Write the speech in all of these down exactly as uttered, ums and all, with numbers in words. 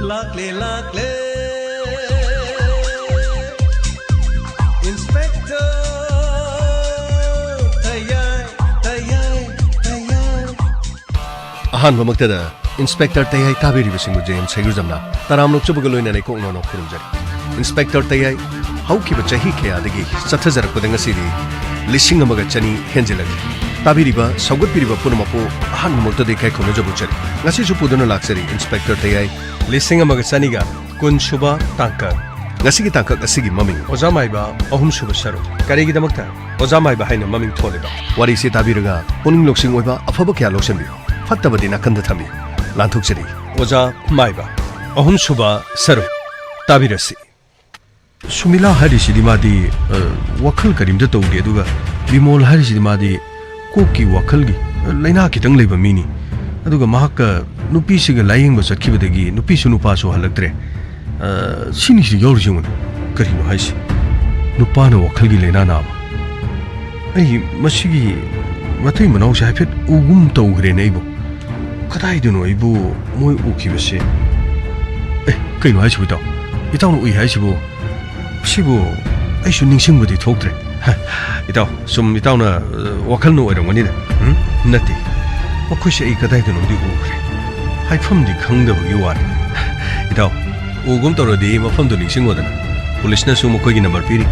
ꯂꯥꯛꯂꯦ, ꯂꯥꯛꯂꯦ, Inspector ꯇꯌꯥꯏ, ꯇꯌꯥꯏ, ꯇꯌꯥꯏ꯫ ꯑꯍꯥꯟꯕꯃꯛꯇꯗ Inspector ꯇꯌꯥꯏ ꯇꯥꯕꯤꯔꯤꯕꯁꯤꯡꯕꯨ J M ꯁꯩꯒꯨꯖꯝꯅ ꯇꯔꯥꯝ ꯅꯣꯛꯆꯕꯒ ꯂꯣꯏꯅꯅ ꯏꯀꯣꯛ ꯅꯣꯅꯣ ꯈꯨꯔꯨꯝꯖꯔꯤ꯫ Inspector ꯇꯌꯥꯏ ꯍꯧꯈꯤꯕ ꯆꯍꯤ ꯀꯌꯥꯗꯒꯤ ꯆꯠꯊꯖꯔꯛꯄꯗ ꯉꯁꯤꯗꯤ ꯂꯤꯁꯤꯡ ꯑꯃꯒ ꯆꯅꯤ ꯍꯦꯟꯖꯤꯜꯂꯛꯂꯤ꯫ ꯇꯥꯕꯤꯔꯤꯕ, ꯁꯧꯒꯠꯄꯤꯔꯤꯕ ꯄꯨꯝꯅꯃꯛꯄꯨ ꯑꯍꯥꯟꯕꯃꯛꯇꯗꯤ ꯏꯀꯥꯏ ꯈꯨꯝꯅꯖꯕ ꯎꯠꯆꯔꯤ꯫ ꯉꯁꯤꯁꯨ ꯄꯨꯗꯨꯅ ꯂꯥꯛꯆꯔꯤ Inspector ꯇꯌꯥꯏ꯫ ꯂꯤꯁꯤꯡ ꯑꯃꯒ ꯆꯅꯤꯒ ꯀꯨꯟ ꯁꯨꯕ ꯇꯥꯡꯀꯛ꯫ ꯉꯁꯤꯒꯤ ꯇꯥꯡꯀꯛ ꯑꯁꯤꯒꯤ ꯃꯃꯤꯡ ꯑꯣꯖꯥ ꯃꯥꯏꯕ ꯑꯍꯨꯝ ꯁꯨꯕ ꯁꯔꯨꯛ꯫ ꯀꯔꯤꯒꯤꯗꯃꯛꯇ ꯑꯣꯖꯥ ꯃꯥꯏꯕ ꯍꯥꯏꯅ ꯃꯃꯤꯡ ꯊꯣꯜꯂꯤꯕ? ꯋꯥꯔꯤꯁꯤ ꯇꯥꯕꯤꯔꯒ ꯄꯨꯛꯅꯤꯡ ꯂꯧꯁꯤꯡ ꯑꯣꯏꯕ ꯑꯐꯕ ꯀꯌꯥ ꯂꯧꯁꯤꯟꯕꯤꯌꯨ, ꯐꯠꯇꯕꯗꯤ ꯅꯥꯀꯟꯗ ꯊꯝꯕꯤꯌꯨ꯫ ꯂꯥꯟꯊꯣꯛꯆꯔꯤ꯫ ꯑꯣꯖꯥ ꯃꯥꯏꯕ ꯑꯍꯨꯝ ꯁꯨꯕ ꯁꯔꯨꯛ ꯇꯥꯕꯤꯔꯁꯤ꯫ ꯁꯨꯃꯤꯂꯥ ꯍꯥꯏꯔꯤꯁꯤꯗꯤ ꯃꯥꯗꯤ, ꯑ, ꯋꯥꯈꯜ ꯀꯔꯤꯝꯇ ꯇꯧꯗꯦ, ꯑꯗꯨꯒ ꯕꯤꯃꯣꯜ ꯍꯥꯏꯔꯤꯁꯤꯗꯤ ꯃꯥꯗꯤ ꯀꯣꯛꯀꯤ ꯋꯥꯈꯜꯒꯤ, ꯑ, ꯂꯥꯏꯅꯥ ꯈꯤꯇꯪ ꯂꯩꯕ ꯃꯤꯅꯤ꯫ ꯑꯗꯨꯒ ꯃꯍꯥꯛꯀ ꯅꯨꯄꯤꯁꯤꯒ ꯂꯥꯏꯌꯦꯡꯕ ꯆꯠꯈꯤꯕꯗꯒꯤ ꯅꯨꯄꯤꯁꯨ ꯅꯨꯄꯥꯁꯨ ꯍꯜꯂꯛꯇ꯭ꯔꯦ꯫ ꯑ, ꯁꯤꯅꯤꯁꯤ ꯌꯥꯎꯔꯤꯁꯤ ꯌꯦꯡꯉꯨꯅꯦ꯫ ꯀꯔꯤꯅꯣ ꯍꯥꯏꯁꯤ? ꯅꯨꯄꯥꯅ ꯋꯥꯈꯜꯒꯤ ꯂꯥꯏꯅꯥ ꯅꯥꯕ꯫ ꯑꯩ ꯃꯁꯤꯒꯤ ꯃꯇꯩ ꯃꯅꯥꯎꯁꯦ ꯍꯥꯏꯐꯦꯠ ꯎꯒꯨꯝ ꯇꯧꯈ꯭ꯔꯦꯅꯦ ꯑꯩꯕꯨ꯫ ꯀꯗꯥꯏꯗꯅꯣ ꯑꯩꯕꯨ ꯃꯣꯏ ꯎꯈꯤꯕꯁꯦ? ꯑꯦ, ꯀꯩꯅꯣ ꯍꯥꯏꯁꯤꯕꯨ ꯏꯇꯥꯎ? ꯏꯇꯥꯎꯅ ꯎꯏ ꯍꯥꯏꯁꯤꯕꯨ? ꯁꯤꯕꯨ ꯑꯩꯁꯨ ꯅꯤꯡꯁꯤꯡꯕꯗꯤ ꯊꯣꯛꯇ꯭ꯔꯦ꯫ ꯍ, ꯏꯇꯥꯎ, ꯁꯨꯝ ꯏꯇꯥꯎꯅ, ꯑ, ꯋꯥꯈꯜꯅ ꯑꯣꯏꯔꯝꯒꯅꯤꯗ꯫ ꯎꯝ? ꯅꯠꯇꯦ꯫ ꯃꯈꯣꯏꯁꯦ ꯑꯩ ꯀꯗꯥꯏꯗꯅꯣꯝꯗꯤ ꯎꯈ꯭ꯔꯦ꯫ ꯍꯥꯏꯐꯝꯗꯤ ꯈꯪꯗꯕꯒꯤ ꯋꯥꯅꯤ꯫ ꯏꯇꯥꯎ, ꯎꯒꯨꯝ ꯇꯧꯔꯗꯤ ꯃꯐꯝꯗꯨ ꯅꯤꯡꯁꯤꯡꯉꯣꯗꯅ꯫ ꯄꯨꯂꯤꯁꯅꯁꯨ ꯃꯈꯣꯏꯒꯤ ꯅꯝꯕꯔ ꯄꯤꯔꯤ꯫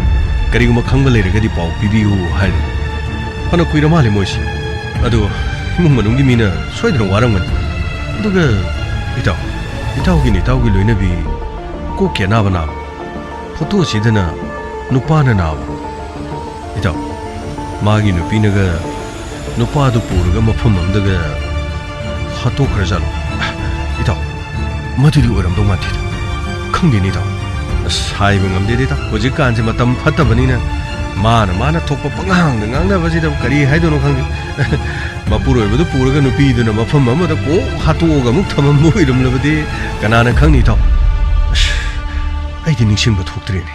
ꯀꯔꯤꯒꯨꯝꯕ ꯈꯪꯕ ꯂꯩꯔꯒꯗꯤ ꯄꯥꯎ ꯄꯤꯕꯤꯌꯨ ꯍꯥꯏꯔꯤ꯫ ꯐꯅ ꯀꯨꯏꯔ ꯃꯥꯜꯂꯦ ꯃꯣꯏꯁꯦ꯫ ꯑꯗꯣ ꯏꯃꯨꯡ ꯃꯅꯨꯡꯒꯤ ꯃꯤꯅ ꯁꯣꯏꯗꯅ ꯋꯥꯔꯝꯒꯅꯤ꯫ ꯑꯗꯨꯒ ꯏꯇꯥꯎ, ꯏꯇꯥꯎꯒꯤꯅ ꯏꯇꯥꯎꯒꯤ ꯂꯣꯏꯅꯕꯤ ꯀꯣꯛꯀꯤ ꯑꯅꯥꯕ ꯅꯥꯕ꯫ ꯐꯣꯇꯣꯁꯤꯗꯅ ꯅꯨꯄꯥꯅ ꯅꯥꯕ꯫ ꯏꯇꯥꯎ, ꯃꯥꯒꯤ ꯅꯨꯄꯤꯅꯒ ꯅꯨꯄꯥꯗꯨ ꯄꯨꯔꯒ ꯃꯐꯝ ꯑꯃꯗꯒ ꯍꯥꯠꯇꯣꯛꯈ꯭ꯔꯖꯥꯠꯂꯣ? ꯏꯇꯥꯎ, ꯃꯗꯨꯗꯤ ꯑꯣꯏꯔꯝꯗꯧ ꯃꯥꯟꯗꯦꯗ꯫ ꯈꯪꯗꯦꯅꯦ ꯏꯇꯥꯎ꯫ ꯑꯁ, ꯍꯥꯏꯕ ꯉꯝꯗꯦꯗ ꯏꯇꯥꯎ꯫ ꯍꯧꯖꯤꯛꯀꯥꯟꯁꯦ ꯃꯇꯝ ꯐꯠꯇꯕꯅꯤꯅ ꯃꯥꯅ, ꯃꯥꯅ ꯊꯣꯛꯄ ꯄꯉꯥꯡꯗ ꯉꯥꯡꯅꯕꯁꯤꯗ ꯀꯔꯤ ꯍꯥꯏꯗꯣꯏꯅꯣ ꯈꯪꯗꯦ꯫ ꯃꯄꯨꯔꯣꯏꯕꯗꯨ ꯄꯨꯔꯒ ꯅꯨꯄꯤꯗꯨꯅ ꯃꯐꯝ ꯑꯃꯗ ꯀꯣꯛ ꯍꯥꯠꯇꯣꯛꯑꯒ ꯑꯃꯨꯛ ꯊꯝꯃꯝꯕ ꯑꯣꯏꯔꯝꯂꯕꯗꯤ ꯀꯅꯥꯅ ꯈꯪꯅꯤ ꯏꯇꯥꯎ? ꯑꯁ, ꯑꯩꯗꯤ ꯅꯤꯡꯁꯤꯡꯕ ꯊꯣꯛꯇ꯭ꯔꯦꯅꯦ꯫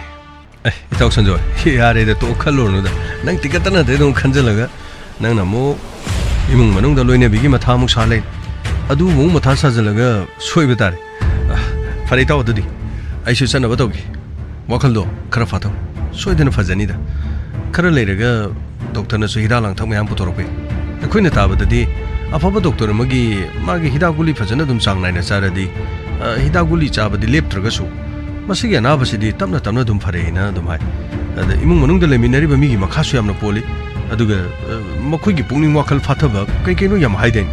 ꯑꯦ, ꯏꯇꯥꯎ ꯁꯟꯖꯣꯏ, ꯌꯥꯔꯦꯗ, ꯇꯣꯛ, ꯈꯜꯂꯨꯔꯅꯨꯗ꯫ ꯅꯪ ꯇꯤꯀꯠꯇ ꯅꯠꯇꯦ ꯑꯗꯨꯝ ꯈꯟꯖꯜꯂꯒ, ꯅꯪꯅ ꯑꯃꯨꯛ ꯏꯃꯨꯡ ꯃꯅꯨꯡꯗ ꯂꯣꯏꯅꯕꯤꯒꯤ ꯃꯊꯥ ꯑꯃꯨꯛ ꯁꯥ ꯂꯩ꯫ ꯑꯗꯨꯕꯨ ꯑꯃꯨꯛ ꯃꯊꯥ ꯁꯥꯖꯜꯂꯒ ꯁꯣꯏꯕ ꯇꯥꯔꯦ꯫ ꯑ, ꯐꯔꯦ ꯏꯇꯥꯎ, ꯑꯗꯨꯗꯤ ꯑꯩꯁꯨ ꯆꯠꯅꯕ ꯇꯧꯒꯦ꯫ ꯋꯥꯈꯜꯗꯣ ꯈꯔ ꯐꯥꯊꯧ, ꯁꯣꯏꯗꯅ ꯐꯖꯅꯤꯗ꯫ ꯈꯔ ꯂꯩꯔꯒ ꯗꯣꯛꯇꯔꯅꯁꯨ ꯍꯤꯗꯥꯛ ꯂꯥꯡꯊꯛ ꯃꯌꯥꯝ ꯄꯨꯊꯣꯔꯛꯄ ꯌꯥꯏ꯫ ꯑꯩꯈꯣꯏꯅ ꯇꯥꯕꯗꯗꯤ ꯑꯐꯕ ꯗꯣꯛꯇꯔ ꯑꯃꯒꯤ ꯃꯥꯒꯤ ꯍꯤꯗꯥꯛ ꯒꯨꯂꯤ ꯐꯖꯅ ꯑꯗꯨꯝ ꯆꯥꯡ ꯅꯥꯏꯅ ꯆꯥꯔꯗꯤ, ꯑ, ꯍꯤꯗꯥꯛ ꯒꯨꯂꯤ ꯆꯥꯕꯗꯤ ꯂꯦꯞꯇ꯭ꯔꯒꯁꯨ ꯃꯁꯤꯒꯤ ꯑꯅꯥꯕꯁꯤꯗꯤ ꯇꯞꯅ ꯇꯞꯅ ꯑꯗꯨꯝ ꯐꯔꯛꯑꯦꯅ ꯑꯗꯨꯝ ꯍꯥꯏ꯫ ꯑꯗ ꯏꯃꯨꯡ ꯃꯅꯨꯡꯗ ꯂꯩꯃꯤꯟꯅꯔꯤꯕ ꯃꯤꯒꯤ ꯃꯈꯥꯁꯨ ꯌꯥꯝꯅ ꯄꯣꯜꯂꯤ꯫ ꯑꯗꯨꯒ, ꯑ, ꯃꯈꯣꯏꯒꯤ ꯄꯨꯛꯅꯤꯡ ꯋꯥꯈꯜ ꯐꯥꯊꯕ ꯀꯩ ꯀꯩꯅꯣ ꯌꯥꯝ ꯍꯥꯏꯗꯥꯏꯅꯦ?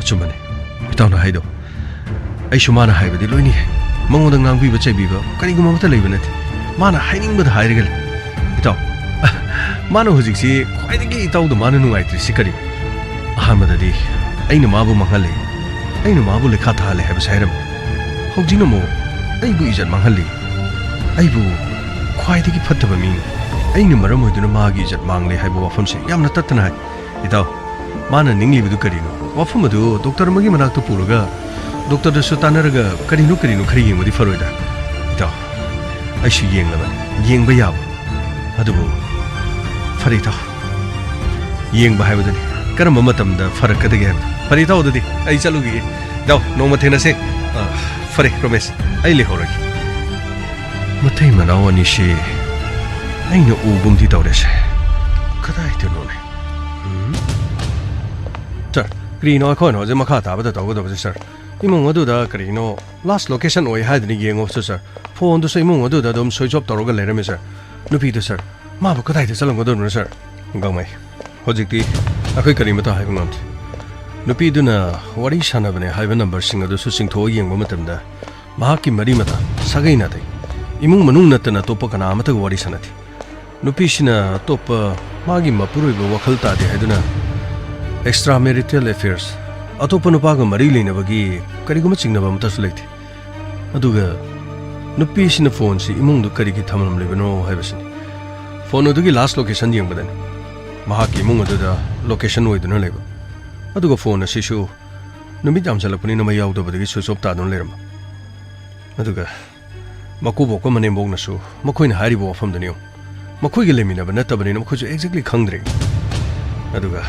ꯑꯆꯨꯝꯕꯅꯦ ꯏꯇꯥꯎꯅ ꯍꯥꯏꯗꯣ꯫ ꯑꯩꯁꯨ ꯃꯥꯅ ꯍꯥꯏꯕꯗꯤ ꯂꯣꯏꯅ ꯌꯥꯏ꯫ ꯃꯉꯣꯟꯗ ꯉꯥꯡꯕꯤꯕ ꯆꯩꯕꯤꯕ ꯀꯔꯤꯒꯨꯝꯕ ꯑꯃꯠꯇ ꯂꯩꯕ ꯅꯠꯇꯦ꯫ ꯃꯥꯅ ꯍꯥꯏꯅꯤꯡꯕꯗ ꯍꯥꯏꯔꯒ ꯂꯩ꯫ ꯏꯇꯥꯎ, ꯃꯥꯅ ꯍꯧꯖꯤꯛꯁꯤ ꯈ꯭ꯋꯥꯏꯗꯒꯤ ꯏꯇꯥꯎꯗ ꯃꯥꯅ ꯅꯨꯡꯉꯥꯏꯇ꯭ꯔꯤꯁꯤ ꯀꯔꯤ? ꯑꯍꯥꯟꯕꯗꯗꯤ ꯑꯩꯅ ꯃꯥꯕꯨ ꯃꯥꯡꯍꯜꯂꯦ, ꯑꯩꯅ ꯃꯥꯕꯨ ꯂꯩꯈꯥ ꯊꯥꯍꯜꯂꯦ ꯍꯥꯏꯕꯁꯦ ꯍꯥꯏꯔꯝꯃꯤ꯫ ꯍꯧꯖꯤꯛꯅ ꯑꯃꯨꯛ ꯑꯩꯕꯨ ꯏꯖꯠ ꯃꯥꯡꯍꯜꯂꯤ, ꯑꯩꯕꯨ ꯈ꯭ꯋꯥꯏꯗꯒꯤ ꯐꯠꯇꯕ ꯃꯤꯅꯤ, ꯑꯩꯅ ꯃꯔꯝ ꯑꯣꯏꯗꯨꯅ ꯃꯥꯒꯤ ꯏꯖꯠ ꯃꯥꯡꯂꯦ ꯍꯥꯏꯕ ꯋꯥꯐꯝꯁꯦ ꯌꯥꯝꯅ ꯇꯠꯇꯅ ꯍꯥꯏ꯫ ꯏꯇꯥꯎ, ꯃꯥꯅ ꯅꯤꯡꯂꯤꯕꯗꯨ ꯀꯔꯤꯅꯣ? ꯋꯥꯐꯝ ꯑꯗꯨ ꯗꯣꯛꯇꯔ ꯑꯃꯒꯤ ꯃꯅꯥꯛꯇ ꯄꯨꯔꯒ ꯗꯣꯛꯇꯔꯗꯁꯨ ꯇꯥꯟꯅꯔꯒ ꯀꯔꯤꯅꯣ ꯀꯔꯤꯅꯣ ꯈꯔ ꯌꯦꯡꯕꯗꯤ ꯐꯔꯣꯏꯗ꯭ꯔꯥ? ꯏꯇꯥꯎ, ꯑꯩꯁꯨ ꯌꯦꯡꯂꯕꯅꯤ, ꯌꯦꯡꯕ ꯌꯥꯕ꯫ ꯑꯗꯨꯕꯨ ꯐꯔꯦ ꯏꯇꯥꯎ, ꯌꯦꯡꯕ ꯍꯥꯏꯕꯗꯨꯅꯤ꯫ ꯀꯔꯝꯕ ꯃꯇꯝꯗ ꯐꯔꯛꯀꯗꯒꯦ ꯍꯥꯏꯕꯗꯣ꯫ ꯐꯔꯦ ꯏꯇꯥꯎ, ꯑꯗꯨꯗꯤ ꯑꯩ ꯆꯠꯂꯨꯈꯤꯒꯦ꯫ ꯏꯇꯥꯎ, ꯅꯣꯡꯃ ꯊꯦꯡꯅꯁꯦ꯫ ꯑ, ꯐꯔꯦ ꯔꯣꯃꯦꯁ, ꯑꯩ ꯂꯩꯍꯧꯔꯒꯦ꯫ ꯃꯇꯩ ꯃꯅꯥꯎ ꯑꯅꯤꯁꯤ ꯑꯩꯅ ꯎꯒꯨꯝꯗꯤ ꯇꯧꯔꯦꯁꯦ꯫ ꯀꯗꯥꯏꯗꯅꯣꯅꯦ? ꯎꯝ? ꯁꯥꯔ, ꯀꯔꯤꯅꯣ ꯑꯩꯈꯣꯏꯅ ꯍꯧꯖꯤꯛ ꯃꯈꯥ ꯇꯥꯕꯗ ꯇꯧꯒꯗꯕꯁꯦ, ꯁꯥꯔ? ꯏꯃꯨꯡ ꯑꯗꯨꯗ ꯀꯔꯤꯅꯣ ꯂꯥꯁ ꯂꯣꯀꯦꯁꯟ ꯑꯣꯏ ꯍꯥꯏꯗꯨꯅ ꯌꯦꯡꯉꯨꯕꯁꯨ, ꯁꯥꯔ, ꯐꯣꯟꯗꯨꯁꯨ ꯏꯃꯨꯡ ꯑꯗꯨꯗ ꯑꯗꯨꯝ ꯁ꯭ꯋꯤꯆ ꯑꯣꯐ ꯇꯧꯔꯒ ꯂꯩꯔꯝꯃꯤ, ꯁꯥꯔ꯫ ꯅꯨꯄꯤꯗꯨ, ꯁꯥꯔ, ꯃꯥꯕꯨ ꯀꯗꯥꯏꯗ ꯆꯠꯂꯝꯒꯗꯧꯔꯤꯕꯅꯣ, ꯁꯥꯔ? ꯒꯥꯡꯃꯩ, ꯍꯧꯖꯤꯛꯇꯤ ꯑꯩꯈꯣꯏ ꯀꯔꯤꯃꯇ ꯍꯥꯏꯕ ꯉꯝꯗꯦ꯫ ꯅꯨꯄꯤꯗꯨꯅ ꯋꯥꯔꯤ ꯁꯥꯟꯅꯕꯅꯦ ꯍꯥꯏꯕ ꯅꯝꯕꯔꯁꯤꯡ ꯑꯗꯨꯁꯨ ꯆꯤꯡꯊꯣꯛꯑ ꯌꯦꯡꯕ ꯃꯇꯝꯗ, ꯃꯍꯥꯛꯀꯤ ꯃꯔꯤ ꯃꯇꯥ, ꯁꯥꯒꯩ ꯅꯥꯇꯩ, ꯏꯃꯨꯡ ꯃꯅꯨꯡ ꯅꯠꯇꯅ ꯑꯇꯣꯞꯄ ꯀꯅꯥ ꯑꯃꯠꯇꯒ ꯋꯥꯔꯤ ꯁꯥꯟꯅꯗꯦ꯫ ꯅꯨꯄꯤꯁꯤꯅ ꯑꯇꯣꯞꯄ ꯃꯥꯒꯤ ꯃꯄꯨꯔꯣꯏꯕ ꯋꯥꯈꯜ ꯇꯥꯗꯦ ꯍꯥꯏꯗꯨꯅ extra marital affairs, ꯑꯇꯣꯞꯄ ꯅꯨꯄꯥꯒ ꯃꯔꯤ ꯂꯩꯅꯕꯒꯤ ꯀꯔꯤꯒꯨꯝꯕ ꯆꯤꯡꯅꯕ ꯑꯃꯠꯇꯁꯨ ꯂꯩꯇꯦ꯫ ꯑꯗꯨꯒ ꯅꯨꯄꯤꯁꯤꯅ ꯐꯣꯟꯁꯤ ꯏꯃꯨꯡꯗ ꯀꯔꯤꯒꯤ ꯊꯝꯂꯝꯂꯤꯕꯅꯣ ꯍꯥꯏꯕꯁꯤꯅꯤ꯫ ꯐꯣꯟ ꯑꯗꯨꯒꯤ ꯂꯥꯁ ꯂꯣꯀꯦꯁꯟ ꯌꯦꯡꯕꯗꯅꯤ ꯃꯍꯥꯛꯀꯤ ꯏꯃꯨꯡ ꯑꯗꯨꯗ ꯂꯣꯀꯦꯁꯟ ꯑꯣꯏꯗꯨꯅ ꯂꯩꯕ꯫ ꯑꯗꯨꯒ ꯐꯣꯟ ꯑꯁꯤꯁꯨ ꯅꯨꯃꯤꯠ ꯌꯥꯝꯁꯤꯜꯂꯛꯄꯅꯤꯅ ꯃꯩ ꯌꯥꯎꯗꯕꯗꯒꯤ ꯁ꯭ꯋꯤꯆ ꯑꯣꯐ ꯇꯥꯗꯨꯅ ꯂꯩꯔꯝꯕ꯫ ꯑꯗꯨꯒ ꯃꯀꯨꯕꯣꯛꯀ ꯃꯅꯦꯝꯕꯣꯛꯅꯁꯨ ꯃꯈꯣꯏꯅ ꯍꯥꯏꯔꯤꯕ ꯋꯥꯐꯝꯗꯨꯅꯤ ꯌꯦꯡꯉꯨ꯫ ꯃꯈꯣꯏꯒ ꯂꯩꯃꯤꯟꯅꯕ ꯅꯠꯇꯕꯅꯤꯅ ꯃꯈꯣꯏꯁꯨ exactly ꯈꯪꯗ꯭ꯔꯦ꯫ ꯑꯗꯨꯒ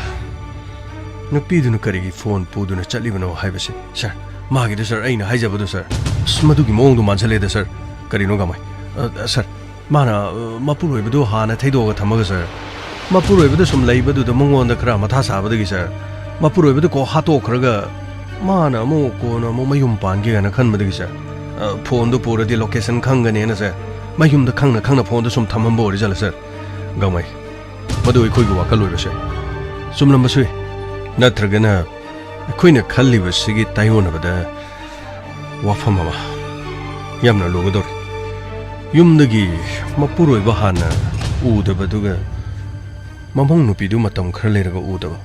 ꯅꯨꯄꯤꯗꯨꯅ ꯀꯔꯤꯒꯤ ꯐꯣꯟ ꯄꯨꯗꯨꯅ ꯆꯠꯂꯤꯕꯅꯣ ꯍꯥꯏꯕꯁꯤ, ꯁꯥꯔ, ꯃꯥꯒꯤꯗꯣ ꯁꯥꯔ, ꯑꯩꯅ ꯍꯥꯏꯖꯕꯗꯣ ꯁꯥꯔ, ꯑꯁ, ꯃꯗꯨꯒꯤ ꯃꯑꯣꯡꯗꯣ ꯃꯥꯟꯁꯜꯂꯦꯗ ꯁꯥꯔ꯫ ꯀꯔꯤꯅꯣ ꯒꯥꯡꯃꯩ? ꯑ, ꯑ, ꯁꯥꯔ, ꯃꯥꯅ, ꯑ, ꯃꯄꯨꯔꯣꯏꯕꯗꯣ ꯍꯥꯟꯅ ꯊꯩꯗꯣꯛꯑꯒ ꯊꯝꯃꯒ ꯁꯥꯔ, ꯃꯄꯨꯔꯣꯏꯕꯗ ꯁꯨꯝ ꯂꯩꯕꯗꯨꯗ ꯃꯉꯣꯟꯗ ꯈꯔ ꯃꯊꯥ ꯁꯥꯕꯗꯒꯤ ꯁꯥꯔ, ꯃꯄꯨꯔꯣꯏꯕꯗꯣ ꯀꯣꯛ ꯍꯥꯠꯇꯣꯛꯈ꯭ꯔꯒ ꯃꯥꯅ ꯑꯃꯨꯛ ꯀꯣꯟꯅ ꯑꯃꯨꯛ ꯃꯌꯨꯝ ꯄꯥꯟꯒꯦ ꯀꯥꯏꯅ ꯈꯟꯕꯗꯒꯤ ꯁꯥꯔ, ꯑ, ꯐꯣꯟꯗꯣ ꯄꯨꯔꯗꯤ ꯂꯣꯀꯦꯁꯟ ꯈꯪꯒꯅꯦꯅ ꯁꯥꯔ, ꯃꯌꯨꯝꯗ ꯈꯪꯅ ꯈꯪꯅ ꯐꯣꯟꯗꯣ ꯁꯨꯝ ꯊꯝꯃꯝꯕ ꯑꯣꯏꯔꯖꯥꯠꯂ ꯁꯥꯔ? ꯒꯥꯡꯃꯩ, ꯃꯗꯨ ꯑꯩꯈꯣꯏꯒꯤ ꯋꯥꯈꯜ ꯑꯣꯏꯕꯁꯦ ꯆꯨꯝꯂꯝꯕꯁꯨ ꯌꯥꯏ꯫ ꯅꯠꯇ꯭ꯔꯒꯅ ꯑꯩꯈꯣꯏꯅ ꯈꯜꯂꯤꯕꯁꯤꯒꯤ ꯇꯥꯏꯑꯣꯟꯅꯕꯗ ꯋꯥꯐꯝ ꯑꯃ ꯌꯥꯝꯅ ꯂꯨꯒꯗꯧꯔꯤ꯫ ꯌꯨꯝꯗꯒꯤ ꯃꯄꯨꯔꯣꯏꯕ ꯍꯥꯟꯅ ꯎꯗꯕꯗꯨꯒ ꯃꯃꯧ ꯅꯨꯄꯤꯗꯨ ꯃꯇꯝ ꯈꯔ ꯂꯩꯔꯒ ꯎꯗꯕ,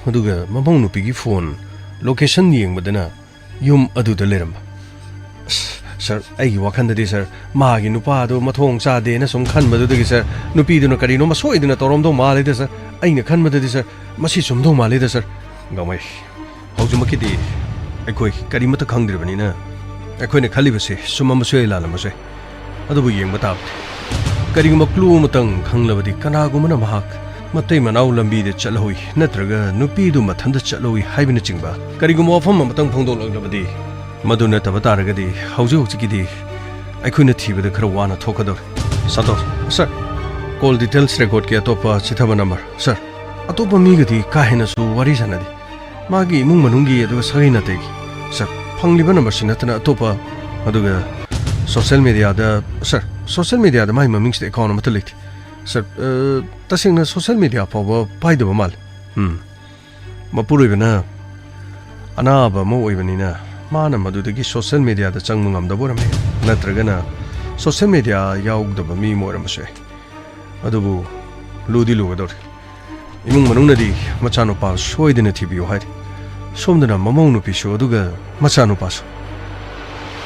ꯑꯗꯨꯒ ꯃꯃꯧ ꯅꯨꯄꯤꯒꯤ ꯐꯣꯟ ꯂꯣꯀꯦꯁꯟ ꯌꯦꯡꯕꯗꯅ ꯌꯨꯝ ꯑꯗꯨꯗ ꯂꯩꯔꯝꯕ꯫ ꯑꯁ, ꯁꯥꯔ, ꯑꯩꯒꯤ ꯋꯥꯈꯜꯗꯗꯤ, ꯁꯥꯔ, ꯃꯥꯒꯤ ꯅꯨꯄꯥꯗꯣ ꯃꯊꯣꯡ ꯆꯥꯗꯦꯅ ꯁꯨꯝ ꯈꯟꯕꯗꯨꯗꯒꯤ, ꯁꯥꯔ, ꯅꯨꯄꯤꯗꯨꯅ ꯀꯔꯤꯅꯣꯃ ꯁꯣꯏꯗꯅ ꯇꯧꯔꯝꯗꯧ ꯃꯥꯜꯂꯤꯗ, ꯁꯥꯔ꯫ ꯑꯩꯅ ꯈꯟꯕꯗꯗꯤ, ꯁꯥꯔ, ꯃꯁꯤ ꯆꯨꯝꯗꯧ ꯃꯥꯜꯂꯤꯗ, ꯁꯥꯔ꯫ ꯒꯥꯡꯃꯩ, ꯍꯧꯖꯤꯛꯃꯛꯀꯤꯗꯤ ꯑꯩꯈꯣꯏ ꯀꯔꯤꯃꯠꯇ ꯈꯪꯗ꯭ꯔꯤꯕꯅꯤꯅ, ꯑꯩꯈꯣꯏꯅ ꯈꯜꯂꯤꯕꯁꯦ ꯆꯨꯝꯃꯝꯕꯁꯨ ꯌꯥꯏ, ꯂꯥꯜꯂꯝꯕꯁꯨ ꯌꯥꯏ꯫ ꯑꯗꯨꯕꯨ ꯌꯦꯡꯕ ꯇꯥꯕꯅꯤ꯫ ꯀꯔꯤꯒꯨꯝꯕ ꯀ꯭ꯂꯨ ꯑꯃꯇꯪ ꯈꯪꯂꯕꯗꯤ ꯀꯅꯥꯒꯨꯝꯕꯅ ꯃꯍꯥꯛ ꯃꯇꯩ ꯃꯅꯥꯎ ꯂꯝꯕꯤꯗ ꯆꯠꯍꯧꯏ ꯅꯠꯇ꯭ꯔꯒ ꯅꯨꯄꯤꯗꯨ ꯃꯊꯟꯇ ꯆꯠꯍꯧꯏ ꯍꯥꯏꯕꯅꯆꯤꯡꯕ ꯀꯔꯤꯒꯨꯝꯕ ꯋꯥꯐꯝ ꯑꯃꯇꯪ ꯐꯣꯡꯗꯣꯛꯂꯛꯂꯕꯗꯤ, ꯃꯗꯨ ꯅꯠꯇꯕ ꯇꯥꯔꯒꯗꯤ ꯍꯧꯖꯤꯛ ꯍꯧꯖꯤꯛꯀꯤꯗꯤ ꯑꯩꯈꯣꯏꯅ ꯊꯤꯕꯗ ꯈꯔ ꯋꯥꯅ ꯊꯣꯛꯀꯗꯧꯔꯦ꯫ ꯁꯥꯇꯣꯁ, ꯁꯥꯔ, ꯀꯣꯜ ꯗꯤꯇꯦꯜꯁ ꯔꯦꯀꯣꯔꯗꯀꯤ ꯑꯇꯣꯞꯄ ꯆꯤꯊꯕ ꯅꯝꯕꯔ, ꯁꯥꯔ, ꯑꯇꯣꯞꯄ ꯃꯤꯒꯗꯤ ꯀꯥ ꯍꯦꯟꯅꯁꯨ ꯋꯥꯔꯤ ꯁꯥꯟꯅꯗꯦ꯫ ꯃꯥꯒꯤ ꯏꯃꯨꯡ ꯃꯅꯨꯡꯒꯤ ꯑꯗꯨꯒ ꯁꯥꯒꯩ ꯅꯥꯇꯩꯒꯤ꯫ ꯁꯥꯔ, ꯐꯪꯂꯤꯕ ꯅꯝꯕꯔꯁꯤ ꯅꯠꯇꯅ ꯑꯇꯣꯞꯄ, ꯑꯗꯨꯒ ꯁꯣꯁꯦꯜ ꯃꯦꯗꯤꯌꯥꯗ, ꯁꯥꯔ, ꯁꯣꯁꯦꯜ ꯃꯦꯗꯤꯌꯥꯗ ꯃꯥꯒꯤ ꯃꯃꯤꯡꯁꯤꯗ ꯑꯦꯀꯥꯎꯟ ꯑꯃꯠꯇ ꯂꯩꯇꯦ꯫ ꯁꯥꯔ, ꯑ, ꯇꯁꯦꯡꯅ ꯁꯣꯁꯦꯜ ꯃꯦꯗꯤꯌꯥ ꯐꯥꯎꯕ ꯄꯥꯏꯗꯕ ꯃꯥꯜꯂꯦ꯫ ꯎꯝ꯫ ꯃꯄꯨꯔꯣꯏꯕꯅ ꯑꯅꯥꯕ ꯑꯃ ꯑꯣꯏꯕꯅꯤꯅ ꯃꯥꯅ ꯃꯗꯨꯗꯒꯤ ꯁꯣꯁꯦꯜ ꯃꯦꯗꯤꯌꯥꯗ ꯆꯪꯕ ꯉꯝꯗꯕ ꯑꯣꯏꯔꯝꯃꯦ, ꯅꯠꯇ꯭ꯔꯒꯅ ꯁꯣꯁꯦꯜ ꯃꯦꯗꯤꯌꯥ ꯌꯥꯎꯗꯕ ꯃꯤ ꯑꯃ ꯑꯣꯏꯔꯝꯕꯁꯨ ꯌꯥꯏ꯫ ꯑꯗꯨꯕꯨ ꯂꯨꯗꯤ ꯂꯨꯒꯗꯧꯔꯤ꯫ ꯏꯃꯨꯡ ꯃꯅꯨꯡꯅꯗꯤ ꯃꯆꯥꯅꯨꯄꯥ ꯁꯣꯏꯗꯅ ꯊꯤꯕꯤꯌꯨ ꯍꯥꯏꯔꯤ꯫ ꯁꯣꯝꯗꯅ ꯃꯃꯧ ꯅꯨꯄꯤꯁꯨ ꯑꯗꯨꯒ ꯃꯆꯥꯅꯨꯄꯥꯁꯨ꯫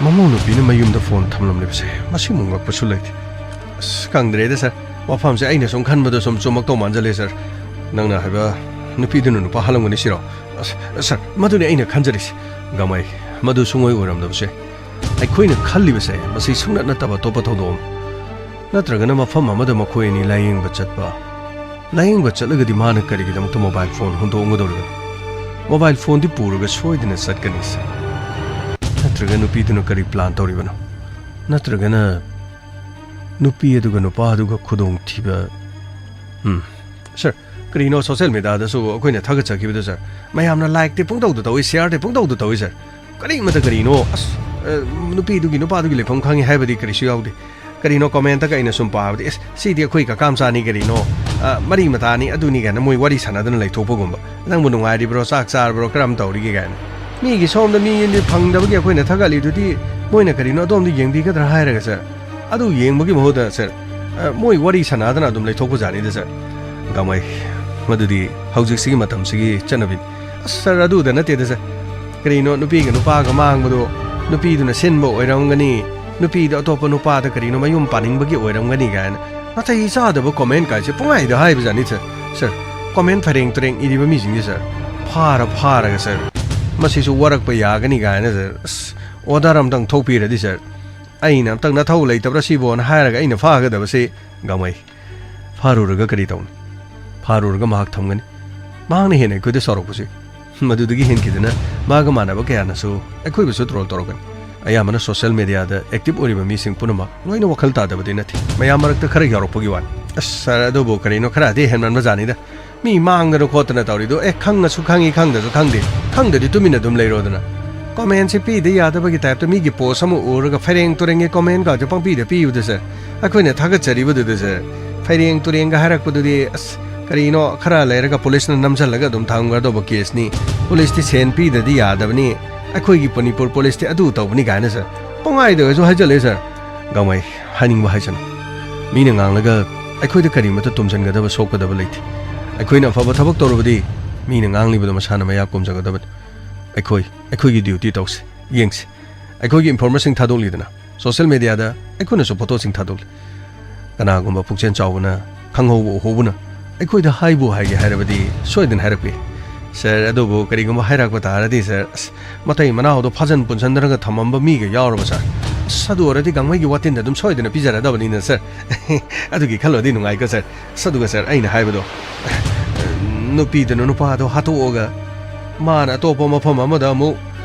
ꯃꯃꯧ ꯅꯨꯄꯤꯅ ꯃꯌꯨꯝꯗ ꯐꯣꯟ ꯊꯝꯂꯝꯂꯤꯕꯁꯦ ꯃꯁꯤꯃꯨꯛ ꯉꯛꯄꯁꯨ ꯂꯩꯇꯦ꯫ ꯑꯁ, ꯈꯪꯗ꯭ꯔꯦꯗ ꯁꯥꯔ, ꯋꯥꯐꯝꯁꯦ ꯑꯩꯅ ꯁꯨꯝ ꯈꯟꯕꯗ ꯁꯨꯝ ꯆꯨꯝꯃꯛꯇꯧ ꯃꯥꯟꯖꯜꯂꯦ ꯁꯥꯔ꯫ ꯅꯪꯅ ꯍꯥꯏꯕ ꯅꯨꯄꯤꯗꯨꯅ ꯅꯨꯄꯥ ꯍꯥꯠꯂꯝꯒꯅꯤ ꯁꯤꯔꯣ? ꯑꯁ, ꯁꯥꯔ, ꯃꯗꯨꯅꯤ ꯑꯩꯅ ꯈꯟꯖꯔꯤꯁꯦ꯫ ꯒꯥꯡꯃꯩ, ꯃꯗꯨ ꯁꯨꯡꯑꯣꯏ ꯑꯣꯏꯔꯝꯗꯕꯁꯦ꯫ ꯑꯩꯈꯣꯏꯅꯤ ꯈꯜꯂꯤꯕꯁꯦ ꯃꯁꯤ ꯁꯨꯡꯅꯠ ꯅꯠꯇꯕ ꯑꯇꯣꯞꯄ ꯊꯧꯗꯣꯛ ꯑꯃ꯫ ꯅꯠꯇ꯭ꯔꯒꯅ ꯃꯐꯝ ꯑꯃꯗ ꯃꯈꯣꯏ ꯑꯅꯤ ꯂꯥꯌꯦꯡꯕ ꯆꯠꯄ꯫ ꯂꯥꯌꯦꯡꯕ ꯆꯠꯂꯒꯗꯤ ꯃꯥꯅ ꯀꯔꯤꯒꯤꯗꯃꯛꯇ ꯃꯣꯕꯥꯏꯜ ꯐꯣꯟ ꯍꯨꯟꯗꯣꯛꯂꯝꯒꯗꯧꯔꯤꯕꯅꯣ? ꯃꯣꯕꯥꯏꯜ ꯐꯣꯟꯗꯤ ꯄꯨꯔꯒ ꯁꯣꯏꯗꯅ ꯆꯠꯀꯅꯤ, ꯁꯥꯔ꯫ ꯅꯠꯇ꯭ꯔꯒ ꯅꯨꯄꯤꯗꯨꯅ ꯀꯔꯤ ꯄ꯭ꯂꯥꯟ ꯇꯧꯔꯤꯕꯅꯣ? ꯅꯠꯇ꯭ꯔꯒꯅ ꯅꯨꯄꯤ ꯑꯗꯨꯒ ꯅꯨꯄꯥ ꯑꯗꯨꯒ ꯈꯨꯗꯣꯡꯊꯤꯕ? ꯎꯝ, ꯁꯥꯔ, ꯀꯔꯤꯅꯣ ꯁꯣꯁꯤꯌꯦꯜ ꯃꯦꯗꯤꯌꯥꯗꯁꯨ ꯑꯩꯈꯣꯏꯅ ꯊꯥꯒꯠꯆꯈꯤꯕꯗꯣ, ꯁꯥꯔ, ꯃꯌꯥꯝꯅ ꯂꯥꯏꯛꯇꯤ ꯄꯨꯡꯇꯧꯗ ꯇꯧꯏ, ꯁꯤꯌꯥꯔꯗꯤ ꯄꯨꯡꯇꯧꯗ ꯇꯧꯏ, ꯁꯥꯔ꯫ ꯀꯔꯤꯃꯇ ꯀꯔꯤꯅꯣ? ꯑꯁ, ꯑ, ꯅꯨꯄꯤꯗꯨꯒꯤ ꯅꯨꯄꯥꯗꯨꯒꯤ ꯂꯩꯐꯝ ꯈꯪꯉꯤ ꯍꯥꯏꯕꯗꯤ ꯀꯔꯤꯁꯨ ꯌꯥꯎꯗꯦ꯫ ꯀꯔꯤꯅꯣ ꯀꯣꯃꯦꯟꯇꯒ ꯑꯩꯅ ꯁꯨꯝ ꯄꯥꯕꯗꯤ, "ꯑꯦꯁ, ꯁꯤꯗꯤ ꯑꯩꯈꯣꯏ ꯀꯀꯥ ꯃꯆꯥꯅꯤ ꯀꯔꯤꯅꯣ, ꯑ, ꯃꯔꯤ ꯃꯇꯥꯅꯤ ꯑꯗꯨꯅꯤ" ꯀꯥꯏꯅ ꯃꯣꯏ ꯋꯥꯔꯤ ꯁꯥꯟꯅꯗꯅ ꯂꯩꯊꯣꯛꯄꯒꯨꯝꯕ꯫ "ꯅꯪꯕꯨ ꯅꯨꯡꯉꯥꯏꯔꯤꯕ꯭ꯔꯣ? ꯆꯥꯛ ꯆꯥꯔꯕ꯭ꯔꯣ? ꯀꯔꯝ ꯇꯧꯔꯤꯒꯦ?" ꯀꯥꯏꯅ꯫ ꯃꯤꯒꯤ ꯁꯣꯝꯗ ꯃꯤ ꯐꯪꯗꯕꯒꯤ ꯑꯩꯈꯣꯏꯅ ꯊꯥꯒꯠꯂꯤꯗꯨꯗꯤ ꯃꯣꯏꯅ ꯀꯔꯤꯅꯣ ꯑꯗꯣꯝꯗ ꯌꯦꯡꯕꯤꯒꯗ꯭ꯔꯥ ꯍꯥꯏꯔꯒ, ꯁꯥꯔ, ꯑꯗꯨ ꯌꯦꯡꯕꯒꯤ ꯃꯍꯨꯠꯇ, ꯁꯥꯔ, ꯑ, ꯃꯣꯏ ꯋꯥꯔꯤ ꯁꯥꯟꯅꯗꯅ ꯑꯗꯨꯝ ꯂꯩꯊꯣꯛꯄ ꯖꯥꯠꯅꯤꯗ, ꯁꯥꯔ꯫ ꯒꯥꯡꯃꯩ, ꯃꯗꯨꯗꯤ ꯍꯧꯖꯤꯛꯁꯤꯒꯤ ꯃꯇꯝꯁꯤꯒꯤ ꯆꯠꯅꯕꯤꯅꯤ꯫ ꯑꯁ, ꯁꯥꯔ, ꯑꯗꯨꯗ ꯅꯠꯇꯦꯗ, ꯁꯥꯔ꯫ ꯀꯔꯤꯅꯣ ꯅꯨꯄꯤꯒ ꯅꯨꯄꯥꯒ ꯃꯥꯡꯕꯗꯣ ꯅꯨꯄꯤꯗꯨꯅ ꯁꯤꯟꯕ ꯑꯣꯏꯔꯝꯒꯅꯤ, ꯅꯨꯄꯤꯗꯣ ꯑꯇꯣꯞꯄ ꯅꯨꯄꯥꯗ ꯀꯔꯤꯅꯣ ꯃꯌꯨꯝ ꯄꯥꯅꯤꯡꯕꯒꯤ ꯑꯣꯏꯔꯝꯒꯅꯤ ꯀꯥꯏꯅ ꯅꯥꯇꯩ ꯆꯥꯗꯕ ꯀꯣꯃꯦꯟ ꯀꯥꯏꯁꯦ ꯄꯨꯡꯍꯥꯏꯗ ꯍꯥꯏꯕꯖꯥꯠꯅꯤ, ꯁꯥꯔ꯫ ꯁꯥꯔ, ꯀꯣꯃꯦꯟ ꯐꯩꯔꯦꯡ ꯇꯨꯔꯦꯡ ꯏꯔꯤꯕ ꯃꯤꯁꯤꯡꯁꯦ, ꯁꯥꯔ, ꯐꯥꯔ ꯐꯥꯔꯒ, ꯁꯥꯔ, ꯃꯁꯤꯁꯨ ꯋꯥꯔꯛꯄ ꯌꯥꯒꯅꯤ ꯀꯥꯏꯅ, ꯁꯥꯔ, ꯑꯁ, ꯑꯣꯔꯗꯔ ꯑꯝꯇꯪ ꯊꯣꯛꯄꯤꯔꯗꯤ, ꯁꯥꯔ, ꯑꯩꯅ ꯑꯝꯇꯪ "ꯅꯊꯧ ꯂꯩꯇꯕ꯭ꯔꯥ ꯁꯤꯕꯣꯅ" ꯍꯥꯏꯔꯒ ꯑꯩꯅ ꯐꯥꯒꯗꯕꯁꯤ, ꯒꯥꯡꯃꯩ꯫ ꯐꯥꯔꯨꯔꯒ ꯀꯔꯤ ꯇꯧꯅꯤ? ꯐꯥꯔꯨꯔꯒ ꯃꯍꯥꯛ ꯊꯝꯒꯅꯤ꯫ ꯃꯍꯥꯛꯅ ꯍꯦꯟꯅ ꯑꯩꯈꯣꯏꯗ ꯁꯥꯎꯔꯛꯄꯁꯤ꯫ ꯃꯗꯨꯗꯒꯤ ꯍꯦꯟꯈꯤꯗꯅ ꯃꯥꯒ ꯃꯥꯟꯅꯕ ꯀꯌꯥꯅꯁꯨ ꯑꯩꯈꯣꯏꯕꯨꯁꯨ ꯇ꯭ꯔꯣꯜ ꯇꯧꯔꯛꯀꯅꯤ꯫ ꯑꯌꯥꯝꯕꯅ ꯁꯣꯁꯤꯌꯦꯜ ꯃꯦꯗꯤꯌꯥꯗ ꯑꯦꯛꯇꯤꯚ ꯑꯣꯏꯔꯤꯕ ꯃꯤꯁꯤꯡ ꯄꯨꯝꯅꯃꯛ ꯂꯣꯏꯅ ꯋꯥꯈꯜ ꯇꯥꯗꯕꯗꯤ ꯅꯠꯇꯦ꯫ ꯃꯌꯥꯝ ꯃꯔꯛꯇ ꯈꯔ ꯌꯥꯎꯔꯛꯄꯒꯤ ꯋꯥꯅꯤ꯫ ꯑꯁ, ꯁꯥꯔ, ꯑꯗꯨꯕꯨ ꯀꯔꯤꯅꯣ, ꯈꯔꯗꯤ ꯍꯦꯟꯃꯟꯕ ꯖꯥꯠꯅꯤꯗ꯫ ꯃꯤ ꯃꯥꯡꯗꯅ ꯈꯣꯠꯇꯅ ꯇꯧꯔꯤꯗꯣ, ꯑꯦ, ꯈꯪꯉꯁꯨ ꯈꯪꯉꯤ, ꯈꯪꯗꯁꯨ ꯈꯪꯗꯦ, ꯈꯪꯗꯗꯤ ꯇꯨꯃꯤꯟꯅ ꯑꯗꯨꯝ ꯂꯩꯔꯣꯗꯅ꯫ ꯀꯣꯃꯦꯟꯁꯤ ꯄꯤꯗ ꯌꯥꯗꯕꯒꯤ ꯇꯥꯏꯞꯇ ꯃꯤꯒꯤ ꯄꯣꯁ ꯑꯃ ꯎꯔꯒ ꯐꯩꯔꯦꯡ ꯇꯨꯔꯦꯡꯒꯤ ꯀꯣꯃꯦꯟꯒꯁꯦ ꯄꯪꯄꯤꯗ ꯄꯤꯕꯗ, ꯁꯥꯔ, ꯑꯩꯈꯣꯏꯅ ꯊꯥꯒꯠꯆꯔꯤꯕꯗꯨꯗ, ꯁꯥꯔ, ꯐꯩꯔꯦꯡ ꯇꯨꯔꯦꯡꯒ ꯍꯥꯏꯔꯛꯄꯗꯨꯗꯤ, ꯑꯁ, ꯀꯔꯤꯅꯣ, ꯈꯔ ꯂꯩꯔꯒ ꯄꯨꯂꯤꯁꯅ ꯅꯝꯁꯤꯜꯂꯒ ꯑꯗꯨꯝ ꯊꯝꯒꯗꯧꯕ ꯀꯦꯁꯅꯤ꯫ ꯄꯨꯂꯤꯁꯇꯤ ꯁꯦꯟ ꯄꯤꯗꯗꯤ ꯌꯥꯗꯕꯅꯤ꯫ ꯑꯩꯈꯣꯏꯒꯤ ꯃꯅꯤꯄꯨꯔ ꯄꯨꯂꯤꯁꯇꯤ ꯑꯗꯨ ꯇꯧꯕꯅꯤ ꯀꯥꯏꯅ, ꯁꯥꯔ, ꯄꯪꯍꯥꯏꯗ ꯑꯣꯏꯔꯁꯨ ꯍꯥꯏꯖꯜꯂꯦ, ꯁꯥꯔ꯫ ꯒꯥꯡꯃꯩ, ꯍꯥꯏꯅꯤꯡꯕ ꯍꯥꯏꯁꯅꯨ꯫ ꯃꯤꯅ ꯉꯥꯡꯂꯒ ꯑꯩꯈꯣꯏꯗ ꯀꯔꯤꯃꯠꯇ ꯇꯨꯝꯁꯤꯟꯒꯗꯕ, ꯁꯣꯛꯀꯗꯕ ꯂꯩꯇꯦ꯫ ꯑꯩꯈꯣꯏꯅ ꯑꯐꯕ ꯊꯕꯛ ꯇꯧꯔꯕꯗꯤ ꯃꯤꯅ ꯉꯥꯡꯂꯤꯕꯗꯣ ꯃꯁꯥꯅ ꯃꯌꯥ ꯀꯨꯝꯖꯒꯗꯕꯅꯤ꯫ ꯑꯩꯈꯣꯏ ꯑꯩꯈꯣꯏꯒꯤ ꯗ꯭ꯌꯨꯇꯤ ꯇꯧꯁꯤ, ꯌꯦꯡꯁꯤ꯫ ꯑꯩꯈꯣꯏꯒꯤ ꯏꯟꯐꯣꯔꯃꯔꯁꯤꯡ ꯊꯥꯗꯣꯛꯂꯤꯗꯅ, ꯁꯣꯁꯤꯌꯦꯜ ꯃꯦꯗꯤꯌꯥꯗ ꯑꯩꯈꯣꯏꯅꯁꯨ ꯐꯣꯇꯣꯁꯤꯡ ꯊꯥꯗꯣꯛꯂꯤ꯫ ꯀꯅꯥꯒꯨꯝꯕ ꯄꯨꯛꯆꯦꯜ ꯆꯥꯎꯕꯅ, ꯈꯪꯍꯧꯕ ꯎꯍꯧꯕꯅ ꯑꯩꯈꯣꯏꯗ ꯍꯥꯏꯕꯨ ꯍꯥꯏꯒꯦ ꯍꯥꯏꯔꯕꯗꯤ ꯁꯣꯏꯗꯅ ꯍꯥꯏꯔꯛꯄ ꯌꯥꯏ꯫ ꯁꯥꯔ, ꯑꯗꯨꯕꯨ ꯀꯔꯤꯒꯨꯝꯕ ꯍꯥꯏꯔꯛꯄ ꯇꯥꯔꯗꯤ, ꯁꯥꯔ, ꯑꯁ, ꯃꯇꯩ ꯃꯅꯥꯎꯗꯣ ꯐꯥꯖꯟ ꯄꯨꯟꯁꯟꯗꯅꯒ ꯊꯝꯃꯝꯕ ꯃꯤꯒ ꯌꯥꯎꯔꯕ, ꯁꯥꯔ? ꯑꯁ, ꯑꯗꯨ ꯑꯣꯏꯔꯗꯤ ꯒꯥꯡꯃꯩꯒꯤ ꯋꯥꯇꯤꯟꯗ ꯑꯗꯨꯝ ꯁꯣꯏꯗꯅ ꯄꯤꯖꯔꯗꯕꯅꯤꯅ, ꯁꯥꯔ꯫ ꯑꯗꯨꯒꯤ ꯈꯜꯂꯨꯔꯗꯤ ꯅꯨꯡꯉꯥꯏꯀꯣ, ꯁꯥꯔ꯫ ꯑꯁ, ꯑꯗꯨꯒ, ꯁꯥꯔ, ꯑꯩꯅ ꯍꯥꯏꯕꯗꯣ, ꯅꯨꯄꯤꯗꯨꯅ ꯅꯨꯄꯥꯗꯣ ꯍꯥꯠꯇꯣꯛꯑꯒ ꯃꯥꯅ ꯑꯇꯣꯞꯄ ꯃꯐꯝ ꯑꯃꯗ ꯑꯃꯨꯛ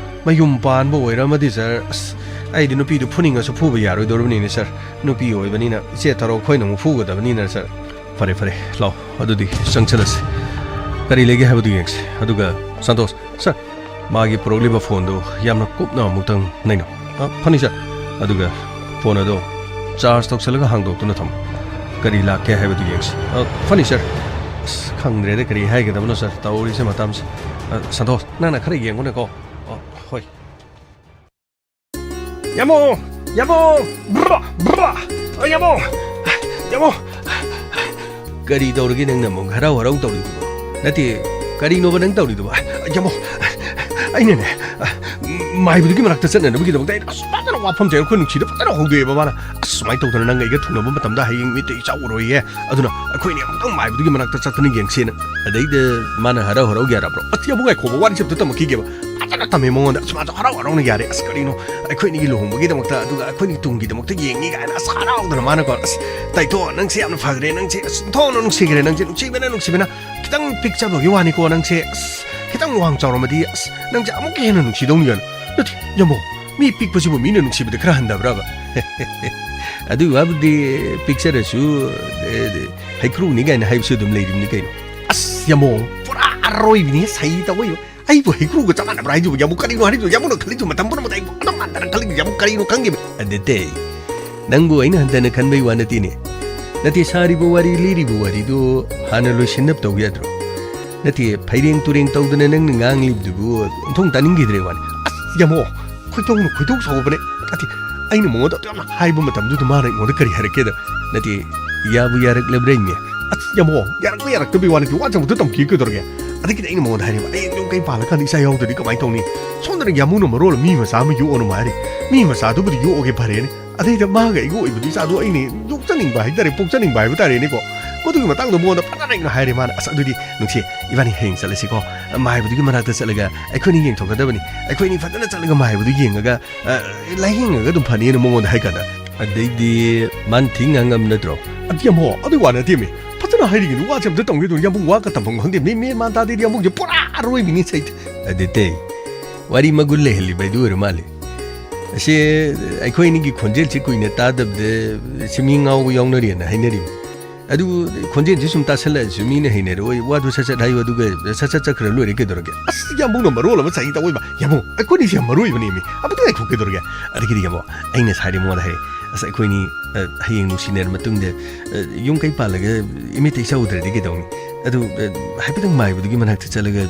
ꯃꯌꯨꯝ ꯄꯥꯟꯕ ꯑꯣꯏꯔꯝꯃꯗꯤ, ꯁꯥꯔ, ꯑꯁ, ꯑꯩꯗꯤ ꯅꯨꯄꯤꯗꯨ ꯐꯨꯅꯤꯡꯉꯁꯨ ꯐꯨꯕ ꯌꯥꯔꯣꯏꯗꯧꯔꯕꯅꯤꯅꯦ, ꯁꯥꯔ꯫ ꯅꯨꯄꯤ ꯑꯣꯏꯕꯅꯤꯅ ꯏꯆꯦ ꯊꯔꯣ ꯑꯩꯈꯣꯏꯅ ꯑꯃꯨꯛ ꯐꯨꯒꯗꯕꯅꯤꯅ, ꯁꯥꯔ꯫ ꯐꯔꯦ, ꯐꯔꯦ, ꯂꯥꯎ, ꯑꯗꯨꯗꯤ ꯆꯪꯁꯤꯜꯂꯁꯤ꯫ ꯀꯔꯤ ꯂꯩꯒꯦ ꯍꯥꯏꯕꯗꯨ ꯌꯦꯡꯁꯤ꯫ ꯑꯗꯨꯒ, ꯁꯟꯇꯣꯁ, ꯁꯥꯔ, ꯃꯥꯒꯤ ꯄꯨꯔꯛꯂꯤꯕ ꯐꯣꯟꯗꯨ ꯌꯥꯝꯅ ꯀꯨꯞꯅ ꯑꯃꯨꯛꯇꯪ ꯅꯩꯅꯧ꯫ ꯑ, ꯐꯅꯤ, ꯁꯥꯔ꯫ ꯑꯗꯨꯒ ꯐꯣꯟ ꯑꯗꯣ ꯆꯥꯔꯖ ꯇꯧꯁꯜꯂꯒ ꯍꯥꯡꯗꯣꯛꯇꯨꯅ ꯊꯝꯃꯨ꯫ ꯀꯔꯤ ꯂꯥꯛꯀꯦ ꯍꯥꯏꯕꯗꯨ ꯌꯦꯡꯁꯤ꯫ ꯑ, ꯐꯅꯤ, ꯁꯥꯔ꯫ ꯑꯁ, ꯈꯪꯗ꯭ꯔꯦꯗ, ꯀꯔꯤ ꯍꯥꯏꯒꯗꯕꯅꯣ, ꯁꯥꯔ, ꯇꯧꯔꯤꯁꯦ ꯃꯇꯝꯁꯦ꯫ ꯑ, ꯁꯟꯇꯣꯁ, ꯅꯪꯅ ꯈꯔ ꯌꯦꯡꯉꯨꯅꯦꯀꯣ꯫ ꯑ, ꯍꯣꯏ꯫ ꯌꯥꯃꯣ! ꯌꯥꯃꯣ! ꯕ꯭ꯔꯥ! ꯕ꯭ꯔꯥ! ꯑ, ꯌꯥꯃꯣ! ꯌꯥꯃꯣ! ꯀꯔꯤ ꯇꯧꯔꯒꯦ ꯅꯪꯅ ꯑꯃꯨꯛ ꯍꯔꯥꯎ ꯍꯔꯥꯎ ꯇꯧꯔꯤꯗꯨꯕꯣ? ꯅꯠꯇꯦ, ꯀꯔꯤꯅꯣꯕ ꯅꯪ ꯇꯧꯔꯤꯗꯨꯕꯣ? ꯌꯥꯃꯣ! ꯑꯩꯅꯅꯦ, ꯃꯥꯏꯕꯗꯨꯒꯤ ꯃꯅꯥꯛꯇ ꯆꯠꯅꯅꯕꯒꯤꯗꯃꯛꯇ ꯑꯩꯅ ꯑꯁ ꯐꯖꯅ ꯋꯥꯐꯝꯁꯦ ꯑꯩꯈꯣꯏ ꯅꯨꯡꯁꯤꯗ ꯐꯖꯅ ꯍꯧꯗꯣꯛꯑꯦꯕ ꯃꯥꯅ꯫ ꯑꯁ, ꯁꯨꯃꯥꯏꯅ ꯇꯧꯗꯅ ꯅꯪ ꯑꯩꯒ ꯊꯨꯡꯅꯕ ꯃꯇꯝꯗ ꯍꯌꯦꯡ ꯃꯤꯠꯇ ꯏꯆꯥ ꯎꯔꯣꯏꯌꯦ꯫ ꯑꯗꯨꯅ ꯑꯩꯈꯣꯏꯅꯤ ꯑꯃꯨꯛꯇꯪ ꯃꯥꯏꯕꯗꯨꯒꯤ ꯃꯅꯥꯛꯇ ꯆꯠꯇꯅ ꯌꯦꯡꯁꯦꯅ꯫ ꯑꯗꯩꯗ ꯃꯥꯅ ꯍꯔꯥꯎ ꯍꯔꯥꯎ ꯌꯥꯔꯕ꯭ꯔꯣ? ꯑꯁ, ꯌꯥꯃꯣ, ꯉꯥꯏꯈꯣꯕ, ꯋꯥꯔꯤꯁꯦ ꯑꯝꯇ ꯇꯝꯃꯛꯈꯤꯒꯦꯕ꯫ ꯐꯖꯅ ꯇꯝꯃꯦ ꯃꯉꯣꯟꯗ꯫ ꯑꯁ, ꯃꯥꯁꯨ ꯍꯔꯥꯎ ꯍꯔꯥꯎꯅ ꯌꯥꯔꯦ꯫ "ꯑꯁ, ꯀꯔꯤꯅꯣ, ꯑꯩꯈꯣꯏ ꯑꯅꯤꯒꯤ ꯂꯨꯍꯣꯡꯕꯒꯤꯗꯃꯛꯇ, ꯑꯗꯨꯒ ꯑꯩꯈꯣꯏ ꯑꯅꯤꯒꯤ ꯇꯨꯡꯒꯤꯗꯃꯛꯇ ꯌꯦꯡꯉꯤ" ꯀꯥꯏꯅ ꯑꯁ ꯍꯔꯥꯎꯗꯅ ꯃꯥꯅꯀꯣ꯫ "ꯑꯁ, ꯇꯥꯏꯇꯣ, ꯅꯪꯁꯦ ꯌꯥꯝꯅ ꯐꯈ꯭ꯔꯦ, ꯅꯪꯁꯦ ꯑꯁ ꯑꯣꯟꯊꯣꯛꯅ ꯅꯨꯡꯁꯤꯈ꯭ꯔꯦ, ꯅꯪꯁꯦ ꯅꯨꯡꯁꯤꯕꯅ ꯅꯨꯡꯁꯤꯕꯅ꯫ ꯈꯤꯇꯪ ꯄꯤꯛꯆꯕꯒꯤ ꯋꯥꯅꯤꯀꯣ, ꯅꯪꯁꯦ ꯑꯁ ꯈꯤꯇꯪ ꯋꯥꯡ ꯆꯥꯎꯔꯝꯃꯗꯤ ꯑꯁ ꯅꯪꯁꯦ ꯑꯃꯨꯛꯀ ꯍꯦꯟꯅ ꯅꯨꯡꯁꯤꯗꯧꯅꯤ" ꯀꯥꯏꯅ꯫ ꯅꯠꯇꯦ, ꯌꯥꯃꯣ, ꯃꯤ ꯄꯤꯛꯄꯁꯤꯕꯨ ꯃꯤꯅ ꯅꯨꯡꯁꯤꯕꯗ ꯈꯔ ꯍꯟꯊꯕ꯭ꯔꯕ? ꯑꯗꯨꯒꯤ ꯋꯥꯕꯨꯗꯤ ꯄꯤꯛꯆꯔꯁꯨ, ꯑꯦ, ꯍꯩꯀ꯭ꯔꯨꯅꯤ ꯀꯥꯏꯅ ꯍꯥꯏꯕꯁꯨ ꯑꯗꯨꯝ ꯂꯩꯔꯤꯕꯅꯤ ꯀꯩꯅꯣ꯫ ꯑꯁ, ꯌꯥꯃꯣ, ꯄꯨꯔꯥ ꯑꯔꯣꯏꯕꯤꯅꯤ ꯁꯩ ꯇꯧꯕ꯫ ꯑꯩꯕꯨ ꯍꯩꯀ꯭ꯔꯨꯒ ꯆꯞ ꯃꯥꯟꯅꯕ꯭ꯔꯥ ꯍꯥꯏꯁꯤꯕꯨ? ꯌꯥꯃꯣ, ꯀꯔꯤꯅꯣ ꯍꯥꯏꯔꯤꯕ? ꯌꯥꯃꯣꯅ ꯈꯜꯂꯤꯁꯨ ꯃꯇꯝ ꯄꯨꯝꯅꯃꯛꯇ ꯑꯩꯕꯨ ꯑꯗꯨꯝ ꯃꯥꯟꯅꯔ ꯈꯜꯂꯤꯕ ꯌꯥꯃꯣ, ꯀꯔꯤꯅꯣ ꯈꯪꯗꯦꯕ? ꯅꯠꯇꯦ, ꯅꯪꯕꯨ ꯑꯩꯅ ꯍꯟꯊꯅ ꯈꯟꯕꯩ ꯋꯥ ꯅꯠꯇꯦꯅꯦ꯫ ꯅꯠꯇꯦ, ꯁꯥꯔꯤꯕ ꯋꯥꯔꯤ, ꯂꯤꯔꯤꯕ ꯋꯥꯔꯤꯗꯨ ꯍꯥꯟꯅ ꯂꯣꯏꯁꯤꯟꯅꯕ ꯇꯧ ꯌꯥꯗ꯭ꯔꯣ? ꯅꯠꯇꯦ, ꯐꯩꯔꯦꯡ ꯇꯨꯔꯦꯡ ꯇꯧꯗꯅ ꯅꯪꯅ ꯉꯥꯡꯂꯤꯕꯗꯨꯕꯨ ꯑꯣꯟꯊꯣꯡ ꯇꯥꯅꯤꯡꯈꯤꯗ꯭ꯔꯦ ꯋꯥꯅꯤ꯫ ꯑꯁ, ꯌꯥꯃꯣ, ꯈꯣꯏꯗꯧꯅ ꯈꯣꯏꯗꯧ ꯁꯥꯎꯒꯠꯄꯅꯦ꯫ ꯅꯠꯇꯦ, ꯑꯩꯅ ꯃꯉꯣꯟꯗ ꯑꯗꯨ ꯌꯥꯝꯅ ꯍꯥꯏꯕ ꯃꯇꯝꯗꯨꯗ ꯃꯥꯅ ꯑꯩꯉꯣꯟꯗ ꯀꯔꯤ ꯍꯥꯏꯔꯛꯀꯦꯗ? ꯅꯠꯇꯦ, ꯌꯥꯕꯨ ꯌꯥꯔꯛꯂꯕ꯭ꯔꯥ ꯏꯅꯦ? ꯑꯁ, ꯌꯥꯃꯣ, ꯌꯥꯔꯛꯄ ꯌꯥꯔꯛꯇꯕꯤ ꯋꯥ ꯅꯠꯇꯦ, ꯋꯥ ꯆꯪꯕꯗ ꯇꯝꯈꯤ ꯀꯩꯗꯧꯔꯒꯦ? ꯑꯗꯒꯤꯗꯤ ꯑꯩꯅ ꯃꯉꯣꯟꯗ ꯍꯥꯏꯔꯤꯕ, "ꯍꯌꯦꯡ ꯌꯨꯝ ꯀꯩ ꯄꯥꯜꯂꯀꯥꯟꯗ ꯏꯆꯥ ꯌꯥꯎꯗ꯭ꯔꯗꯤ ꯀꯃꯥꯏꯅ ꯇꯧꯅꯤ? ꯁꯣꯝꯗꯅ ꯌꯥꯃꯨꯅ ꯃꯔꯣꯜ ꯑꯃ ꯃꯤ ꯃꯆꯥ ꯑꯃ ꯌꯣꯛꯑꯅꯨ ꯍꯥꯏꯔꯤ꯫ ꯃꯤ ꯃꯆꯥꯗꯨꯕꯨꯗꯤ ꯌꯣꯛꯑꯒꯦ ꯐꯔꯦꯅꯦ꯫ ꯑꯗꯩꯗ ꯃꯥꯒ ꯑꯩꯒ ꯑꯣꯏꯕꯗꯨ ꯏꯆꯥꯗꯣ ꯑꯩꯅ ꯌꯣꯛꯆꯅꯤꯡꯕ ꯍꯥꯏꯇꯥꯔꯦ, ꯄꯣꯛꯆꯅꯤꯡꯕ ꯍꯥꯏꯕ ꯇꯥꯔꯦꯅꯦꯀꯣ꯫ ꯃꯗꯨꯒꯤ ꯃꯇꯥꯡꯗ ꯃꯉꯣꯟꯗ ꯐꯖꯅ ꯑꯩꯅ ꯍꯥꯏꯔꯦ꯫ ꯃꯥꯅ, "ꯑꯁ, ꯑꯗꯨꯗꯤ ꯅꯨꯡꯁꯤ, ꯏꯕꯥꯅꯤ ꯍꯌꯦꯡ ꯆꯠꯂꯁꯤꯀꯣ꯫ ꯃꯥꯏꯕꯗꯨꯒꯤ ꯃꯅꯥꯛꯇ ꯆꯠꯂꯒ ꯑꯩꯈꯣꯏꯅꯤ ꯌꯦꯡꯊꯣꯛꯀꯗꯕꯅꯤ꯫ ꯑꯩꯈꯣꯏꯅꯤ ꯐꯖꯅ ꯆꯠꯂꯒ ꯃꯥꯏꯕꯗꯨ ꯌꯦꯡꯉꯒ, ꯑ, ꯂꯥꯏꯌꯦꯡꯉꯒ ꯑꯗꯨꯝ ꯐꯅꯤꯅ" ꯃꯉꯣꯟꯗ ꯍꯥꯏꯀꯥꯟꯗ, ꯑꯗꯩꯗꯤ ꯃꯥꯅ ꯊꯤ ꯉꯥꯡꯉꯝ ꯅꯠꯇ꯭ꯔꯣ? ꯑꯗꯨ ꯌꯥꯝ ꯍꯣ, ꯑꯗꯨꯒꯤ ꯋꯥ ꯅꯠꯇꯦꯃꯤ꯫ ꯐꯖꯅ ꯍꯥꯏꯔꯤꯉꯩꯗ ꯋꯥꯁꯦ ꯑꯝꯇ ꯇꯝꯒꯦ ꯇꯧꯅꯤ꯫ ꯌꯥꯝꯕꯨꯡ ꯋꯥ ꯀ ꯇꯝꯐꯝ ꯈꯪꯗꯦ꯫ ꯃꯤ ꯃꯦꯟ ꯃꯥꯟ ꯇꯥꯗꯦꯗꯤ ꯌꯥꯝꯕꯨꯡꯁꯦ ꯄꯨꯔꯥ ꯑꯔꯣꯏꯕꯤꯅꯤ ꯁꯩ꯫ ꯑꯗꯨꯗꯤ ꯋꯥꯔꯤ ꯃꯒꯨꯟ ꯂꯩꯍꯜꯂꯤꯕ ꯍꯥꯏꯗꯨ ꯑꯣꯏꯔ ꯃꯥꯜꯂꯦ꯫ ꯑꯁꯤ ꯑꯩꯈꯣꯏ ꯑꯅꯤꯒꯤ ꯈꯣꯟꯖꯦꯜꯁꯤ ꯀꯨꯏꯅ ꯇꯥꯗꯕꯗ ꯁꯤ ꯃꯤ ꯉꯥꯎꯕ ꯌꯥꯎꯅꯔꯦꯅ ꯍꯥꯏꯅꯔꯤꯕ꯫ ꯑꯗꯨ ꯈꯣꯟꯖꯦꯜꯁꯤ ꯁꯨꯝ ꯇꯥꯁꯜꯂꯛꯑꯁꯨ ꯃꯤꯅ ꯍꯩꯅꯔꯛꯑꯣꯏ꯫ ꯋꯥꯗꯨ ꯁꯠ ꯁꯠ ꯍꯥꯏꯌꯨ, ꯑꯗꯨꯒ ꯁꯠ ꯁꯠ ꯆꯠꯈ꯭ꯔ ꯂꯣꯏꯔꯦ, ꯀꯩꯗꯧꯔꯒꯦ? ꯑꯁ, ꯌꯥꯝꯕꯨꯡꯅ ꯃꯔꯣꯜ ꯑꯃ ꯆꯍꯤ ꯇꯧꯏꯕ꯫ ꯌꯥꯝꯕꯨꯡ, ꯑꯩꯈꯣꯏꯅꯤꯁꯦ ꯌꯥꯝ ꯃꯔꯨ ꯑꯣꯏꯕꯅꯦꯃꯤ꯫ ꯑꯃꯨꯛꯇ ꯉꯥꯏꯈꯣ, ꯀꯩꯗꯧꯔꯒꯦ? ꯑꯗꯒꯤꯗꯤ ꯌꯥꯝꯕꯨꯡ, ꯑꯩꯅ ꯁꯥꯏꯗꯤ ꯃꯉꯣꯟꯗ ꯍꯥꯏꯔꯦ, "ꯑꯁ, ꯑꯩꯈꯣꯏꯅꯤ, ꯑ, ꯍꯌꯦꯡ ꯅꯨꯡꯁꯤꯅꯔ ꯃꯇꯨꯡꯗ, ꯑ, ꯌꯨꯝ ꯀꯩ ꯄꯥꯜꯂꯒ ꯏꯃꯤꯠꯇ ꯏꯆꯥ ꯎꯗ꯭ꯔꯗꯤ ꯀꯩꯗꯧꯅꯤ? ꯑꯗꯨ, ꯑ, ꯍꯥꯏꯐꯦꯠꯇꯪ ꯃꯥꯏꯕꯗꯨꯒꯤ ꯃꯅꯥꯛꯇ ꯆꯠꯂꯒ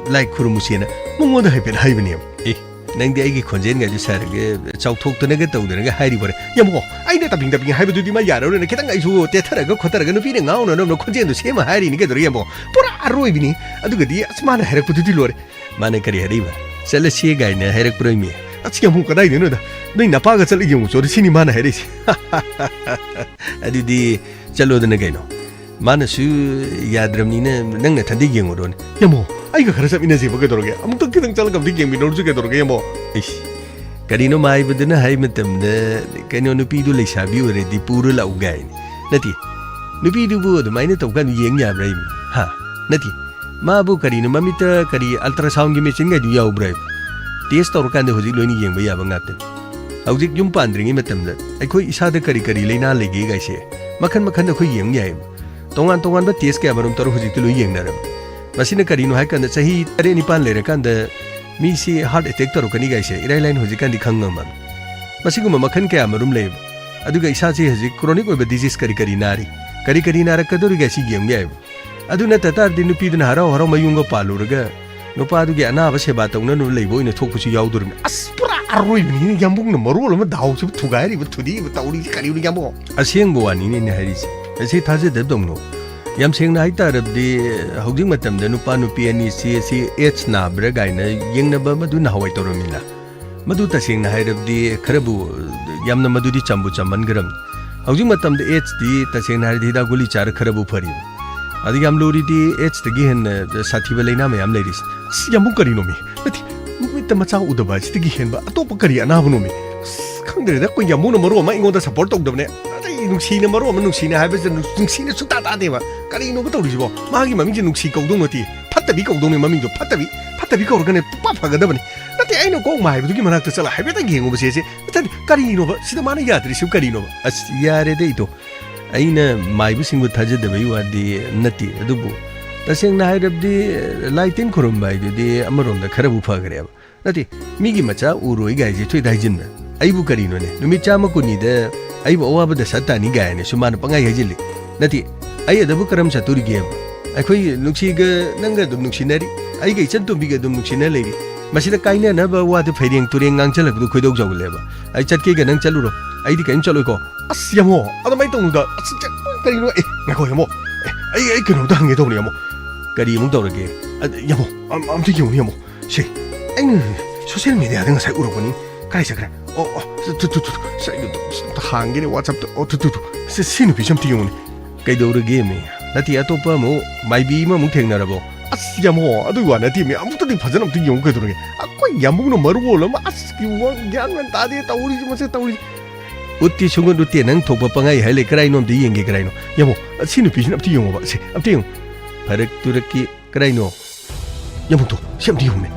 ꯂꯥꯏ ꯈꯨꯔꯨꯝꯃꯨꯁꯦꯅ" ꯃꯉꯣꯟꯗ ꯍꯥꯏꯐꯦꯠ ꯍꯥꯏꯕꯅꯦꯕ꯫ ꯑꯦ, ꯅꯪꯗꯤ ꯑꯩꯒꯤ ꯈꯣꯟꯖꯦꯜꯒꯗꯤ ꯁꯥꯔꯒ ꯆꯥꯎꯊꯣꯛꯇꯅꯒ ꯇꯧꯗꯅꯒ ꯍꯥꯏꯔꯤꯕꯣꯔꯦ? ꯌꯥꯝꯕꯨꯡ, ꯑꯩꯅ ꯇꯞꯄꯤꯡ ꯇꯞꯄꯤꯡ ꯍꯥꯏꯕꯗꯨꯗꯤ ꯃꯥ ꯌꯥꯔꯔꯣꯏꯅ ꯈꯤꯇꯪ ꯑꯩꯁꯨ ꯇꯦꯊꯔꯒ ꯈꯣꯠꯊꯔꯒ ꯅꯨꯄꯤꯅ ꯉꯥꯎꯅꯅꯕ ꯈꯣꯟꯖꯦꯜꯗꯣ ꯁꯦꯝꯃ ꯍꯥꯏꯔꯤꯅꯤ, ꯀꯩꯗꯧꯔꯒꯦ ꯌꯥꯝꯕꯨꯡ? ꯄꯨꯔꯥ ꯑꯔꯣꯏꯕꯤꯅꯤ꯫ ꯑꯗꯨꯒꯗꯤ ꯑꯁ, ꯃꯥꯅ ꯍꯥꯏꯔꯛꯄꯗꯨꯗꯤ ꯂꯣꯏꯔꯦ꯫ ꯃꯥꯅ ꯀꯔꯤ ꯍꯥꯏꯔꯛꯏꯕ? "ꯆꯠꯂꯁꯤ" ꯀꯥꯏꯅ ꯍꯥꯏꯔꯛꯄ꯭ꯔꯣ ꯏꯃꯤ? ꯑꯁ, ꯌꯥꯝꯕꯨꯡ, ꯀꯗꯥꯏꯗꯩꯅꯣꯗ? ꯅꯣꯏ ꯅꯄꯥꯒ ꯆꯠꯂ ꯌꯦꯡꯉꯨ ꯆꯣꯗ, ꯁꯤꯅꯤ ꯃꯥꯅ ꯍꯥꯏꯔꯛꯏꯁꯦ꯫ ꯑꯗꯨꯗꯤ ꯆꯠꯂꯣꯗꯅ ꯀꯩꯅꯣ? ꯃꯥꯅꯁꯨ ꯌꯥꯗ꯭ꯔꯕꯅꯤꯅ ꯅꯪ ꯅꯊꯟꯗ ꯌꯦꯡꯉꯨꯔꯣꯅꯦ꯫ ꯌꯥꯝꯕꯨꯡ, ꯑꯩꯒ ꯈꯔ ꯆꯠꯃꯤꯟꯅꯁꯦꯕ, ꯀꯩꯗꯧꯔꯒꯦ? ꯑꯃꯨꯛꯇꯪ ꯈꯤꯇꯪ ꯆꯠꯂꯒ ꯑꯝꯇ ꯌꯦꯡꯃꯤꯟꯅꯔꯨꯁꯦ, ꯀꯩꯗꯧꯔꯒꯦ ꯌꯥꯝꯕꯨꯡ? ꯏꯁ, ꯀꯔꯤꯅꯣ ꯃꯥꯏꯕꯗꯨꯅ ꯍꯥꯏ ꯃꯇꯝꯗ, ꯀꯩꯅꯣ, ꯅꯨꯄꯤꯗꯨ ꯂꯩꯁꯥꯕꯤ ꯑꯣꯏꯔꯗꯤ ꯄꯨꯔ ꯂꯥꯛꯎ ꯀꯥꯏꯅ? ꯅꯠꯇꯦ, ꯅꯨꯄꯤꯗꯨꯕꯨ ꯑꯗꯨꯃꯥꯏꯅ ꯇꯧꯀꯥꯟꯗ ꯌꯦꯡ ꯌꯥꯕ꯭ꯔꯥ ꯍꯥꯏꯕꯅꯤ? ꯍꯥ? ꯅꯠꯇꯦ, ꯃꯥꯕꯨ ꯀꯔꯤꯅꯣ, ꯃꯃꯤꯠꯇ ꯀꯔꯤ ultrasoundꯒꯤ machineꯒꯗꯨ ꯌꯥꯎꯕ꯭ꯔꯥ ꯍꯥꯏꯕ? Test ꯇꯧꯔꯀꯥꯟꯗ ꯍꯧꯖꯤꯛ ꯂꯣꯏꯅ ꯌꯦꯡꯕ ꯌꯥꯕ ꯉꯥꯛꯇꯅꯤ꯫ ꯍꯧꯖꯤꯛ ꯌꯨꯝ ꯄꯥꯟꯗ꯭ꯔꯤꯉꯩ ꯃꯇꯝꯗ ꯑꯩꯈꯣꯏ ꯏꯁꯥꯗ ꯀꯔꯤ ꯀꯔꯤ ꯂꯩꯅꯥ ꯂꯩꯒꯦ ꯀꯥꯏꯁꯦ ꯃꯈꯟ ꯃꯈꯟ ꯑꯩꯈꯣꯏ ꯌꯦꯡ ꯌꯥꯏꯌꯦꯕ꯫ ꯇꯣꯉꯥꯟ ꯇꯣꯉꯥꯟꯕ test ꯀꯌꯥ ꯃꯔꯨꯝ ꯇꯧꯔ ꯍꯧꯖꯤꯛꯇꯤ ꯂꯣꯏ ꯌꯦꯡꯅꯔꯕꯅꯤ꯫ ꯃꯁꯤꯅ ꯀꯔꯤꯅꯣ ꯍꯥꯏ ꯀꯥꯟꯗ ꯆꯍꯤ ꯇꯔꯦꯠ ꯅꯤꯄꯥꯟ ꯂꯩꯔꯀꯥꯟꯗ ꯃꯤꯁꯤ heart attack ꯇꯧꯔꯛꯀꯅꯤ ꯀꯥꯏꯁꯦ ꯏꯔꯥꯏ ꯂꯥꯏꯅ ꯍꯧꯖꯤꯛꯀꯥꯟꯗꯤ ꯈꯪ ꯉꯝꯃꯕꯅꯤ꯫ ꯃꯁꯤꯒꯨꯝꯕ ꯃꯈꯟ ꯀꯌꯥ ꯃꯔꯨꯝ ꯂꯩꯌꯦꯕ꯫ ꯑꯗꯨꯒ ꯏꯁꯥꯁꯤ ꯍꯧꯖꯤꯛ chronic ꯑꯣꯏꯕ disease ꯀꯔꯤ ꯀꯔꯤ ꯅꯥꯔꯤ, ꯀꯔꯤ ꯀꯔꯤ ꯅꯥꯔꯛꯀꯗꯧꯔꯤꯒꯦ ꯁꯤ ꯌꯦꯡ ꯌꯥꯏꯌꯦꯕ꯫ ꯑꯗꯨ ꯅꯠꯇ ꯇꯥꯔꯗꯤ ꯅꯨꯄꯤꯗꯨꯅ ꯍꯔꯥꯎ ꯍꯔꯥꯎ ꯃꯌꯨꯝꯒ ꯄꯥꯜꯂꯨꯔꯒ ꯅꯨꯄꯥꯗꯨꯒꯤ ꯑꯅꯥꯕ ꯁꯦꯕꯥ ꯇꯧꯅꯅꯕ ꯂꯩꯕ ꯑꯣꯏꯅ ꯊꯣꯛꯄꯁꯨ ꯌꯥꯎꯗꯣꯔꯤꯕꯅꯤ꯫ ꯑꯁ, ꯄꯨꯔꯥ ꯑꯔꯣꯏꯕꯅꯤꯅꯦ ꯌꯥꯝꯕꯨꯡꯅ ꯃꯔꯣꯜ ꯑꯃ ꯗꯥꯎꯁꯤꯕꯨ ꯊꯨꯒꯥꯏꯔꯤꯕ, ꯊꯨꯗꯤꯛꯏꯕ, ꯇꯧꯔꯤꯁꯤ ꯀꯔꯤꯅꯣ ꯌꯥꯝꯕꯨꯡ? ꯑꯁꯦꯡꯕ ꯋꯥꯅꯤꯅꯦ ꯑꯩꯅ ꯍꯥꯏꯔꯤꯁꯦ꯫ ꯑꯁꯤ ꯊꯥꯖꯗꯕꯗꯧꯅꯣ꯫ ꯌꯥꯝ ꯁꯦꯡꯅ ꯍꯥꯏ ꯇꯥꯔꯕꯗꯤ ꯍꯧꯖꯤꯛ ꯃꯇꯝꯗ ꯅꯨꯄꯥ ꯅꯨꯄꯤ ꯑꯅꯤꯁꯤ ꯑꯁꯤ AIDS ꯅꯥꯕ꯭ꯔꯥ ꯀꯥꯏꯅ ꯌꯦꯡꯅꯕ ꯑꯃꯗꯨ ꯅꯍꯥꯟꯋꯥꯏ ꯇꯧꯔꯝꯃꯤꯅ꯫ ꯃꯗꯨ ꯇꯁꯦꯡꯅ ꯍꯥꯏꯔꯕꯗꯤ ꯈꯔꯕꯨ ꯌꯥꯝꯅ ꯃꯗꯨꯗꯤ ꯆꯝꯕꯨ ꯆꯝꯃꯟꯈ꯭ꯔꯕꯅꯤ꯫ ꯍꯧꯖꯤꯛ ꯃꯇꯝꯗ AIDSꯇꯤ ꯇꯁꯦꯡꯅ ꯍꯥꯏꯔꯗꯤ ꯍꯤꯗꯥꯛ ꯒꯨꯂꯤ ꯆꯥꯔ ꯈꯔꯕꯨ ꯐꯔꯤ꯫ ꯑꯗ ꯌꯥꯝ ꯂꯨꯔꯤꯗꯤ AIDSꯇꯒꯤ ꯍꯦꯟꯅ ꯁꯥꯊꯤꯕ ꯂꯩꯅꯥ ꯃꯌꯥꯝ ꯂꯩꯔꯤꯁꯦ꯫ ꯑꯁ, ꯌꯥꯝꯕꯨꯡ ꯀꯔꯤꯅꯣꯃꯤ? ꯅꯠꯇꯦ, ꯃꯤꯠꯇ ꯃꯆꯥ ꯎꯗꯕ ꯑꯁꯤꯗꯒꯤ ꯍꯦꯟꯕ ꯑꯇꯣꯞꯄ ꯀꯔꯤ ꯑꯅꯥꯕꯅꯣꯃꯤ? ꯑꯁ, ꯈꯪꯗ꯭ꯔꯦꯗ, ꯑꯩꯈꯣꯏ ꯌꯥꯝꯕꯨꯡꯅ ꯃꯔꯣꯟ ꯑꯃ ꯑꯩꯉꯣꯟꯗ support ꯇꯧꯗꯕꯅꯦ꯫ ꯑꯇꯩ ꯅꯨꯡꯁꯤꯅ ꯃꯔꯣꯟ ꯑꯃ ꯅꯨꯡꯁꯤꯅ ꯍꯥꯏꯕꯁꯤꯗ ꯅꯨꯡ-, ꯅꯨꯡꯁꯤꯅ ꯁꯨꯡꯇꯥ ꯇꯥꯗꯦꯕ꯫ ꯀꯔꯤꯅꯣꯕ ꯇꯧꯔꯤꯁꯤꯕꯣ? ꯃꯥꯒꯤ ꯃꯃꯤꯡꯁꯦ ꯅꯨꯡꯁꯤ ꯀꯧꯗꯧ ꯅꯠꯇꯦ, ꯐꯠꯇꯕꯤ ꯀꯧꯗꯧꯅꯦ ꯃꯃꯤꯡꯗꯣ, ꯐꯠꯇꯕꯤ꯫ ꯐꯠꯇꯕꯤ ꯀꯧꯔꯒꯅꯦ ꯄꯨꯡꯐ ꯐꯒꯗꯕꯅꯤ꯫ ꯅꯠꯇꯦ, ꯑꯩꯅ ꯀꯣꯛ ꯃꯥꯏꯕꯗꯨꯒꯤ ꯃꯅꯥꯛꯇ ꯆꯠꯂ ꯍꯥꯏꯐꯦꯠꯇꯪ ꯌꯦꯡꯉꯨꯕꯁꯦ꯫ ꯁꯦ, ꯅꯠꯇꯦ, ꯀꯔꯤꯅꯣꯕ? ꯁꯤꯗ ꯃꯥꯅ ꯌꯥꯗ꯭ꯔꯤꯁꯤꯕꯨ ꯀꯔꯤꯅꯣꯕ? ꯑꯁ, ꯌꯥꯔꯦꯗ, ꯏꯇꯣ꯫ ꯑꯩꯅ ꯃꯥꯏꯕꯁꯤꯡꯕꯨ ꯊꯥꯖꯗꯕꯩ ꯋꯥꯗꯤ ꯅꯠꯇꯦ, ꯑꯗꯨꯕꯨ ꯇꯁꯦꯡꯅ ꯍꯥꯏꯔꯕꯗꯤ ꯂꯥꯏ ꯇꯤꯟ ꯈꯨꯔꯨꯝꯕ ꯍꯥꯏꯗꯨꯗꯤ ꯑꯃꯔꯣꯝꯗ ꯈꯔꯕꯨ ꯐꯈ꯭ꯔꯦꯕ꯫ ꯅꯠꯇꯦ, ꯃꯤꯒꯤ ꯃꯆꯥ ꯎꯔꯣꯏ ꯒꯥꯏꯁꯦ ꯊꯣꯏꯗ ꯍꯥꯏꯖꯤꯟꯕ꯫ ꯑꯩꯕꯨ ꯀꯔꯤꯅꯣꯅꯦ? ꯅꯨꯃꯤꯠ ꯆꯥꯝꯃ ꯀꯨꯟꯅꯤꯗ ꯑꯩꯕꯨ ꯑꯋꯥꯕ ꯗꯁꯥ ꯇꯥꯅꯤ ꯒꯥꯏꯅꯁꯨ ꯃꯥꯅ ꯄꯪꯍꯥꯏ ꯍꯥꯏꯖꯤꯜꯂꯤ꯫ ꯅꯠꯇꯦ, ꯑꯩ ꯑꯗꯕꯨ ꯀꯔꯝ ꯆꯠꯇꯣꯔꯤꯒꯦꯕ? ꯑꯩꯈꯣꯏ ꯅꯨꯡꯁꯤꯒ ꯅꯪꯒ ꯑꯗꯨꯝ ꯅꯨꯡꯁꯤꯅꯔꯤ, ꯑꯩꯒ ꯏꯆꯟ ꯇꯣꯝꯕꯤꯒ ꯑꯗꯨꯝ ꯅꯨꯡꯁꯤꯅ ꯂꯩꯔꯤ꯫ ꯃꯁꯤꯗ ꯀꯥꯏꯅꯅꯕ ꯋꯥꯗ ꯐꯩꯔꯦꯡ ꯇꯨꯔꯦꯡ ꯉꯥꯡꯁꯜꯂꯛꯄꯗꯨ ꯈꯣꯏꯗꯧ ꯁꯥꯎꯒꯠꯂꯦꯕ꯫ ꯑꯩ ꯆꯠꯀꯦꯒ ꯅꯪ ꯆꯠꯂꯨꯔꯣ, ꯑꯩꯗꯤ ꯀꯔꯤꯝ ꯆꯠꯂꯣꯏꯀꯣ꯫ ꯑꯁ, ꯌꯥꯃꯣ, ꯑꯗꯨꯃꯥꯏꯅ ꯇꯧꯅꯨꯗ꯫ ꯑꯁ, ꯆꯠ-, ꯀꯔꯤꯅꯣ? ꯑꯦ, ꯉꯥꯏꯈꯣ, ꯌꯥꯃꯣ꯫ ꯑꯦ, ꯑꯩ, ꯑꯩ ꯀꯩꯅꯣꯝꯇ ꯍꯪꯒꯦ ꯇꯧꯕꯅꯦ, ꯌꯥꯃꯣ꯫ ꯀꯔꯤ ꯑꯃꯨꯛ ꯇꯧꯔꯒꯦ? ꯑ, ꯌꯥꯃꯣ, ꯑꯝ-, ꯑꯝꯇ ꯌꯦꯡꯉꯨꯅꯦ, ꯌꯥꯃꯣ꯫ ꯁꯦ, ꯑꯩꯅ social mediaꯗ ꯉꯁꯥꯏ ꯎꯔꯛꯄꯅꯤ꯫ ꯀꯥꯏ ꯆꯠꯈ꯭ꯔꯦ? ꯑꯣ, ꯑꯣ, ꯁꯤ, ꯇꯨ, ꯇꯨ, ꯇꯨ, ꯁꯤ, ꯑꯩ ꯑꯝꯇ ꯍꯥꯡꯒꯦꯅꯦ WhatsAppꯇ꯫ ꯑꯣ, ꯇꯨ, ꯇꯨ, ꯇꯨ꯫ ꯁꯤ, ꯁꯤ ꯅꯨꯄꯤꯁꯤ ꯑꯝꯇ ꯌꯦꯡꯉꯨꯅꯦ꯫ ꯀꯩꯗꯧꯔꯒꯦ ꯃꯤ? ꯅꯠꯇꯦ, ꯑꯇꯣꯞꯄ ꯑꯃꯨꯛ ꯃꯥꯏꯕꯤ ꯑꯃꯃꯨꯛ ꯊꯦꯡꯅꯔꯕꯣ? ꯑꯁ, ꯌꯥꯃꯣ, ꯑꯗꯨꯒꯤ ꯋꯥ ꯅꯠꯇꯦ ꯃꯤ꯫ ꯑꯃꯨꯛꯇꯗꯤ ꯐꯖꯅ ꯑꯝꯇ ꯌꯦꯡꯉꯨ ꯀꯩꯗꯧꯔꯒꯦ? ꯑꯩꯈꯣꯏ ꯌꯥꯃꯨꯅ ꯃꯔꯣꯜ ꯑꯃ, ꯑꯁ, ꯀꯤ ꯋꯥ ꯒ꯭ꯌꯥꯟ ꯃꯦꯟ ꯇꯥꯗꯦ ꯇꯧꯔꯤꯁꯤ, ꯃꯁꯤ ꯇꯧꯔꯤꯁꯤ꯫ ꯎꯠꯇꯤ ꯁꯨꯡꯎꯠ ꯎꯠꯇꯦ, ꯅꯪ ꯊꯣꯛꯄ ꯄꯪꯍꯥꯏ ꯍꯥꯏ ꯂꯩ꯫ ꯀꯔꯥꯏꯅꯣ ꯑꯝꯇ ꯌꯦꯡꯒꯦ, ꯀꯔꯥꯏꯅꯣ? ꯌꯥꯃꯣ, ꯁꯤ ꯅꯨꯄꯤꯁꯤꯅ ꯑꯝꯇ ꯌꯦꯡꯉꯣꯕ꯫ ꯁꯦ, ꯑꯝꯇ ꯌꯦꯡꯉꯣ꯫ ꯐꯔꯛ ꯇꯨꯔꯛꯀꯤ ꯀꯔꯥꯏꯅꯣ? ꯌꯥꯃꯣ, ꯇꯣ, ꯁꯤ ꯑꯝꯇ ꯌꯦꯡꯉꯨꯅꯦ꯫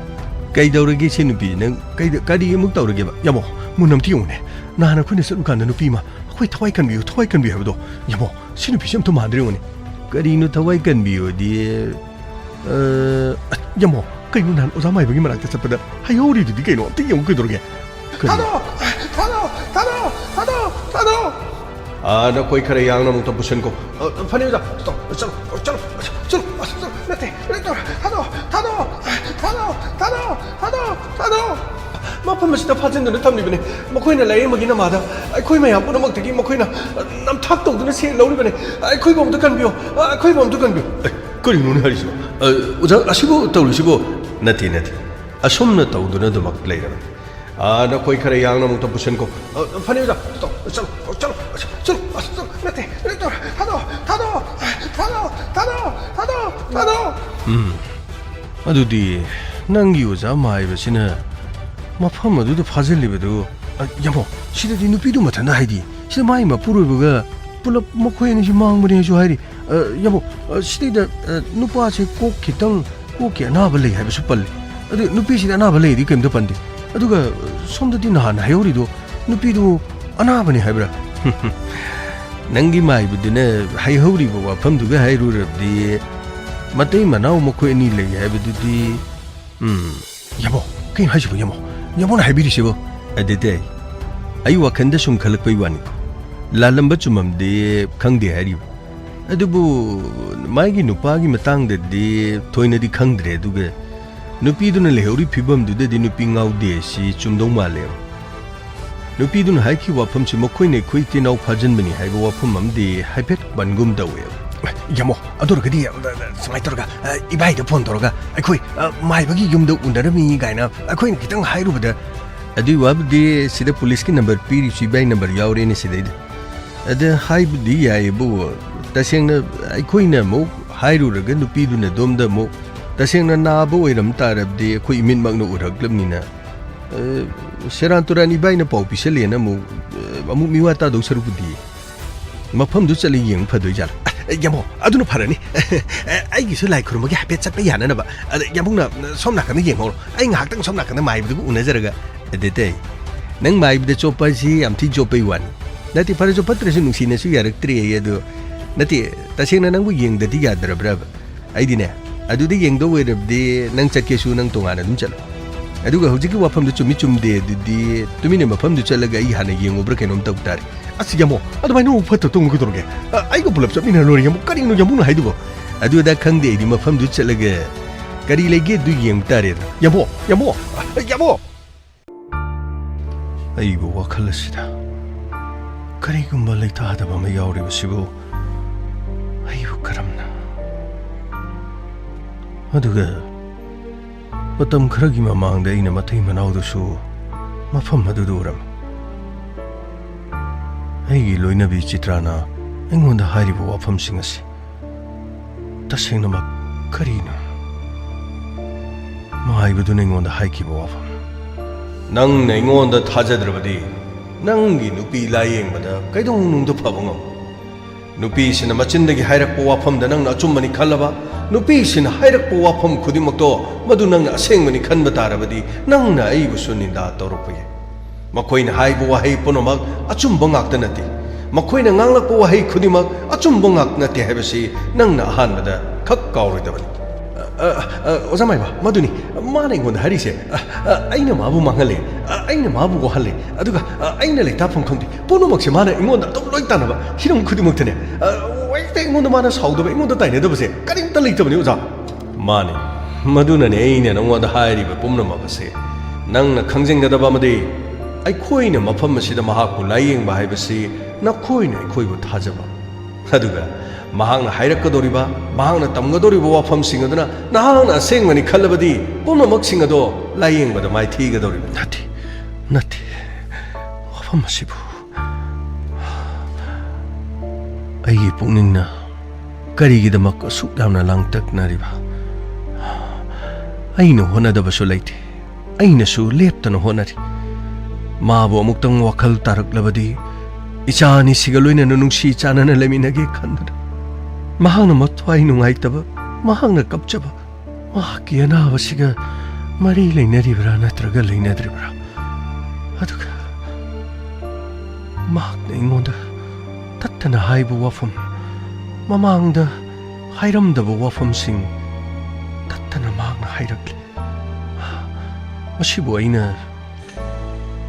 ꯀꯩꯗꯧꯔꯒꯦ ꯁꯤ ꯅꯨꯄꯤ? ꯅꯪ ꯀꯩꯗ-, ꯀꯔꯤ ꯑꯃꯨꯛ ꯇꯧꯔꯒꯦꯕ? ꯌꯥꯃꯣ, ꯃꯨꯟꯅ ꯑꯝꯇ ꯌꯦꯡꯉꯨꯅꯦ꯫ ꯅꯍꯥꯟ ꯑꯩꯈꯣꯏꯅ ꯆꯠꯂꯨꯀꯥꯟꯗ ꯅꯨꯄꯤ ꯑꯃ, "ꯑꯩꯈꯣꯏ ꯊꯋꯥꯏ ꯀꯟꯕꯤꯌꯨ, ꯊꯋꯥꯏ ꯀꯟꯕꯤꯌꯨ" ꯍꯥꯏꯕꯗꯣ, ꯌꯥꯃꯣ, ꯁꯤ ꯅꯨꯄꯤꯁꯤ ꯑꯝꯇ ꯃꯥꯟꯗ꯭ꯔꯦ ꯌꯦꯡꯉꯨꯅꯦ꯫ ꯀꯔꯤꯅꯣ ꯊꯋꯥꯏ ꯀꯟꯕꯤꯌꯨꯗꯤ? ꯑ, ꯌꯥꯃꯣ, ꯀꯩꯅꯣ ꯅꯍꯥꯟ ꯑꯣꯖꯥ ꯃꯥꯏꯕꯒꯤ ꯃꯅꯥꯛꯇ ꯆꯠꯄꯗ ꯍꯩꯍꯧꯔꯤꯗꯨꯗꯤ ꯀꯩꯅꯣ? ꯑꯝꯇ ꯌꯦꯡꯉꯨ ꯀꯩꯗꯧꯔꯒꯦ? ꯀꯔꯤ? ꯊꯥꯗꯣ! ꯊꯥꯗꯣ! ꯊꯥꯗꯣ! ꯊꯥꯗꯣ! ꯊꯥꯗꯣ! ꯑꯥ, ꯅꯈꯣꯏ ꯈꯔ ꯌꯥꯡꯅ ꯑꯃꯨꯛꯇ ꯄꯨꯁꯤꯟꯀꯣ꯫ ꯑ, ꯐꯅꯤ ꯑꯣꯖꯥ, ꯆꯠꯂꯣ, ꯆꯠꯂꯣ, ꯆꯠꯂꯣ, ꯆꯠꯂꯣ, ꯆꯠꯂꯣ, ꯅꯠꯇꯦ, ꯅꯠꯇꯦ, ꯊꯥꯗꯣ, ꯊꯥꯗꯣ, ꯊꯥꯗꯣ, ꯊꯥꯗꯣ, ꯊꯥꯗꯣ, ꯊꯥꯗꯣ꯫ ꯃꯐꯝ ꯑꯁꯤꯗ ꯐꯥꯖꯤꯟꯗꯨꯅ ꯊꯝꯂꯤꯕꯅꯤ꯫ ꯃꯈꯣꯏꯅ ꯂꯥꯌꯦꯡꯕꯒꯤ ꯅꯃꯥꯗ ꯑꯩꯈꯣꯏ ꯃꯌꯥꯝ ꯄꯨꯝꯅꯃꯛꯇꯒꯤ ꯃꯈꯣꯏꯅ, ꯑ, ꯅꯝꯊꯥꯛ ꯇꯧꯗꯨꯅ ꯁꯦꯜ ꯂꯧꯔꯤꯕꯅꯤ꯫ ꯑꯩꯈꯣꯏꯕꯨ ꯑꯝꯇ ꯀꯟꯕꯤꯌꯨ, ꯑ, ꯑꯩꯈꯣꯏꯕꯨ ꯑꯝꯇ ꯀꯟꯕꯤꯌꯨ꯫ ꯑꯦ, ꯀꯔꯤꯅꯣꯅꯦ ꯍꯥꯏꯔꯤꯁꯤꯕꯣ? ꯑ, ꯑꯣꯖꯥ, ꯑꯁꯤꯕꯨ ꯇꯧꯔꯤꯁꯤꯕꯨ? ꯅꯠꯇꯦ, ꯅꯠꯇꯦ꯫ ꯑꯁꯨꯝꯅ ꯇꯧꯗꯨꯅ ꯑꯗꯨꯃꯛ ꯂꯩꯔꯕꯅꯤ꯫ ꯑꯥ, ꯅꯈꯣꯏ ꯈꯔ ꯌꯥꯡꯅ ꯑꯃꯨꯛꯇ ꯄꯨꯁꯤꯟꯀꯣ꯫ ꯑ, ꯐꯅꯤ ꯑꯣꯖꯥ, ꯆꯠꯂꯣ, ꯆꯠꯂꯣ, ꯆꯠꯂꯣ, ꯆꯠꯂꯣ, ꯆꯠꯂꯣ, ꯅꯠꯇꯦ, ꯅꯠꯇꯦ, ꯊꯥꯗꯣ, ꯊꯥꯗꯣ, ꯊꯥꯗꯣ, ꯊꯥꯗꯣ, ꯊꯥꯗꯣ, ꯊꯥꯗꯣ꯫ ꯎꯝ, ꯑꯗꯨꯗꯤ ꯅꯪꯒꯤ ꯑꯣꯖꯥ ꯃꯥꯏꯕꯁꯤꯅ ꯃꯐꯝ ꯑꯗꯨꯗ ꯐꯥꯖꯤꯜꯂꯤꯕꯗꯨ, ꯑ, ꯌꯥꯝꯕꯣ, ꯁꯤꯗꯗꯤ ꯅꯨꯄꯤꯗꯨ ꯃꯊꯟꯇ ꯍꯥꯏꯗꯤ, ꯁꯤꯗ ꯃꯥꯒꯤ ꯃꯄꯨꯔꯣꯏꯕꯒ ꯄꯨꯂꯞ ꯃꯈꯣꯏ ꯑꯅꯤꯁꯤ ꯃꯥꯡꯕꯅꯦꯁꯨ ꯍꯥꯏꯔꯤ꯫ ꯑ, ꯌꯥꯝꯕꯣ, ꯑ, ꯁꯤꯗꯩꯗ, ꯑ, ꯅꯨꯄꯥꯁꯦ ꯀꯣꯛ ꯈꯤꯇꯪ, ꯀꯣꯛꯀꯤ ꯑꯅꯥꯕ ꯂꯩ ꯍꯥꯏꯕꯁꯨ ꯄꯜꯂꯤ꯫ ꯑꯗꯨ ꯅꯨꯄꯤꯁꯤꯗ ꯑꯅꯥꯕ ꯂꯩꯗꯤ ꯀꯩꯝꯇ ꯄꯟꯗꯦ꯫ ꯑꯗꯨꯒ ꯁꯣꯝꯗꯗꯤ ꯅꯍꯥꯟ ꯍꯥꯏꯍꯧꯔꯤꯗꯣ ꯅꯨꯄꯤꯗꯨ ꯑꯅꯥꯕꯅꯤ ꯍꯥꯏꯕ꯭ꯔꯥ? ꯅꯪꯒꯤ ꯃꯥꯏꯕꯗꯨꯅ ꯍꯥꯏꯍꯧꯔꯤꯕ ꯋꯥꯐꯝꯗꯨꯒ ꯍꯥꯏꯔꯨꯔꯕꯗꯤ ꯃꯇꯩ ꯃꯅꯥꯎ ꯃꯈꯣꯏ ꯑꯅꯤ ꯂꯩ ꯍꯥꯏꯕꯗꯨꯗꯤ, ꯎꯝ, ꯌꯥꯃꯣ, ꯀꯩꯅꯣ ꯍꯥꯏꯁꯤꯕꯣ ꯌꯥꯃꯣ? ꯌꯥꯃꯣꯅ ꯍꯥꯏꯕꯤꯔꯤꯁꯤꯕꯣ? ꯑꯗꯨꯗꯤ ꯑꯩ ꯋꯥꯈꯜꯗ ꯁꯨꯝ ꯈꯜꯂꯛꯄꯩ ꯋꯥꯅꯤ꯫ ꯂꯥꯜꯂꯝꯕ ꯆꯨꯝꯃꯝꯗꯤ ꯈꯪꯗꯦ ꯍꯥꯏꯔꯤꯕ꯫ ꯑꯗꯨꯕꯨ ꯃꯥꯒꯤ ꯅꯨꯄꯥꯒꯤ ꯃꯇꯥꯡꯗꯗꯤ ꯊꯣꯏꯅꯗꯤ ꯈꯪꯗ꯭ꯔꯦ꯫ ꯑꯗꯨꯒ ꯅꯨꯄꯤꯗꯨꯅ ꯂꯩꯍꯧꯔꯤ ꯐꯤꯕꯝꯗꯨꯗꯗꯤ ꯅꯨꯄꯤ ꯉꯥꯎꯗꯦ ꯁꯤ ꯆꯨꯝꯗꯧ ꯃꯥꯜꯂꯦ꯫ ꯅꯨꯄꯤꯗꯨꯅ ꯍꯥꯏꯈꯤꯕ ꯋꯥꯐꯝꯁꯤ ꯃꯈꯣꯏꯅ ꯑꯩꯈꯣꯏ ꯏꯆꯤꯟ ꯏꯅꯥꯎ ꯐꯥꯖꯤꯟꯕꯅꯤ ꯍꯥꯏꯕ ꯋꯥꯐꯝ ꯑꯃꯗꯤ ꯍꯥꯏꯐꯦꯠ ꯄꯟꯒꯨꯝ ꯇꯧꯋꯦ꯫ ꯌꯥꯃꯣ, ꯑꯗꯨ ꯑꯣꯏꯔꯒꯗꯤ, ꯑ, ꯁꯨꯃꯥꯏꯅ ꯇꯧꯔꯒ, ꯑ, ꯏꯕꯥꯏꯗ ꯐꯣꯟ ꯇꯧꯔꯒ ꯑꯩꯈꯣꯏ, ꯑ, ꯃꯥꯏꯕꯒꯤ ꯌꯨꯝꯗ ꯎꯅꯔꯝꯃꯤ ꯀꯥꯏꯅ ꯑꯩꯈꯣꯏꯅ ꯈꯤꯇꯪ ꯍꯥꯏꯔꯨꯕꯗ, ꯑꯗꯨꯒꯤ ꯋꯥꯕꯨꯗꯤ ꯁꯤꯗ ꯄꯨꯂꯤꯁꯀꯤ ꯅꯝꯕꯔ ꯄꯤꯔꯤꯁꯨ ꯏꯕꯥꯏ ꯅꯝꯕꯔ ꯌꯥꯎꯔꯦꯅꯦ ꯁꯤꯗꯩꯗ꯫ ꯑꯗ ꯍꯥꯏꯕꯨꯗꯤ ꯌꯥꯏꯌꯦꯕꯨ, ꯇꯁꯦꯡꯅ ꯑꯩꯈꯣꯏꯅ ꯑꯃꯨꯛ ꯍꯥꯏꯔꯨꯔꯒ ꯅꯨꯄꯤꯗꯨꯅ ꯑꯗꯣꯝꯗ ꯑꯃꯨꯛ ꯇꯁꯦꯡꯅ ꯅꯥꯕ ꯑꯣꯏꯔꯝ ꯇꯥꯔꯕꯗꯤ ꯑꯩꯈꯣꯏ ꯏꯃꯤꯠꯃꯛꯅ ꯎꯔꯛꯂꯕꯅꯤꯅ, ꯑ, ꯁꯦꯔꯥꯟ ꯇꯨꯔꯥꯟ ꯏꯕꯥꯏꯅ ꯄꯥꯎ ꯄꯤꯁꯜꯂꯦꯅ ꯑꯃꯨꯛ, ꯑ, ꯑꯃꯨꯛ ꯃꯤꯋꯥ ꯇꯥꯗꯧ ꯁꯔꯨꯛꯄꯨꯗꯤ ꯃꯐꯝꯗꯨ ꯆꯠꯂ ꯌꯦꯡꯕ ꯐꯗꯣꯏ ꯖꯥꯠꯂꯥ? ꯑ, ꯌꯥꯃꯣ, ꯑꯗꯨꯅ ꯐꯔꯅꯤ꯫ ꯑꯩꯒꯤꯁꯨ ꯂꯥꯏ ꯈꯨꯔꯨꯝꯕꯒꯤ ꯍꯥꯏꯐꯦꯠ ꯆꯠꯄ ꯌꯥꯅꯅꯕ꯫ ꯑꯗ ꯌꯥꯃꯨꯡꯅ ꯁꯣꯝ ꯅꯥꯀꯟꯗ ꯌꯦꯡꯍꯧꯔꯣ, ꯑꯩ ꯉꯥꯏꯍꯥꯛꯇꯪ ꯁꯣꯝ ꯅꯥꯀꯟꯗ ꯃꯥꯏꯕꯗꯨꯒ ꯎꯅꯖꯔꯒ꯫ ꯑꯗꯨꯗꯩ ꯅꯪ ꯃꯥꯏꯕꯗ ꯆꯣꯞꯄ ꯍꯥꯏꯁꯤ ꯌꯥꯝ ꯊꯤ ꯆꯣꯞꯄꯩ ꯋꯥꯅꯤ꯫ ꯅꯠꯇꯦ, ꯐꯔꯁꯨ ꯐꯠꯇ꯭ꯔꯁꯨ ꯅꯨꯡꯁꯤꯅꯁꯨ ꯌꯥꯔꯛꯇ꯭ꯔꯦ ꯑꯩ꯫ ꯑꯗꯨ ꯅꯠꯇꯦ, ꯇꯁꯦꯡꯅ ꯅꯪꯕꯨ ꯌꯦꯡꯗꯗꯤ ꯌꯥꯗ꯭ꯔꯕ꯭ꯔꯕ? ꯑꯩꯗꯤꯅꯦ, ꯑꯗꯨꯗ ꯌꯦꯡꯗꯧ ꯑꯣꯏꯔꯕꯗꯤ ꯅꯪ ꯆꯠꯀꯦꯁꯨ ꯅꯪ ꯇꯣꯉꯥꯟꯅ ꯑꯗꯨꯝ ꯆꯠꯂꯣ꯫ ꯑꯗꯨꯒ ꯍꯧꯖꯤꯛꯀꯤ ꯋꯥꯐꯝꯗꯨ ꯆꯨꯝꯃꯤ ꯆꯨꯝꯗꯦ ꯑꯗꯨꯗꯤ ꯇꯨꯃꯤꯟꯅ ꯃꯐꯝꯗꯨ ꯆꯠꯂꯒ ꯑꯩ ꯍꯥꯟꯅ ꯌꯦꯡꯉꯨꯕ꯭ꯔꯥ ꯀꯩꯅꯣꯝ ꯇꯧ ꯇꯥꯔꯦ꯫ ꯑꯁ, ꯌꯥꯃꯣ, ꯑꯗꯨꯃꯥꯏꯅ ꯑꯃꯨꯛ ꯐꯠꯇ ꯇꯣꯡꯉꯨ ꯀꯩꯗꯧꯔꯒꯦ? ꯑ, ꯑꯩꯒ ꯄꯨꯂꯞ ꯆꯠꯃꯤꯟꯅꯔ ꯂꯣꯏꯔꯦ, ꯌꯥꯃꯣ꯫ ꯀꯔꯤꯅꯣ ꯌꯥꯃꯣꯅ ꯍꯥꯏꯗꯨꯕꯣ? ꯑꯗꯨ ꯑꯗꯥ ꯈꯪꯗꯦ, ꯑꯩꯗꯤ ꯃꯐꯝꯗꯨ ꯆꯠꯂꯒ ꯀꯔꯤ ꯂꯩꯒꯦ ꯑꯗꯨ ꯌꯦꯡꯕ ꯇꯥꯔꯦꯗꯅ꯫ ꯌꯥꯃꯣ, ꯌꯥꯃꯣ, ꯑ, ꯌꯥꯃꯣ! ꯑꯩꯕꯨ ꯋꯥꯈꯜ ꯑꯁꯤꯗ ꯀꯔꯤꯒꯨꯝꯕ ꯂꯩꯇꯥꯗꯕ ꯑꯃ ꯌꯥꯎꯔꯤꯕꯁꯤꯕꯨ ꯑꯩꯕꯨ ꯀꯔꯝꯅ? ꯑꯗꯨꯒ ꯃꯇꯝ ꯈꯔꯒꯤ ꯃꯃꯥꯡꯗ ꯑꯩꯅ ꯃꯇꯩ ꯃꯅꯥꯎꯗꯨꯁꯨ ꯃꯐꯝ ꯑꯗꯨꯗ ꯎꯔꯝꯃꯤ꯫ ꯑꯩꯒꯤ ꯂꯣꯏꯅꯕꯤ ꯆꯤꯇ꯭ꯔꯥꯅ ꯑꯩꯉꯣꯟꯗ ꯍꯥꯏꯔꯤꯕ ꯋꯥꯐꯝꯁꯤꯡ ꯑꯁꯤ ꯇꯁꯦꯡꯅꯃꯛ ꯀꯔꯤꯅꯣ? ꯃꯥꯏꯕꯗꯨꯅ ꯑꯩꯉꯣꯟꯗ ꯍꯥꯏꯈꯤꯕ ꯋꯥꯐꯝ꯫ ꯅꯪꯅ ꯑꯩꯉꯣꯟꯗ ꯊꯥꯖꯗ꯭ꯔꯕꯗꯤ ꯅꯪꯒꯤ ꯅꯨꯄꯤ ꯂꯥꯌꯦꯡꯕꯗ ꯀꯩꯗꯧꯅꯨꯡꯗ ꯐꯕ ꯉꯝꯃꯣꯏ꯫ ꯅꯨꯄꯤꯁꯤꯅ ꯃꯆꯤꯟꯗꯒꯤ ꯍꯥꯏꯔꯛꯄ ꯋꯥꯐꯝꯗ ꯅꯪꯅ ꯑꯆꯨꯝꯕꯅꯤ ꯈꯜꯂꯕ, ꯅꯨꯄꯤꯁꯤꯅ ꯍꯥꯏꯔꯛꯄ ꯋꯥꯐꯝ ꯈꯨꯗꯤꯡꯃꯛꯇꯣ ꯃꯗꯨ ꯅꯪꯅ ꯑꯁꯦꯡꯕꯅꯤ ꯈꯟꯕ ꯇꯥꯔꯕꯗꯤ, ꯅꯪꯅ ꯑꯩꯕꯨꯁꯨ ꯅꯤꯟꯗꯥ ꯇꯧꯔꯛꯄ ꯌꯥꯏ꯫ ꯃꯈꯣꯏꯅ ꯍꯥꯏꯕ ꯋꯥꯍꯩ ꯄꯨꯝꯅꯃꯛ ꯑꯆꯨꯝꯕ ꯉꯥꯛꯇ ꯅꯠꯇꯦ꯫ ꯃꯈꯣꯏꯅ ꯉꯥꯡꯂꯛꯄ ꯋꯥꯍꯩ ꯈꯨꯗꯤꯡꯃꯛ ꯑꯆꯨꯝꯕ ꯉꯥꯛ ꯅꯠꯇꯦ ꯍꯥꯏꯕꯁꯤ ꯅꯪꯅ ꯑꯍꯥꯟꯕꯗ ꯈꯛ ꯀꯥꯎꯔꯣꯏꯗꯕꯅꯤ꯫ ꯑ, ꯑ, ꯑꯣꯖꯥ ꯃꯥꯏꯕ, ꯃꯗꯨꯅꯤ ꯃꯥꯅ ꯑꯩꯉꯣꯟꯗ ꯍꯥꯏꯔꯤꯁꯦ꯫ ꯑ, ꯑ, ꯑꯩꯅ ꯃꯥꯕꯨ ꯃꯥꯡꯍꯜꯂꯦ, ꯑ, ꯑꯩꯅ ꯃꯥꯕꯨ ꯋꯥꯍꯜꯂꯦ, ꯑꯗꯨꯒ, ꯑ, ꯑꯩꯅ ꯂꯩꯇꯥꯐꯝ ꯈꯪꯗꯦ꯫ ꯄꯨꯝꯅꯃꯛꯁꯦ ꯃꯥꯅ ꯑꯩꯉꯣꯟꯗ ꯑꯗꯨꯝ ꯂꯣꯏ ꯇꯥꯟꯅꯕ, ꯍꯤꯔꯝ ꯈꯨꯗꯤꯡꯃꯛꯇꯅꯦ꯫ ꯑ, ꯍꯦꯛꯇ ꯑꯩꯉꯣꯟꯗ ꯃꯥꯅ ꯁꯥꯎꯗꯕ, ꯑꯩꯉꯣꯟꯗ ꯇꯥꯏꯅꯗꯕꯁꯦ ꯀꯔꯤꯝꯇ ꯂꯩꯇꯕꯅꯤ, ꯑꯣꯖꯥ꯫ ꯃꯥꯅꯤ, ꯃꯗꯨꯅꯅꯦ ꯑꯩꯅ ꯅꯉꯣꯟꯗ ꯍꯥꯏꯔꯤꯕ ꯄꯨꯝꯅꯃꯛ ꯑꯁꯦ꯫ ꯅꯪꯅ ꯈꯪꯖꯤꯟꯒꯗꯕ ꯑꯃꯗꯤ, ꯑꯩꯈꯣꯏꯅ ꯃꯐꯝ ꯑꯁꯤꯗ ꯃꯍꯥꯛꯄꯨ ꯂꯥꯌꯦꯡꯕ ꯍꯥꯏꯕꯁꯤ ꯅꯈꯣꯏꯅ ꯑꯩꯈꯣꯏꯕꯨ ꯊꯥꯖꯕ, ꯑꯗꯨꯒ ꯃꯍꯥꯛꯅ ꯍꯥꯏꯔꯛꯀꯗꯧꯔꯤꯕ, ꯃꯍꯥꯛꯅ ꯇꯝꯒꯗꯧꯔꯤꯕ ꯋꯥꯐꯝꯁꯤꯡ ꯑꯗꯨꯅ ꯅꯍꯥꯛꯅ ꯑꯁꯦꯡꯕꯅꯤ ꯈꯜꯂꯕꯗꯤ, ꯄꯨꯝꯅꯃꯛꯁꯤꯡ ꯑꯗꯣ ꯂꯥꯌꯦꯡꯕꯗ ꯃꯥꯏꯊꯤꯒꯗꯧꯔꯤꯕꯅꯤ꯫ ꯅꯠꯇꯦ, ꯅꯠꯇꯦ꯫ ꯋꯥꯐꯝ ꯑꯁꯤꯕꯨ ꯑꯩꯒꯤ ꯄꯨꯛꯅꯤꯡꯅ ꯀꯔꯤꯒꯤꯗꯃꯛ ꯑꯁꯨꯛ ꯌꯥꯝꯅ ꯂꯥꯡꯇꯛꯅꯔꯤꯕ? ꯑꯩꯅ ꯍꯣꯠꯅꯗꯕꯁꯨ ꯂꯩꯇꯦ꯫ ꯑꯩꯅꯁꯨ ꯂꯦꯞꯇꯅ ꯍꯣꯠꯅꯔꯤ꯫ ꯃꯥꯕꯨ ꯑꯃꯨꯛꯇꯪ ꯋꯥꯈꯜ ꯇꯥꯔꯛꯂꯕꯗꯤ, ꯏꯆꯥ ꯑꯅꯤꯁꯤꯒ ꯂꯣꯏꯅꯅ ꯅꯨꯡꯁꯤ ꯆꯥꯟꯅꯅ ꯂꯩꯃꯤꯟꯅꯒꯦ ꯈꯟꯗꯨꯅ꯫ ꯃꯍꯥꯛꯅ ꯃꯊ꯭ꯋꯥꯏ ꯅꯨꯡꯉꯥꯏꯇꯕ, ꯃꯍꯥꯛꯅ ꯀꯞꯆꯕ, ꯃꯍꯥꯛꯀꯤ ꯑꯅꯥꯕꯁꯤꯒ ꯃꯔꯤ ꯂꯩꯅꯔꯤꯕ꯭ꯔꯥ ꯅꯠꯇ꯭ꯔꯒ ꯂꯩꯅꯗ꯭ꯔꯤꯕ꯭ꯔꯥ? ꯑꯗꯨꯒ ꯃꯍꯥꯛꯅ ꯑꯩꯉꯣꯟꯗ ꯇꯠꯇꯅ ꯍꯥꯏꯕ ꯋꯥꯐꯝ, ꯃꯃꯥꯡꯗ ꯍꯥꯏꯔꯝꯗꯕ ꯋꯥꯐꯝꯁꯤꯡ ꯇꯠꯇꯅ ꯃꯍꯥꯛꯅ ꯍꯥꯏꯔꯛꯂꯤ꯫ ꯃꯁꯤꯕꯨ ꯑꯩꯅ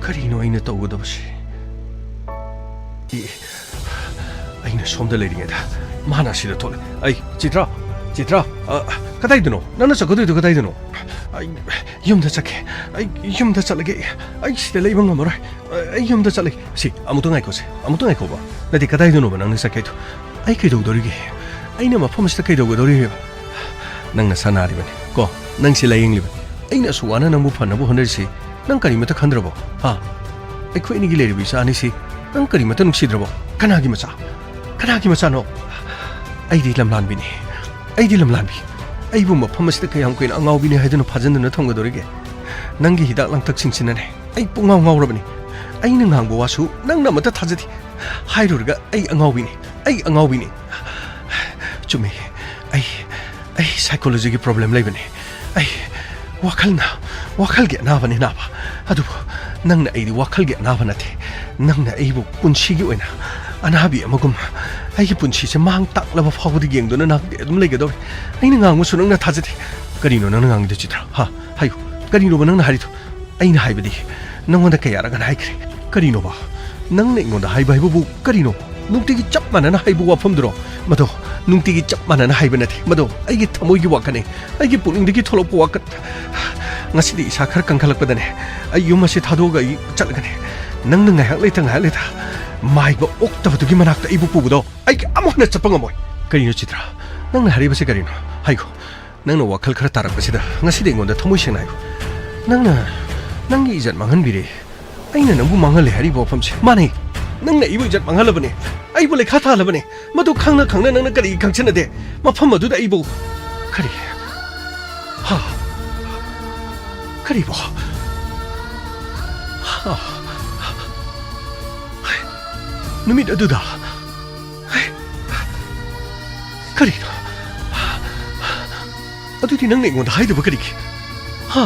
ꯀꯔꯤꯅꯣ ꯑꯩꯅ ꯇꯧꯒꯗꯕꯁꯤ? ꯏ, ꯑꯩꯅ ꯁꯣꯝꯗ ꯂꯩꯔꯤꯉꯩꯗ ꯃꯥꯅ ꯑꯁꯤꯗ ꯊꯣꯛꯂꯦ꯫ ꯑꯩ, ꯆꯤꯇ꯭ꯔꯥ, ꯆꯤꯇ꯭ꯔꯥ, ꯑ, ꯀꯗꯥꯏꯗꯅꯣ? ꯅꯪꯅ ꯆꯠꯀꯗꯣꯏꯗꯣ ꯀꯗꯥꯏꯗꯅꯣ? ꯑꯩ ꯌꯨꯝꯗ ꯆꯠꯀꯦ꯫ ꯑꯩ ꯌꯨꯝꯗ ꯆꯠꯂꯒꯦ꯫ ꯑꯩ ꯁꯤꯗ ꯂꯩꯕ ꯉꯝꯃꯔꯣꯏ꯫ ꯑꯩ ꯌꯨꯝꯗ ꯆꯠꯂꯒꯦ꯫ ꯁꯤ, ꯑꯃꯨꯛꯇ ꯉꯥꯏꯈꯣꯁꯦ꯫ ꯑꯃꯨꯛꯇ ꯉꯥꯏꯈꯣꯕ꯫ ꯅꯠꯇꯦ, ꯀꯗꯥꯏꯗꯅꯣꯕ ꯅꯪꯅ ꯆꯠꯀꯦꯗꯣ? ꯑꯩ ꯀꯩꯗꯧꯗꯣꯔꯤꯒꯦ? ꯑꯩꯅ ꯃꯐꯝ ꯑꯁꯤꯗ ꯀꯩꯗꯧꯒꯗꯧꯔꯤꯒꯦ? ꯅꯪ ꯅꯁꯥ ꯅꯥꯔꯤꯕꯅꯤ ꯀꯣ? ꯅꯪ ꯁꯤ ꯂꯥꯌꯦꯡꯂꯤꯕꯅꯤ꯫ ꯑꯩꯅ ꯑꯁꯨꯛ ꯋꯥꯅ ꯅꯪꯕꯨ ꯐꯅꯕ ꯍꯣꯠꯅꯔꯤꯁꯤ, ꯅꯪ ꯀꯔꯤꯃꯇ ꯈꯟꯗ꯭ꯔꯕꯣ? ꯍꯥ? ꯑꯩꯈꯣꯏ ꯑꯅꯤꯒꯤ ꯂꯩꯔꯤꯕ ꯏꯆꯥ ꯑꯅꯤꯁꯤ ꯅꯪ ꯀꯔꯤꯃꯇ ꯅꯨꯡꯁꯤꯗ꯭ꯔꯕꯣ? ꯀꯅꯥꯒꯤ ꯃꯆꯥ? ꯀꯅꯥꯒꯤ ꯃꯆꯥꯅꯣ? ꯑꯩꯗꯤ ꯂꯝꯂꯥꯟꯕꯤꯅꯤ꯫ ꯑꯩꯗꯤ ꯂꯝꯂꯥꯟꯕꯤ꯫ ꯑꯩꯕꯨ ꯃꯐꯝ ꯑꯁꯤꯗ ꯀꯌꯥꯝ ꯀꯨꯏꯅ ꯑꯉꯥꯎꯕꯤꯅꯤ ꯍꯥꯏꯗꯨꯅ ꯐꯥꯖꯤꯟꯗꯨꯅ ꯊꯝꯒꯗꯧꯔꯤꯒꯦ? ꯅꯪꯒꯤ ꯍꯤꯗꯥꯛ ꯂꯥꯡꯊꯛꯁꯤꯡꯁꯤꯅꯅꯦ ꯑꯩ ꯄꯨꯡꯉꯥꯎ ꯉꯥꯎꯔꯕꯅꯤ꯫ ꯑꯩꯅ ꯉꯥꯡꯕ ꯋꯥꯁꯨ ꯅꯪꯅ ꯑꯃꯠꯇ ꯊꯥꯖꯗꯦ꯫ ꯍꯥꯏꯔꯨꯔꯒ ꯑꯩ ꯑꯉꯥꯎꯕꯤꯅꯤ, ꯑꯩ ꯑꯉꯥꯎꯕꯤꯅꯤ꯫ ꯆꯨꯝꯃꯤ, ꯑꯩ, ꯑꯩ psychologyꯒꯤ problem ꯂꯩꯕꯅꯤ꯫ ꯑꯩ ꯋꯥꯈꯜꯅ, ꯋꯥꯈꯜꯒꯤ ꯑꯅꯥꯕꯅꯤ ꯅꯥꯕ꯫ ꯑꯗꯨꯕꯨ ꯅꯪꯅ ꯑꯩꯗꯤ ꯋꯥꯈꯜꯒꯤ ꯑꯅꯥꯕ ꯅꯠꯇꯦ꯫ ꯅꯪꯅ ꯑꯩꯕꯨ ꯄꯨꯟꯁꯤꯒꯤ ꯑꯣꯏꯅ ꯑꯅꯥꯕꯤ ꯑꯃꯒꯨꯝ ꯑꯩꯒꯤ ꯄꯨꯟꯁꯤꯁꯦ ꯃꯥꯡ ꯇꯥꯛꯂꯕ ꯐꯥꯎꯕꯗ ꯌꯦꯡꯗꯨꯅ ꯅꯥꯛꯇꯤ ꯑꯗꯨꯝ ꯂꯩꯒꯗꯧꯔꯦ꯫ ꯑꯩꯅ ꯉꯥꯡꯕꯁꯨ ꯅꯪꯅ ꯊꯥꯖꯗꯦ꯫ ꯀꯔꯤꯅꯣ ꯅꯪꯅ ꯉꯥꯡꯉꯤꯗꯣ, ꯆꯤꯇ꯭ꯔꯥ? ꯍꯥ? ꯍꯥꯏꯌꯨ, ꯀꯔꯤꯅꯣꯕ ꯅꯪꯅ ꯍꯥꯏꯔꯤꯗꯣ? ꯑꯩꯅ ꯍꯥꯏꯕꯗꯤ, ꯅꯪꯉꯣꯟꯗ ꯀꯌꯥꯔꯛ ꯑꯅ ꯍꯥꯏꯈ꯭ꯔꯦ? ꯀꯔꯤꯅꯣꯕ? ꯅꯪꯅ ꯑꯩꯉꯣꯟꯗ ꯍꯥꯏꯕ ꯍꯥꯏꯕꯕꯨ ꯀꯔꯤꯅꯣ? ꯅꯨꯡꯇꯤꯒꯤ ꯆꯞ ꯃꯥꯟꯅꯅ ꯍꯥꯏꯕ ꯋꯥꯐꯝꯗꯨꯔꯣ? ꯃꯗꯣ ꯅꯨꯡꯇꯤꯒꯤ ꯆꯞ ꯃꯥꯟꯅꯅ ꯍꯥꯏꯕ ꯅꯠꯇꯦ꯫ ꯃꯗꯣ ꯑꯩꯒꯤ ꯊꯃꯣꯏꯒꯤ ꯋꯥꯈꯜꯅꯤ, ꯑꯩꯒꯤ ꯄꯨꯛꯅꯤꯡꯗꯒꯤ ꯊꯣꯛꯂꯛꯄ ꯋꯥꯈꯜ꯫ ꯉꯁꯤꯗꯤ ꯏꯁꯥ ꯈꯔ ꯀꯟꯈꯠꯂꯛꯄꯗꯅꯦ, ꯑꯩ ꯌꯨꯝ ꯑꯁꯤ ꯊꯥꯗꯣꯛꯑꯒ ꯑꯩ ꯆꯠꯂꯒꯅꯦ, ꯅꯪꯅ ꯉꯥꯏꯍꯥꯛ ꯂꯩꯇ ꯉꯥꯏꯍꯥꯛ ꯂꯩꯇ ꯃꯥꯏꯕ ꯑꯣꯛꯇꯕꯗꯨꯒꯤ ꯃꯅꯥꯛꯇ ꯑꯩꯕꯨ ꯄꯨꯕꯗꯣ ꯑꯩ ꯑꯃꯨꯛ ꯍꯟꯅ ꯆꯠꯄ ꯉꯝꯃꯣꯏ꯫ ꯀꯔꯤꯅꯣ ꯆꯤꯇ꯭ꯔꯥ? ꯅꯪꯅ ꯍꯥꯏꯔꯤꯕꯁꯤ ꯀꯔꯤꯅꯣ? ꯍꯥꯏꯈꯣ꯫ ꯅꯪꯅ ꯋꯥꯈꯜ ꯈꯔ ꯇꯥꯔꯛꯄꯁꯤꯗ ꯉꯁꯤꯗꯤ ꯑꯩꯉꯣꯟꯗ ꯊꯃꯣꯏ ꯁꯦꯡꯅ ꯍꯥꯏꯌꯨ꯫ ꯅꯪꯅ ꯅꯪꯒꯤ ꯏꯖꯠ ꯃꯥꯡꯍꯟꯕꯤꯔꯦ꯫ ꯑꯩꯅ ꯅꯪꯕꯨ ꯃꯥꯡꯍꯜꯂꯦ ꯍꯥꯏꯔꯤꯕ ꯋꯥꯐꯝꯁꯦ꯫ ꯃꯥꯅꯦ, ꯅꯪꯅ ꯑꯩꯕꯨ ꯏꯖꯠ ꯃꯥꯡꯍꯜꯂꯕꯅꯦ꯫ ꯑꯩꯕꯨ ꯂꯩꯈꯥ ꯊꯥꯍꯜꯂꯕꯅꯦ꯫ ꯃꯗꯨ ꯈꯪꯅ ꯈꯪꯅ ꯅꯪꯅ ꯀꯔꯤꯒꯤ ꯈꯪꯖꯟꯅꯗꯦ? ꯃꯐꯝ ꯑꯗꯨꯗ ꯑꯩꯕꯨ ꯀꯔꯤ? ꯍꯥ? ꯀꯔꯤꯕꯣ? ꯍꯥ? ꯅꯨꯃꯤꯠ ꯑꯗꯨꯗ ꯀꯔꯤꯅꯣ? ꯑꯗꯨꯗꯤ ꯅꯪꯅ ꯑꯩꯉꯣꯟꯗ ꯍꯥꯏꯗꯕ ꯀꯔꯤꯒꯤ? ꯍꯥ?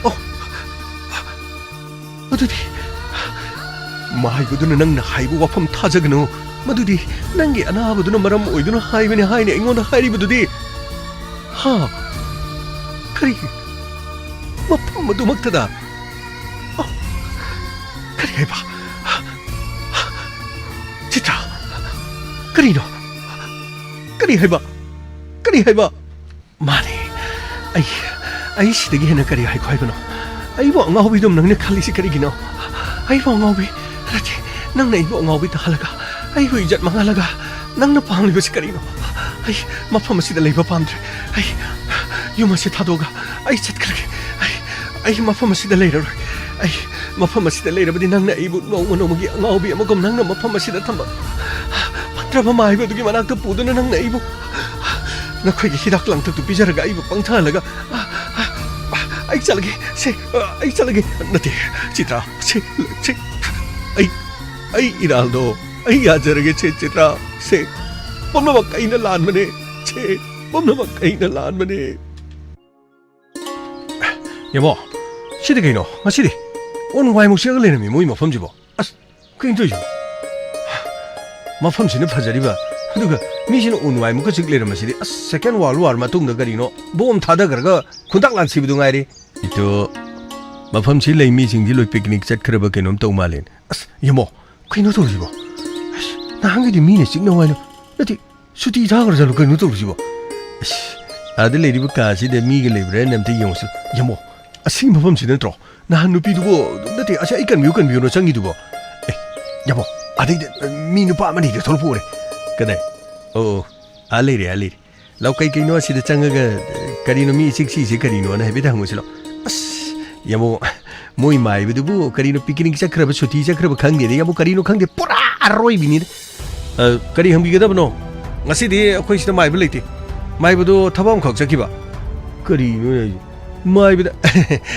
ꯑꯣ, ꯑꯗꯨꯗꯤ ꯃꯥꯏꯕꯗꯨꯅ ꯅꯪꯅ ꯍꯥꯏꯕ ꯋꯥꯐꯝ ꯊꯥꯖꯒꯅꯨ꯫ ꯃꯗꯨꯗꯤ ꯅꯪꯒꯤ ꯑꯅꯥꯕꯗꯨꯅ ꯃꯔꯝ ꯑꯣꯏꯗꯨꯅ ꯍꯥꯏꯕꯅꯤ ꯍꯥꯏꯅ ꯑꯩꯉꯣꯟꯗ ꯍꯥꯏꯔꯤꯕꯗꯨꯗꯤ꯫ ꯍꯥ? ꯀꯔꯤꯒꯤ? ꯃꯐꯝ ꯑꯗꯨꯃꯛꯇꯗ? ꯑ, ꯀꯔꯤ ꯍꯥꯏꯕ? ꯆꯤꯇ꯭ꯔꯥ, ꯀꯔꯤꯅꯣ? ꯀꯔꯤ ꯍꯥꯏꯕ? ꯀꯔꯤ ꯍꯥꯏꯕ? ꯃꯥꯅꯦ, ꯑꯩ, ꯑꯩ ꯁꯤꯗꯒꯤ ꯍꯦꯟꯅ ꯀꯔꯤ ꯍꯥꯏꯈꯣ ꯍꯥꯏꯕꯅꯣ? ꯑꯩꯕꯨ ꯑꯉꯥꯎꯕꯤꯗꯨꯝ ꯅꯪꯅ ꯈꯜꯂꯤꯁꯤ ꯀꯔꯤꯒꯤꯅꯣ? ꯑꯩꯕꯨ ꯑꯉꯥꯎꯕꯤ ꯅꯠꯇꯦ, ꯅꯪꯅ ꯑꯩꯕꯨ ꯑꯉꯥꯎꯕꯤ ꯇꯥꯍꯜꯂꯒ, ꯑꯩꯕꯨ ꯏꯖꯠ ꯃꯥꯡꯍꯜꯂꯒ, ꯅꯪꯅ ꯄꯥꯝꯂꯤꯕꯁꯤ ꯀꯔꯤꯅꯣ? ꯑꯩ ꯃꯐꯝ ꯑꯁꯤꯗ ꯂꯩꯕ ꯄꯥꯝꯗ꯭ꯔꯦ꯫ ꯑꯩ ꯌꯨꯝ ꯑꯁꯤ ꯊꯥꯗꯣꯛꯑꯒ ꯑꯩ ꯆꯠꯈ꯭ꯔꯒꯦ꯫ ꯑꯩ, ꯑꯩ ꯃꯐꯝ ꯑꯁꯤꯗ ꯂꯩꯔꯔꯣꯏ꯫ ꯑꯩ ꯃꯐꯝ ꯑꯁꯤꯗ ꯂꯩꯔꯕꯗꯤ ꯅꯪꯅ ꯑꯩꯕꯨ ꯅꯣꯡꯃ ꯅꯣꯡꯃꯒꯤ ꯑꯉꯥꯎꯕꯤ ꯑꯃꯒꯨꯝ ꯅꯪꯅ ꯃꯐꯝ ꯑꯁꯤꯗ ꯊꯝꯕ ꯐꯠꯇ꯭ꯔꯕ ꯃꯥꯏꯕ ꯑꯗꯨꯒꯤ ꯃꯅꯥꯛꯇ ꯄꯨꯗꯨꯅ ꯅꯪꯅ ꯑꯩꯕꯨ ꯅꯈꯣꯏꯒꯤ ꯍꯤꯗꯥꯛ ꯂꯥꯡꯊꯛꯇꯨ ꯄꯤꯖꯔꯒ ꯑꯩꯕꯨ ꯄꯪꯊꯍꯜꯂꯒ ꯑꯩ ꯆꯠꯂꯒꯦ꯫ ꯁꯦ, ꯑ, ꯑꯩ ꯆꯠꯂꯒꯦ꯫ ꯅꯠꯇꯦ, ꯆꯤꯇ꯭ꯔꯥ, ꯁꯦ, ꯁꯦ, ꯑꯩ, ꯑꯩ ꯏꯔꯥꯜꯗꯣ ꯑꯩ ꯌꯥꯖꯔꯒꯦ꯫ ꯁꯦ, ꯆꯤꯇ꯭ꯔꯥ, ꯁꯦ, ꯄꯨꯝꯅꯃꯛ ꯑꯩꯅ ꯂꯥꯟꯕꯅꯦ꯫ ꯁꯦ, ꯄꯨꯝꯅꯃꯛ ꯑꯩꯅ ꯂꯥꯟꯕꯅꯦ꯫ ꯌꯥꯃꯣ, ꯁꯤꯗꯤ ꯀꯩꯅꯣ? ꯉꯁꯤꯗꯤ ꯑꯣꯟ ꯋꯥꯏꯃꯨꯛ ꯁꯦꯠꯂꯒ ꯂꯩꯔꯝꯃꯤ ꯃꯣꯏ ꯃꯐꯝꯁꯤꯕꯣ꯫ ꯑꯁ, ꯀꯩꯅꯣ ꯇꯧꯔꯤꯁꯤꯕꯣ? ꯃꯐꯝꯁꯤꯅ ꯐꯖꯔꯤꯕ, ꯑꯗꯨꯒ ꯃꯤꯁꯤꯅ ꯑꯣꯟ ꯋꯥꯏꯃꯨꯛꯀ ꯆꯤꯛ ꯂꯩꯔꯝꯕꯁꯤꯗꯤ꯫ ꯑꯁ, Second World War ꯃꯇꯨꯡꯗ ꯀꯔꯤꯅꯣ ꯕꯣꯝ ꯊꯥꯗꯈ꯭ꯔꯒ ꯈꯨꯟꯇꯥꯛ ꯂꯥꯟꯁꯤꯕꯗꯨ ꯉꯥꯏꯔꯦ꯫ ꯏꯇꯣ, ꯃꯐꯝꯁꯤ ꯂꯩ ꯃꯤꯁꯤꯡꯁꯤ ꯂꯣꯏ ꯄꯤꯛꯅꯤꯛ ꯆꯠꯈ꯭ꯔꯕ ꯀꯩꯅꯣꯝ ꯇꯧ ꯃꯥꯜꯂꯦꯅꯦ꯫ ꯑꯁ, ꯌꯥꯃꯣ, ꯀꯩꯅꯣ ꯇꯧꯔꯤꯁꯤꯕꯣ? ꯑꯁ, ꯅꯍꯥꯟꯒꯩꯗꯤ ꯃꯤꯅ ꯆꯤꯛꯅꯧ ꯍꯥꯏꯅ, ꯅꯠꯇꯦ, ꯁꯨꯇꯤ ꯊꯥꯈ꯭ꯔꯖꯥꯠꯂꯣ? ꯀꯩꯅꯣ ꯇꯧꯔꯤꯁꯤꯕꯣ? ꯑꯁ, ꯑꯥꯗ ꯂꯩꯔꯤꯕ ꯀꯥꯁꯤꯗ ꯃꯤꯒ ꯂꯩꯕ꯭ꯔꯥꯅ ꯑꯝꯇ ꯌꯦꯡꯉꯨꯁꯤ꯫ ꯌꯥꯃꯣ, ꯑꯁꯤ ꯃꯐꯝꯁꯤ ꯅꯠꯇ꯭ꯔꯣ? ꯅꯍꯥꯟ ꯅꯨꯄꯤꯗꯨꯕꯨ, ꯅꯠꯇꯦ, ꯑꯁꯤ ꯑꯩ ꯀꯟꯕꯤꯌꯨ, ꯀꯟꯕꯤꯌꯨꯅ ꯆꯪꯉꯤꯗꯨꯕꯣ? ꯑꯦ, ꯌꯥꯃꯣ, ꯑꯗꯩꯗ ꯃꯤ ꯅꯨꯄꯥ ꯑꯃ ꯑꯅꯤꯗ ꯊꯣꯛꯂꯛꯄ ꯎꯔꯦ꯫ ꯀꯗꯥꯏ? ꯑꯣ, ꯑꯣ, ꯑꯥ ꯂꯩꯔꯦ, ꯑꯥ ꯂꯩꯔꯦ꯫ ꯂꯥꯎ, ꯀꯩ ꯀꯩꯅꯣ ꯑꯁꯤꯗ ꯆꯪꯉꯒ, ꯀꯔꯤꯅꯣ ꯃꯤ ꯏꯆꯤꯛ ꯆꯤꯛꯏꯁꯦ ꯀꯔꯤꯅꯣꯅ ꯍꯥꯏꯐꯦꯠ ꯍꯪꯉꯨꯁꯤ ꯂꯥꯎ꯫ ꯑꯁ, ꯌꯥꯃꯣ, ꯃꯣꯏ ꯃꯥꯏꯕꯗꯨꯕꯨ ꯀꯔꯤꯅꯣ ꯄꯤꯛꯅꯤꯛ ꯆꯠꯈ꯭ꯔꯕ, ꯁꯨꯇꯤ ꯆꯠꯈ꯭ꯔꯕ ꯈꯪꯗꯦꯅꯦ꯫ ꯌꯥꯃꯣ, ꯀꯔꯤꯅꯣ ꯈꯪꯗꯦ, ꯄꯨꯔꯥ ꯑꯔꯣꯏꯕꯤꯅꯤꯗ꯫ ꯑ, ꯀꯔꯤ ꯍꯪꯕꯤꯒꯗꯕꯅꯣ? ꯉꯁꯤꯗꯤ ꯑꯩꯈꯣꯏ ꯁꯤꯗ ꯃꯥꯏꯕ ꯂꯩꯇꯦ꯫ ꯃꯥꯏꯕꯗꯣ ꯊꯕꯛ ꯑꯃꯈꯛ ꯆꯠꯈꯤꯕ꯫ ꯀꯔꯤꯅꯣ ꯍꯥꯏꯁꯦ? ꯃꯥꯏꯕꯗ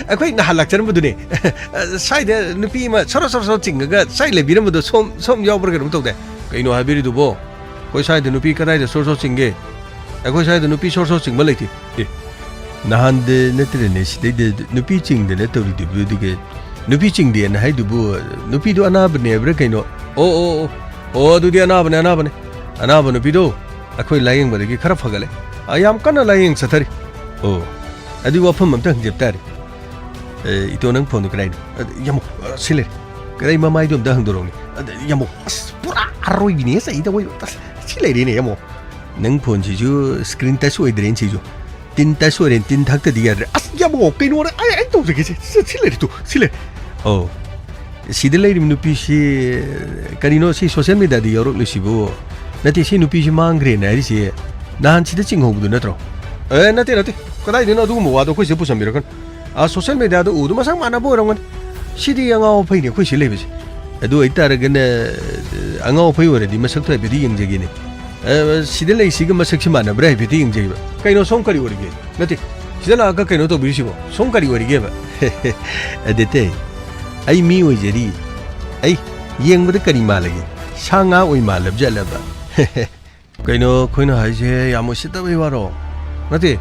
ꯑꯩꯈꯣꯏ ꯅꯍꯥꯟ ꯂꯥꯛꯆꯔꯝꯕꯗꯨꯅꯦ꯫ ꯁ꯭ꯋꯥꯏꯗ ꯅꯨꯄꯤ ꯑꯃ ꯁꯣꯔꯣ ꯁꯣꯔꯣ ꯁꯣꯔꯣ ꯆꯤꯡꯉꯒ ꯁ꯭ꯋꯥꯏ ꯂꯩꯕꯤꯔꯝꯕꯗꯣ ꯁꯣꯝ, ꯁꯣꯝ ꯌꯥꯎꯕ꯭ꯔꯥ ꯀꯩꯅꯣꯝ ꯇꯧꯗꯦ꯫ ꯀꯩꯅꯣ ꯍꯥꯏꯕꯤꯔꯤꯗꯨꯕꯣ? ꯑꯩꯈꯣꯏ ꯁ꯭ꯋꯥꯏꯗ ꯅꯨꯄꯤ ꯀꯗꯥꯏꯗ ꯁꯣꯔꯣ ꯁꯣꯔꯣ ꯆꯤꯡꯒꯦ? ꯑꯩꯈꯣꯏ ꯁ꯭ꯋꯥꯏꯗ ꯅꯨꯄꯤ ꯁꯣꯔꯣ ꯁꯣꯔꯣ ꯆꯤꯡꯕ ꯂꯩꯇꯦ꯫ ꯑꯦ, ꯅꯍꯥꯟꯗ ꯅꯠꯇ꯭ꯔꯅꯦ ꯁꯤꯗꯩꯗ ꯅꯨꯄꯤ ꯆꯤꯡꯗꯅ ꯇꯧꯔꯤꯗꯨꯕꯨ? ꯑꯗꯨꯒ ꯅꯨꯄꯤ ꯆꯤꯡꯗꯦꯅ ꯍꯥꯏꯗꯨꯕꯨ ꯅꯨꯄꯤꯗꯣ ꯑꯅꯥꯕꯅꯦ ꯍꯥꯏꯕ꯭ꯔꯥ ꯀꯩꯅꯣ? ꯑꯣ, ꯑꯣ, ꯑꯣ, ꯑꯣ, ꯑꯗꯨꯗꯤ ꯑꯅꯥꯕꯅꯦ, ꯑꯅꯥꯕꯅꯦ꯫ ꯑꯅꯥꯕ ꯅꯨꯄꯤꯗꯣ ꯑꯩꯈꯣꯏ ꯂꯥꯌꯦꯡꯕꯗꯒꯤ ꯈꯔ ꯐꯒꯠꯂꯦ꯫ ꯑ, ꯌꯥꯝ ꯀꯟꯅ ꯂꯥꯌꯦꯡ ꯆꯠꯊꯔꯤ꯫ ꯑꯣ, ꯑꯗꯨꯒꯤ ꯋꯥꯐꯝ ꯑꯝꯇ ꯍꯪꯖꯕ ꯇꯥꯔꯦ꯫ ꯑꯦ, ꯏꯇꯣ, ꯅꯪ ꯐꯣꯟꯗꯣ ꯀꯗꯥꯏꯅꯣ? ꯑ, ꯌꯥꯝꯃꯣ, ꯑ, ꯁꯤ ꯂꯩꯔꯦ꯫ ꯀꯗꯥꯏ ꯃꯃꯥꯏꯗꯣ ꯑꯝꯇ ꯍꯪꯗꯣꯔꯛꯎꯅꯦ꯫ ꯑ, ꯌꯥꯝꯃꯣ, ꯑꯁ, ꯄꯨꯔꯥ ꯑꯔꯣꯏꯕꯤꯅꯦ ꯆꯩꯗ ꯑꯣꯏꯕ꯫ ꯑꯁ, ꯁꯤ ꯂꯩꯔꯦꯅꯦ, ꯌꯥꯝꯃꯣ꯫ ꯅꯪ ꯐꯣꯟꯁꯤꯁꯨ screen touch ꯑꯣꯏꯗ꯭ꯔꯦꯅꯦ ꯁꯤꯁꯨ꯫ Tin touch ꯑꯣꯏꯔꯦꯅꯦ, tin ꯊꯛꯇꯗꯤ ꯌꯥꯗ꯭ꯔꯦ꯫ ꯑꯁ, ꯌꯥꯝꯃꯣ, ꯀꯩꯅꯣꯅꯦ? ꯑꯩ, ꯑꯩ ꯇꯧꯖꯒꯦꯁꯦ꯫ ꯁꯤ, ꯁꯤ ꯂꯩꯔꯦ ꯇꯨ, ꯁꯤ ꯂꯩꯔꯦ꯫ ꯑꯧ꯫ ꯁꯤꯗ ꯂꯩꯔꯤꯕ ꯅꯨꯄꯤꯁꯤ ꯀꯔꯤꯅꯣ ꯁꯤ social mediaꯗ ꯌꯥꯎꯔꯛꯂꯤꯁꯤꯕꯨ? ꯅꯠꯇꯦ, ꯁꯤ ꯅꯨꯄꯤꯁꯤ ꯃꯥꯡꯈ꯭ꯔꯦꯅ ꯍꯥꯏꯔꯤꯁꯤ ꯅꯍꯥꯟ ꯁꯤꯗ ꯆꯤꯡꯍꯧꯕꯗꯨ ꯅꯠꯇ꯭ꯔꯣ? ꯑꯦ, ꯅꯠꯇꯦ, ꯅꯠꯇꯦ꯫ ꯀꯗꯥꯏꯗꯩꯅꯣ ꯑꯗꯨꯒꯨꯝꯕ ꯋꯥꯗꯣ ꯑꯩꯈꯣꯏ ꯁꯤꯗ ꯄꯨꯁꯟꯕꯤꯔꯛꯀꯅꯨ꯫ ꯑꯥ, social mediaꯗ ꯎꯗꯨ ꯃꯁꯛ ꯃꯥꯟꯅꯕ ꯑꯣꯏꯔꯝꯒꯅꯤ꯫ ꯁꯤꯗꯤ ꯑꯉꯥꯎ ꯑꯐꯩꯅꯤ ꯑꯩꯈꯣꯏ ꯁꯤ ꯂꯩꯕꯁꯦ꯫ ꯑꯗꯨ ꯑꯣꯏꯇꯥꯔꯒꯅ, ꯑꯉꯥꯎ ꯑꯐꯩ ꯑꯣꯏꯔꯗꯤ ꯃꯁꯛꯇꯣ ꯍꯥꯏꯐꯦꯠꯇꯤ ꯌꯦꯡꯖꯒꯦꯅꯦ꯫ ꯑ, ꯁꯤꯗ ꯂꯩꯁꯤꯒ ꯃꯁꯛꯁꯤ ꯃꯥꯟꯅꯕ꯭ꯔꯥ ꯍꯥꯏꯐꯦꯠꯇꯤ ꯌꯦꯡꯖꯩꯕ꯫ ꯀꯩꯅꯣ, ꯁꯣꯝ ꯀꯔꯤ ꯑꯣꯏꯔꯤꯒꯦ? ꯅꯠꯇꯦ, ꯁꯤꯗ ꯂꯥꯛꯑꯒ ꯀꯩꯅꯣ ꯇꯧꯕꯤꯔꯤꯁꯤꯕꯣ? ꯁꯣꯝ ꯀꯔꯤ ꯑꯣꯏꯔꯤꯒꯦꯕ? ꯑꯗꯨꯗꯤ ꯑꯩ ꯃꯤ ꯑꯣꯏꯖꯔꯤ꯫ ꯑꯩ ꯌꯦꯡꯕꯗ ꯀꯔꯤ ꯃꯥꯜꯂꯒꯦ? ꯁꯥ ꯉꯥ ꯑꯣꯏ ꯃꯥꯜꯂꯕ ꯖꯥꯠꯂꯕ? ꯀꯩꯅꯣ ꯑꯩꯈꯣꯏꯅ ꯍꯥꯏꯁꯦ ꯌꯥꯝ ꯎꯁꯤꯠꯇꯕꯩ ꯋꯥꯔꯣ? ꯅꯠꯇꯦ,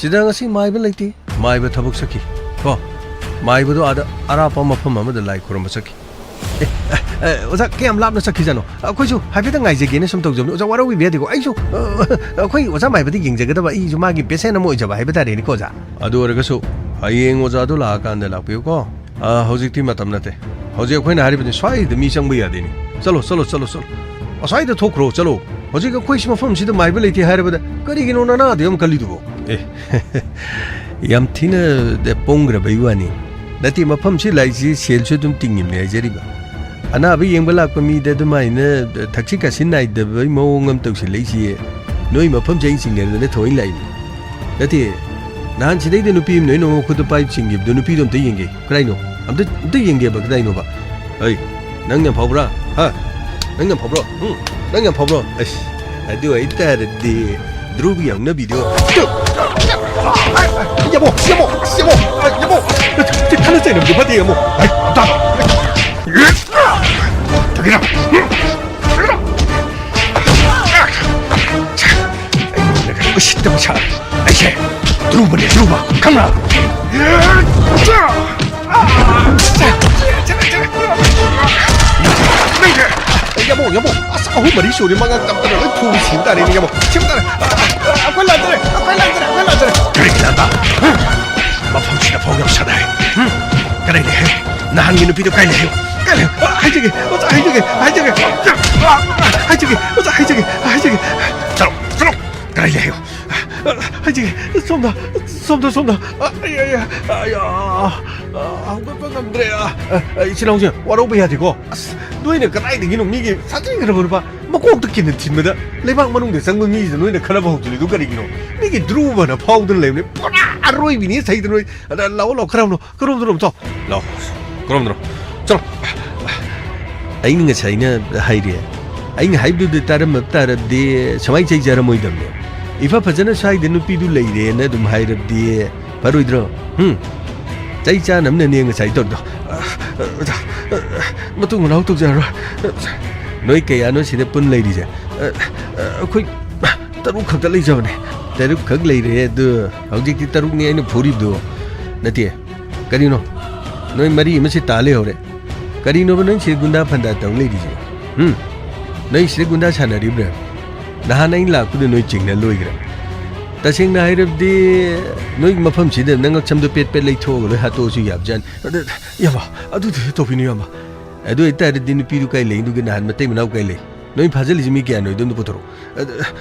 ꯁꯤꯗ ꯉꯁꯤ ꯃꯥꯏꯕ ꯂꯩꯇꯦ꯫ ꯃꯥꯏꯕ ꯊꯕꯛ ꯆꯠꯈꯤ꯫ ꯀꯣ, ꯃꯥꯏꯕꯗꯣ ꯑꯥꯗ ꯑꯔꯥꯞꯄ ꯃꯐꯝ ꯑꯃꯗ ꯂꯥꯏ ꯈꯨꯔꯨꯝꯕ ꯆꯠꯈꯤ꯫ ꯑꯦ, ꯑꯦ, ꯑꯣꯖꯥ, ꯀꯌꯥꯝ ꯂꯥꯞꯅ ꯆꯠꯈꯤꯖꯥꯠꯅꯣ? ꯑꯩꯈꯣꯏꯁꯨ ꯍꯥꯏꯐꯦꯠꯇꯪ ꯉꯥꯏꯖꯒꯦꯅ ꯁꯨꯝ ꯇꯧꯖꯕꯅꯤ꯫ ꯑꯣꯖꯥ, ꯋꯥꯔꯧꯕꯤꯕ ꯌꯥꯗꯦꯀꯣ꯫ ꯑꯩꯁꯨ, ꯑ, ꯑꯩꯈꯣꯏ ꯑꯣꯖꯥ ꯃꯥꯏꯕꯗ ꯌꯦꯡꯖꯒꯗꯕ, ꯑꯩꯁꯨ ꯃꯥꯒꯤ ꯄꯦꯁꯦꯟ ꯑꯃ ꯑꯣꯏꯖꯕ ꯍꯥꯏꯕ ꯇꯥꯔꯦꯅꯦꯀꯣ, ꯑꯣꯖꯥ꯫ ꯑꯗꯨ ꯑꯣꯏꯔꯒꯁꯨ ꯍꯌꯦꯡ ꯑꯣꯖꯥꯗꯣ ꯂꯥꯛꯑꯀꯥꯟꯗ ꯂꯥꯛꯄꯤꯌꯨꯀꯣ꯫ ꯑ, ꯍꯧꯖꯤꯛꯇꯤ ꯃꯇꯝ ꯅꯠꯇꯦ꯫ ꯍꯧꯖꯤꯛ ꯑꯩꯈꯣꯏꯅ ꯍꯥꯏꯔꯤꯕꯅꯤ, ꯁ꯭ꯋꯥꯏꯗ ꯃꯤ ꯆꯪꯕ ꯌꯥꯗꯦꯅꯦ꯫ ꯆꯠꯂꯣ, ꯆꯠꯂꯣ, ꯆꯠꯂꯣ, ꯆꯠꯂꯣ꯫ ꯑꯁ꯭ꯋꯥꯏꯗ ꯊꯣꯛꯈ꯭ꯔꯣ, ꯆꯠꯂꯣ꯫ ꯍꯧꯖꯤꯛ ꯑꯩꯈꯣꯏ ꯁꯤ ꯃꯐꯝꯁꯤꯗ ꯃꯥꯏꯕ ꯂꯩꯇꯦ ꯍꯥꯏꯔꯕꯗ ꯀꯔꯤꯒꯤꯅꯣ ꯅꯅꯥꯗ ꯌꯥꯝ ꯀꯜꯂꯤꯗꯨꯕꯣ? ꯑꯦ, ꯌꯥꯝ ꯊꯤꯅ ꯄꯣꯡꯈ꯭ꯔꯕꯩ ꯋꯥꯅꯤ꯫ ꯅꯠꯇꯦ, ꯃꯐꯝꯁꯤ ꯂꯥꯛꯏꯁꯤ ꯁꯦꯜꯁꯨ ꯑꯗꯨꯝ ꯇꯤꯡꯉꯤꯕꯅꯦ ꯍꯥꯏꯖꯔꯤꯕ꯫ ꯑꯅꯥꯕ ꯌꯦꯡꯕ ꯂꯥꯛꯄ ꯃꯤꯗ ꯑꯗꯨꯃꯥꯏꯅ ꯊꯛꯁꯤ ꯈꯥꯁꯤ ꯅꯥꯏꯗꯕꯩ ꯃꯑꯣꯡ ꯑꯃ ꯇꯧꯁꯤꯜꯂꯛꯏꯁꯤ ꯅꯣꯏ ꯃꯐꯝꯁꯦ ꯑꯩ ꯆꯤꯡꯅꯗꯅ ꯊꯑꯣꯏꯅ ꯂꯥꯛꯏꯅꯤ꯫ ꯅꯠꯇꯦ, ꯅꯍꯥꯟ ꯁꯤꯗꯩꯗ ꯅꯨꯄꯤ ꯑꯃ ꯅꯣꯏꯅ ꯃꯈꯨꯠꯇ ꯄꯥꯏꯞ ꯆꯤꯡꯈꯤꯕꯗꯣ, ꯅꯨꯄꯤꯗꯣ ꯑꯝꯇ ꯌꯦꯡꯒꯦ꯫ ꯀꯗꯥꯏꯅꯣ? ꯑꯝꯇ, ꯑꯝꯇ ꯌꯦꯡꯒꯦꯕ, ꯀꯗꯥꯏꯅꯣꯕ? ꯑꯩ, ꯅꯪ ꯌꯥꯝ ꯐꯥꯎꯕ꯭ꯔꯥ? ꯍꯥ? ꯅꯪ ꯌꯥꯝ ꯐꯥꯎꯕ꯭ꯔꯣ? ꯎꯝ? ꯅꯪ ꯌꯥꯝ ꯐꯥꯎꯕ꯭ꯔꯣ? ꯑꯁ, ꯑꯗꯨ ꯑꯣꯏꯇꯥꯔꯗꯤ ꯗ꯭ꯔꯨꯒꯤ ꯌꯥꯎꯅꯕꯤꯗꯣ꯫ ꯌꯥꯃꯣ, ꯌꯥꯃꯣ, ꯑꯁ, ꯌꯥꯃꯣ, ꯑ, ꯌꯥꯃꯣ꯫ ꯁꯤ ꯈꯠꯅ ꯆꯩꯅꯕꯗꯣ ꯐꯠꯇꯦ, ꯌꯥꯃꯣ꯫ ꯑꯩ, ꯑꯝꯇ꯫ ꯇꯒꯤꯔ꯫ ꯎꯁꯤꯠꯇꯕ ꯁꯥ꯫ ꯑꯩꯁꯦ ꯗ꯭ꯔꯨꯕꯅꯦ, ꯗ꯭ꯔꯨꯕ꯫ ꯈꯪꯕ꯭ꯔꯥ? ꯌꯥꯃꯣ, ꯌꯥꯃꯣ, ꯑꯁ, ꯑꯍꯨꯝ ꯃꯔꯤ ꯁꯨꯔꯦ ꯃꯉꯥ ꯇꯞꯇꯅ ꯂꯣꯏ ꯐꯨꯕ ꯁꯤꯕ ꯇꯥꯔꯦꯅꯦ, ꯌꯥꯃꯣ, ꯁꯤꯕ ꯇꯥꯔꯦ꯫ ꯑ, ꯑ, ꯑ, ꯑꯩꯈꯣꯏ ꯂꯥꯟꯖꯔꯦ, ꯑꯩꯈꯣꯏ ꯂꯥꯟꯖꯔꯦ, ꯑꯩꯈꯣꯏ ꯂꯥꯟꯖꯔꯦ꯫ ꯀꯔꯤ ꯂꯥꯟꯕ? ꯍꯨꯝ? ꯃꯐꯝꯁꯤꯗ ꯐꯥꯎ ꯌꯧꯁꯜꯂꯛꯑꯦ꯫ ꯍꯨꯝ? ꯀꯗꯥꯏ ꯂꯩ ꯍꯥꯏ? ꯅꯍꯥꯟꯒꯤ ꯅꯨꯄꯤꯗꯣ ꯀꯥꯏ ꯂꯩ ꯍꯥꯏꯌꯨ? ꯀꯥꯏ ꯂꯩ? ꯑ, ꯍꯥꯏꯖꯒꯦ, ꯑꯣꯖꯥ, ꯍꯥꯏꯖꯒꯦ, ꯍꯥꯏꯖꯒꯦ꯫ ꯑ, ꯍꯥꯏꯖꯒꯦ, ꯑꯣꯖꯥ, ꯍꯥꯏꯖꯒꯦ, ꯍꯥꯏꯖꯒꯦ꯫ ꯆꯠꯂꯣ, ꯆꯠꯂꯣ, ꯀꯗꯥꯏ ꯂꯩ ꯍꯥꯏꯌꯨ? ꯑ, ꯍꯥꯏꯖꯒꯦ, ꯁꯣꯝꯗ, ꯁꯣꯝꯗ, ꯁꯣꯝꯗ꯫ ꯑ, ꯑꯩ, ꯑꯩ, ꯑꯩ, ꯑ, ꯑ, ꯍꯧꯒꯠꯄ ꯉꯝꯗ꯭ꯔꯦ꯫ ꯑ, ꯑ, ꯏꯆꯤꯜ ꯏꯅꯥꯎꯁꯦ, ꯋꯥꯔꯧꯕ ꯌꯥꯗꯦꯀꯣ꯫ ꯑꯁ, ꯅꯣꯏꯅ ꯀꯗꯥꯏꯗꯒꯤꯅꯣ ꯃꯤꯒꯤ ꯁꯥꯊꯤꯈ꯭ꯔꯕ ꯅꯨꯄꯥ ꯃꯀꯣꯛꯇ ꯀꯤꯟꯅ ꯊꯤꯟꯕꯗ ꯂꯩꯕꯥꯛ ꯃꯅꯨꯡꯗ ꯆꯪꯕ ꯃꯤꯁꯤꯗ ꯅꯣꯏꯅ ꯈꯠꯅꯕ ꯍꯧꯖꯤꯜꯂꯤꯗꯣ ꯀꯔꯤꯒꯤꯅꯣ? ꯃꯤꯒꯤ ꯗ꯭ꯔꯨꯕꯅ ꯐꯥꯎꯗꯅ ꯂꯩꯕꯅꯦ, ꯄꯨꯔꯥ ꯑꯔꯣꯏꯕꯤꯅꯤ ꯁꯩꯗ ꯅꯣꯏ꯫ ꯑꯗ ꯂꯥꯛꯑꯣ, ꯂꯥꯛꯑꯣ, ꯈꯔ ꯍꯝꯅꯣ, ꯈꯔ ꯍꯝꯅꯣ, ꯂꯥꯛꯑꯣ, ꯈꯔ ꯍꯝꯅꯣ, ꯆꯠꯂꯣ꯫ ꯑꯩꯅ ꯉꯁꯥꯏꯅ ꯍꯥꯏꯔꯦ, ꯑꯩꯅ ꯍꯥꯏꯕꯗꯨꯗ ꯇꯥꯔꯝꯃ ꯇꯥꯔꯗꯤ ꯁꯨꯃꯥꯏꯅ ꯆꯩꯖꯔꯝꯃꯣꯏꯗꯕꯅꯦ꯫ ꯏꯐ ꯐꯖꯅ ꯁ꯭ꯋꯥꯏꯗ ꯅꯨꯄꯤꯗꯨ ꯂꯩꯔꯦꯅ ꯑꯗꯨꯝ ꯍꯥꯏꯔꯕꯗꯤ ꯐꯔꯣꯏꯗ꯭ꯔꯣ? ꯍꯨꯝ? ꯆꯩ ꯆꯥꯅꯕꯅꯅꯦ ꯉꯁꯥꯏ ꯇꯧꯔꯤꯗꯣ꯫ ꯃꯇꯨꯡ ꯃꯅꯥꯎ ꯇꯧꯖꯔꯔꯣꯏ꯫ ꯅꯣꯏ ꯀꯌꯥꯅꯣ ꯁꯤꯗ ꯄꯨꯟ ꯂꯩꯔꯤꯁꯦ? ꯑꯩꯈꯣꯏ ꯇꯔꯨꯛ ꯈꯛꯇ ꯂꯩꯖꯕꯅꯦ꯫ ꯇꯔꯨꯛ ꯈꯛ ꯂꯩꯔꯦ ꯑꯗꯨ꯫ ꯍꯧꯖꯤꯛꯇꯤ ꯇꯔꯨꯛꯅꯤ ꯑꯩꯅ ꯐꯨꯔꯤꯕꯗꯨ꯫ ꯅꯠꯇꯦ꯫ ꯀꯔꯤꯅꯣ? ꯅꯣꯏ ꯃꯔꯤ ꯑꯃꯁꯤ ꯇꯥ ꯂꯩꯍꯧꯔꯦ꯫ ꯀꯔꯤꯅꯣꯕ ꯅꯪ ꯁꯤꯗ ꯒꯨꯟꯗꯥ ꯐꯟꯗꯥ ꯇꯧ ꯂꯩꯔꯤꯁꯦ? ꯍꯨꯝ? ꯅꯣꯏ ꯁꯤꯗ ꯒꯨꯟꯗꯥ ꯁꯥꯟꯅꯔꯤꯕ꯭ꯔꯥ? ꯅꯍꯥꯟ ꯑꯩꯅ ꯂꯥꯛꯄꯗ ꯅꯣꯏ ꯆꯤꯡꯅ ꯂꯣꯏꯈ꯭ꯔꯦ꯫ ꯇꯁꯦꯡꯅ ꯍꯥꯏꯔꯕꯗꯤ ꯅꯣꯏ ꯃꯐꯝꯁꯤꯗ ꯅꯪ ꯉꯛꯁꯝꯗꯣ ꯄꯦꯠ ꯄꯦꯠ ꯂꯩꯊꯣꯛꯑꯒ ꯂꯣꯏ ꯍꯥꯠꯇꯣꯛꯑꯁꯨ ꯌꯥꯕꯖꯥꯠꯅꯤ꯫ ꯑꯗ, ꯏꯌꯥꯝꯕ, ꯑꯗꯨꯗꯤ ꯇꯧꯕꯤꯅꯨ, ꯏꯌꯥꯝꯕ꯫ ꯑꯗꯨ ꯑꯣꯏꯇꯥꯔꯗꯤ ꯅꯨꯄꯤꯗꯨ ꯀꯥꯏ ꯂꯩ? ꯑꯗꯨꯒ ꯅꯍꯥꯟ ꯃꯇꯩ ꯃꯅꯥꯎ ꯀꯥꯏ ꯂꯩ? ꯅꯣꯏ ꯐꯥꯖꯤꯜꯂꯤꯁꯤ ꯃꯤ ꯀꯌꯥꯅꯣ? ꯑꯗꯨ ꯑꯝꯇ ꯄꯨꯊꯣꯔꯛꯑꯣ꯫ ꯑ,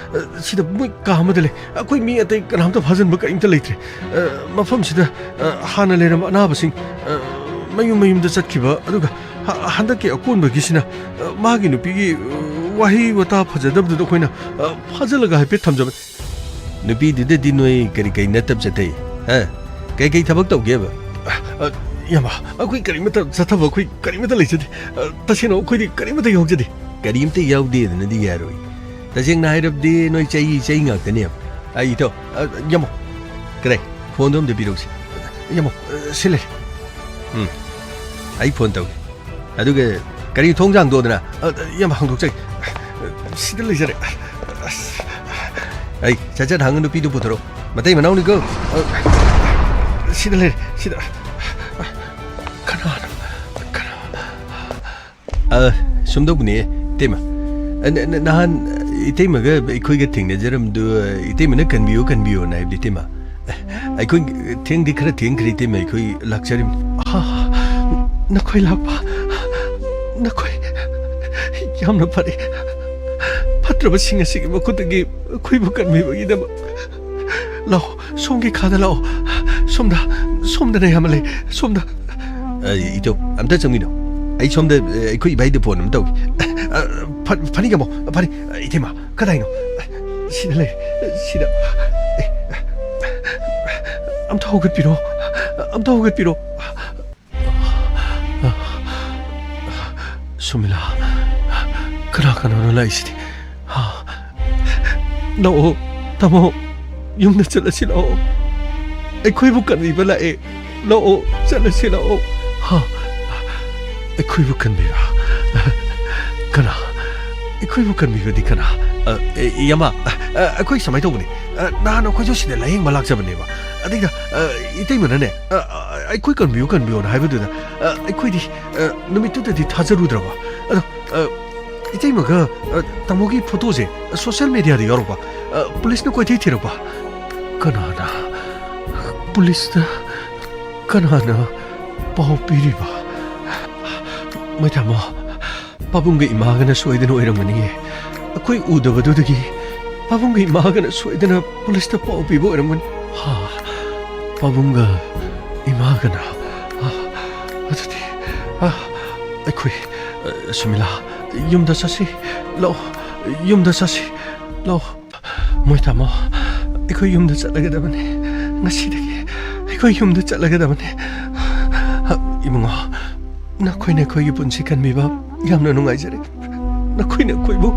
ꯑ, ꯁꯤꯗ ꯃꯣꯏ ꯀꯥ ꯑꯃꯗ ꯂꯩ꯫ ꯑꯩꯈꯣꯏ ꯃꯤ ꯑꯇꯩ ꯀꯅꯥꯝꯇ ꯐꯥꯖꯤꯟꯕ ꯀꯔꯤꯝꯇ ꯂꯩꯇ꯭ꯔꯦ꯫ ꯑ, ꯃꯐꯝꯁꯤꯗ, ꯑ, ꯍꯥꯟꯅ ꯂꯩꯔꯝꯕ ꯑꯅꯥꯕꯁꯤꯡ, ꯑ, ꯃꯌꯨꯝ ꯃꯌꯨꯝꯗ ꯆꯠꯈꯤꯕ, ꯑꯗꯨꯒ ꯍ-, ꯍꯟꯗꯛꯀꯤ ꯑꯀꯣꯟꯕꯒꯤꯁꯤꯅ, ꯑ, ꯃꯥꯒꯤ ꯅꯨꯄꯤꯒꯤ, ꯑ, ꯋꯥꯍꯩ ꯋꯥꯇꯥ ꯐꯖꯗꯕꯗꯨꯗ ꯑꯩꯈꯣꯏꯅ, ꯑ, ꯐꯥꯖꯤꯜꯂꯒ ꯍꯥꯏꯐꯦꯠ ꯊꯝꯖꯕꯅꯤ꯫ ꯅꯨꯄꯤꯗꯨꯗꯗꯤ ꯅꯣꯏ ꯀꯔꯤ ꯀꯔꯤ ꯅꯠꯇꯕ ꯆꯠꯊꯩ? ꯍꯥ? ꯀꯩ ꯀꯩ ꯊꯕꯛ ꯇꯧꯒꯦꯕ? ꯑ, ꯏꯌꯥꯝꯕ, ꯑꯩꯈꯣꯏ ꯀꯔꯤꯃꯠꯇ ꯆꯠꯊꯕ ꯑꯩꯈꯣꯏ ꯀꯔꯤꯃꯠꯇ ꯂꯩꯖꯗꯦ꯫ ꯑ, ꯇꯁꯦꯡꯅ ꯑꯩꯈꯣꯏꯗꯤ ꯀꯔꯤꯃꯠꯇ ꯌꯥꯎꯖꯗꯦ꯫ ꯀꯔꯤꯝꯇ ꯌꯥꯎꯗꯦꯗꯅꯗꯤ ꯌꯥꯔꯣꯏ꯫ ꯇꯁꯦꯡꯅ ꯍꯥꯏꯔꯕꯗꯤ ꯅꯣꯏ ꯆꯩ, ꯆꯩ ꯉꯥꯛꯇꯅꯦꯕ꯫ ꯑꯩ ꯏꯇꯥꯎ, ꯑ, ꯏꯌꯥꯝꯕ, ꯀꯗꯥꯏ? ꯐꯣꯟꯗꯣ ꯑꯝꯇ ꯄꯤꯔꯛꯎꯁꯦ꯫ ꯏꯌꯥꯝꯕ, ꯑ, ꯁꯤ ꯂꯩ꯫ ꯎꯝ, ꯑꯩ ꯐꯣꯟ ꯇꯧꯒꯦ꯫ ꯑꯗꯨꯒ ꯀꯔꯤ ꯊꯣꯡ ꯍꯥꯡꯗꯣꯛꯑꯣꯗꯅ? ꯑ, ꯏꯌꯥꯝꯕ, ꯍꯥꯡꯗꯣꯛꯆꯒꯦ꯫ ꯁꯤꯗ ꯂꯩꯖꯔꯦ꯫ ꯑꯁ, ꯑꯩ ꯁꯠ ꯁꯠ ꯍꯥꯡꯉ ꯅꯨꯄꯤꯗꯨ ꯄꯨꯊꯣꯔꯛꯑꯣ꯫ ꯃꯇꯩ ꯃꯅꯥꯎꯅꯤꯀꯣ꯫ ꯑ, ꯁꯤꯗ ꯂꯩꯔꯦ, ꯁꯤꯗ꯫ ꯀꯅꯥꯅꯣ? ꯀꯅꯥ? ꯑ, ꯁꯨꯝ ꯇꯧꯕꯅꯦ, ꯏꯇꯩꯃ꯫ ꯑ, ꯅ-, ꯅ-, ꯅꯍꯥꯟ ꯏꯇꯩꯃꯒ ꯑꯩꯈꯣꯏꯒ ꯊꯦꯡꯅꯖꯔꯝꯕꯗꯨ, ꯏꯇꯩꯃꯅ "ꯀꯟꯕꯤꯌꯨ, ꯀꯟꯕꯤꯌꯨꯅ" ꯍꯥꯏꯕꯗꯤ, ꯏꯇꯩꯃ꯫ ꯑꯩꯈꯣꯏ ꯊꯦꯡꯗꯤ ꯈꯔ ꯊꯦꯡꯈ꯭ꯔꯦ, ꯏꯇꯩꯃ, ꯑꯩꯈꯣꯏ ꯂꯥꯛꯆꯔꯤꯕꯅꯤ꯫ ꯍꯥ? ꯅꯈꯣꯏ ꯂꯥꯛꯄ? ꯅꯈꯣꯏ? ꯌꯥꯝꯅ ꯐꯔꯦ꯫ ꯐꯠꯇ꯭ꯔꯕꯁꯤꯡ ꯑꯁꯤꯒꯤ ꯃꯈꯨꯠꯇꯒꯤ ꯑꯩꯈꯣꯏꯕꯨ ꯀꯟꯕꯤꯕꯒꯤꯗꯃꯛ꯫ ꯂꯥꯛꯑꯣ, ꯁꯣꯝꯒꯤ ꯈꯥꯗ ꯂꯥꯛꯑꯣ꯫ ꯁꯣꯝꯗ, ꯁꯣꯝꯗꯅ ꯌꯥꯝꯅ ꯂꯩ, ꯁꯣꯝꯗ꯫ ꯑ, ꯏꯇꯧ, ꯑꯝꯇ ꯆꯪꯕꯤꯅꯣ꯫ ꯑꯩ ꯁꯣꯝꯗ, ꯑ, ꯑꯩꯈꯣꯏ ꯏꯕꯥꯏꯗ ꯐꯣꯟ ꯑꯃ ꯇꯧꯒꯦ꯫ ꯑ, ꯐ-, ꯐꯅꯤ ꯀꯃꯣ, ꯐꯅꯤ꯫ ꯏꯇꯩꯃ, ꯀꯗꯥꯏꯅꯣ? ꯁꯤꯗ ꯂꯩ, ꯁꯤꯗ꯫ ꯑꯦ, ꯑꯝꯇ ꯍꯧꯒꯠꯄꯤꯔꯣ, ꯑꯝꯇ ꯍꯧꯒꯠꯄꯤꯔꯣ꯫ ꯁꯨꯃꯤꯂꯥ, ꯀꯅꯥ ꯀꯅꯥꯅꯣ ꯂꯥꯛꯏꯁꯤꯗꯤ? ꯍꯥ? ꯂꯥꯛꯑꯣ, ꯇꯥꯃꯣ, ꯌꯨꯝꯗ ꯆꯠꯂꯁꯤ ꯂꯥꯛꯑꯣ꯫ ꯑꯩꯈꯣꯏꯕꯨ ꯀꯟꯕꯤꯕ ꯂꯥꯛꯑꯦ꯫ ꯂꯥꯛꯑꯣ, ꯆꯠꯂꯁꯤ ꯂꯥꯛꯑꯣ꯫ ꯍꯥ? ꯑꯩꯈꯣꯏꯕꯨ ꯀꯟꯕꯤꯕ? ꯀꯅꯥ? ꯑꯩꯈꯣꯏꯕꯨ ꯀꯟꯕꯤꯕꯗꯤ ꯀꯅꯥ? ꯑ, ꯑꯦ, ꯏꯌꯥꯝꯕ, ꯑ, ꯑ, ꯑꯩꯈꯣꯏ ꯁꯨꯃꯥꯏꯅ ꯇꯧꯕꯅꯤ꯫ ꯑ, ꯅꯍꯥꯟ ꯑꯩꯈꯣꯏꯁꯨ ꯁꯤꯗ ꯂꯥꯌꯦꯡꯕ ꯂꯥꯛꯆꯕꯅꯦꯕ꯫ ꯑꯗꯩꯗ, ꯑ, ꯏꯇꯩꯃꯅꯅꯦ, ꯑ, ꯑ, "ꯑꯩꯈꯣꯏ ꯀꯟꯕꯤꯌꯨ, ꯀꯟꯕꯤꯌꯨꯅ" ꯍꯥꯏꯕꯗꯨꯗ, ꯑ, ꯑꯩꯈꯣꯏꯗꯤ, ꯑ, ꯅꯨꯃꯤꯠꯇꯨꯗꯗꯤ ꯊꯥꯖꯔꯨꯗ꯭ꯔꯕ꯫ ꯑꯗꯣ, ꯑ, ꯏꯇꯩꯃꯒ, ꯑ, ꯇꯥꯃꯣꯒꯤ ꯐꯣꯇꯣꯁꯦ, ꯑ, ꯁꯣꯁꯤꯌꯦꯜ ꯃꯦꯗꯤꯌꯥꯗ ꯌꯥꯎꯔꯛꯄ, ꯑ, ꯄꯨꯂꯤꯁꯅ ꯀꯣꯏꯊꯤ ꯊꯤꯔꯛꯄ꯫ ꯀꯅꯥꯅ? ꯄꯨꯂꯤꯁꯇ ꯀꯅꯥꯅ ꯄꯥꯎ ꯄꯤꯔꯤꯕ? ꯃꯣꯏ ꯇꯥꯃꯣ, ꯄꯥꯕꯨꯡꯒ ꯏꯃꯥꯒꯅ ꯁꯣꯏꯗꯅ ꯑꯣꯏꯔꯝꯒꯅꯤꯌꯦ꯫ ꯑꯩꯈꯣꯏ ꯎꯗꯕꯗꯨꯗꯒꯤ ꯄꯥꯕꯨꯡꯒ ꯏꯃꯥꯒꯅ ꯁꯣꯏꯗꯅ ꯄꯨꯂꯤꯁꯇ ꯄꯥꯎ ꯄꯤꯕ ꯑꯣꯏꯔꯝꯒꯅꯤ꯫ ꯍꯥ? ꯄꯥꯕꯨꯡꯒ ꯏꯃꯥꯒꯅ? ꯑ, ꯑꯗꯨꯗꯤ, ꯑ, ꯑꯩꯈꯣꯏ, ꯑ, ꯁꯨꯃꯤꯂꯥ, ꯌꯨꯝꯗ ꯆꯠꯁꯤ꯫ ꯂꯥꯛꯑꯣ, ꯌꯨꯝꯗ ꯆꯠꯁꯤ꯫ ꯂꯥꯛꯑꯣ꯫ ꯃꯣꯏ ꯇꯥꯃꯣ, ꯑꯩꯈꯣꯏ ꯌꯨꯝꯗ ꯆꯠꯂꯒꯗꯕꯅꯤ꯫ ꯉꯁꯤꯗꯒꯤ ꯑꯩꯈꯣꯏ ꯌꯨꯝꯗ ꯆꯠꯂꯒꯗꯕꯅꯤ꯫ ꯏꯕꯨꯡꯉꯣ, ꯅꯈꯣꯏꯅ ꯑꯩꯈꯣꯏꯒꯤ ꯄꯨꯟꯁꯤ ꯀꯟꯕꯤꯕ ꯌꯥꯝꯅ ꯅꯨꯡꯉꯥꯏꯖꯔꯦ꯫ ꯅꯈꯣꯏꯅ ꯑꯩꯈꯣꯏꯕꯨ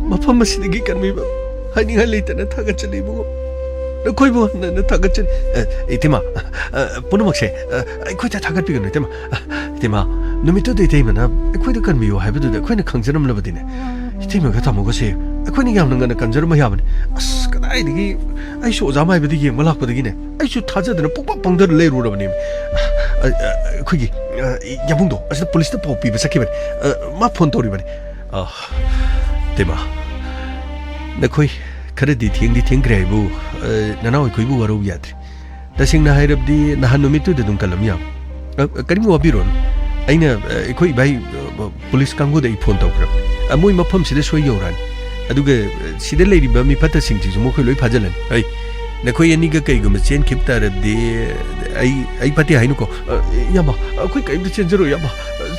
ꯃꯐꯝ ꯑꯁꯤꯗꯒꯤ ꯀꯟꯕꯤꯕ ꯍꯥꯏꯅꯤꯡꯉꯥꯏ ꯂꯩꯇꯅ ꯊꯥꯒꯠꯆꯔꯤ ꯏꯕꯨꯡꯉꯣ꯫ ꯅꯈꯣꯏꯕꯨ ꯍꯟꯅ ꯍꯟꯅ ꯊꯥꯒꯠꯆꯔꯤ꯫ ꯑ, ꯏꯇꯩꯃ, ꯑ, ꯄꯨꯝꯅꯃꯛꯁꯦ, ꯑ, ꯑꯩꯈꯣꯏꯗ ꯊꯥꯒꯠꯄꯤꯒꯅꯨ ꯏꯇꯩꯃ꯫ ꯑ, ꯏꯇꯩꯃ, ꯅꯨꯃꯤꯠꯇꯨꯗ ꯏꯇꯩꯃꯅ ꯑꯩꯈꯣꯏꯗ ꯀꯟꯕꯤꯌꯨ ꯍꯥꯏꯕꯗꯨꯗ ꯑꯩꯈꯣꯏꯅ ꯈꯪꯖꯔꯝꯂꯕꯗꯤꯅꯦ, ꯏꯇꯩꯃꯒ ꯇꯥꯃꯣꯒꯁꯦ ꯑꯩꯈꯣꯏꯅ ꯌꯥꯝꯅ ꯉꯟꯅ ꯀꯟꯖꯔꯝꯕ ꯌꯥꯕꯅꯤ꯫ ꯑꯁ, ꯀꯗꯥꯏꯗꯒꯤ, ꯑꯩꯁꯨ ꯑꯣꯖꯥ ꯃꯥꯏꯕꯗ ꯌꯦꯡꯕ ꯂꯥꯛꯄꯗꯒꯤꯅꯦ, ꯑꯩꯁꯨ ꯊꯥꯖꯗꯅ ꯄꯨꯡꯄꯪ ꯄꯪꯗꯅ ꯂꯩꯔꯨꯔꯕꯅꯦ꯫ ꯑ, ꯑ, ꯑꯩꯈꯣꯏꯒꯤ, ꯑ, ꯌꯥꯕꯨꯡꯗꯣ ꯑꯁꯤꯗ ꯄꯨꯂꯤꯁꯇ ꯄꯥꯎ ꯄꯤꯕ ꯆꯠꯈꯤꯕꯅꯤ꯫ ꯑ, ꯃꯥ ꯐꯣꯟ ꯇꯧꯔꯤꯕꯅꯤ꯫ ꯑ, ꯏꯇꯩꯃ, ꯅꯈꯣꯏ ꯈꯔꯗꯤ ꯊꯦꯡꯗꯤ ꯊꯦꯡꯈ꯭ꯔꯦ ꯍꯥꯏꯕꯨ, ꯑ, ꯅꯅꯥꯎ ꯑꯩꯈꯣꯏꯕꯨ ꯋꯥꯔꯧ ꯌꯥꯗ꯭ꯔꯦ꯫ ꯇꯁꯦꯡꯅ ꯍꯥꯏꯔꯕꯗꯤ ꯅꯍꯥꯟ ꯅꯨꯃꯤꯠꯇꯨꯗ ꯑꯗꯨꯝ ꯀꯜꯂꯝ ꯌꯥꯕ꯫ ꯑ, ꯀꯔꯤꯝ ꯋꯥꯕꯤꯔꯨꯔꯅꯨ꯫ ꯑꯩꯅ, ꯑ, ꯑꯩꯈꯣꯏ ꯏꯕꯥꯏ, ꯑ, ꯄꯨꯂꯤꯁ ꯀꯥꯡꯕꯨꯗ ꯑꯩ ꯐꯣꯟ ꯇꯧꯈ꯭ꯔꯕꯅꯤ꯫ ꯑ, ꯃꯣꯏ ꯃꯐꯝꯁꯤꯗ ꯁꯣꯏ ꯌꯧꯔꯛꯑꯅꯤ꯫ ꯑꯗꯨꯒ, ꯑ, ꯁꯤꯗ ꯂꯩꯔꯤꯕ ꯃꯤꯐꯠꯇꯁꯤꯡꯁꯤꯁꯨ ꯃꯈꯣꯏ ꯂꯣꯏ ꯐꯥꯖꯤꯜꯂꯅꯤ꯫ ꯑꯩ, ꯅꯈꯣꯏ ꯑꯅꯤꯒ ꯀꯩꯒꯨꯝꯕ ꯆꯦꯟꯈꯤꯕ ꯇꯥꯔꯕꯗꯤ ꯑꯩ, ꯑꯩ ꯐꯠꯇꯦ ꯍꯥꯏꯅꯨꯀꯣ꯫ ꯑ, ꯏꯌꯥꯝꯕ, ꯑꯩꯈꯣꯏ ꯀꯔꯤꯝꯇ ꯆꯦꯟꯖꯔꯣꯏ ꯏꯌꯥꯝꯕ꯫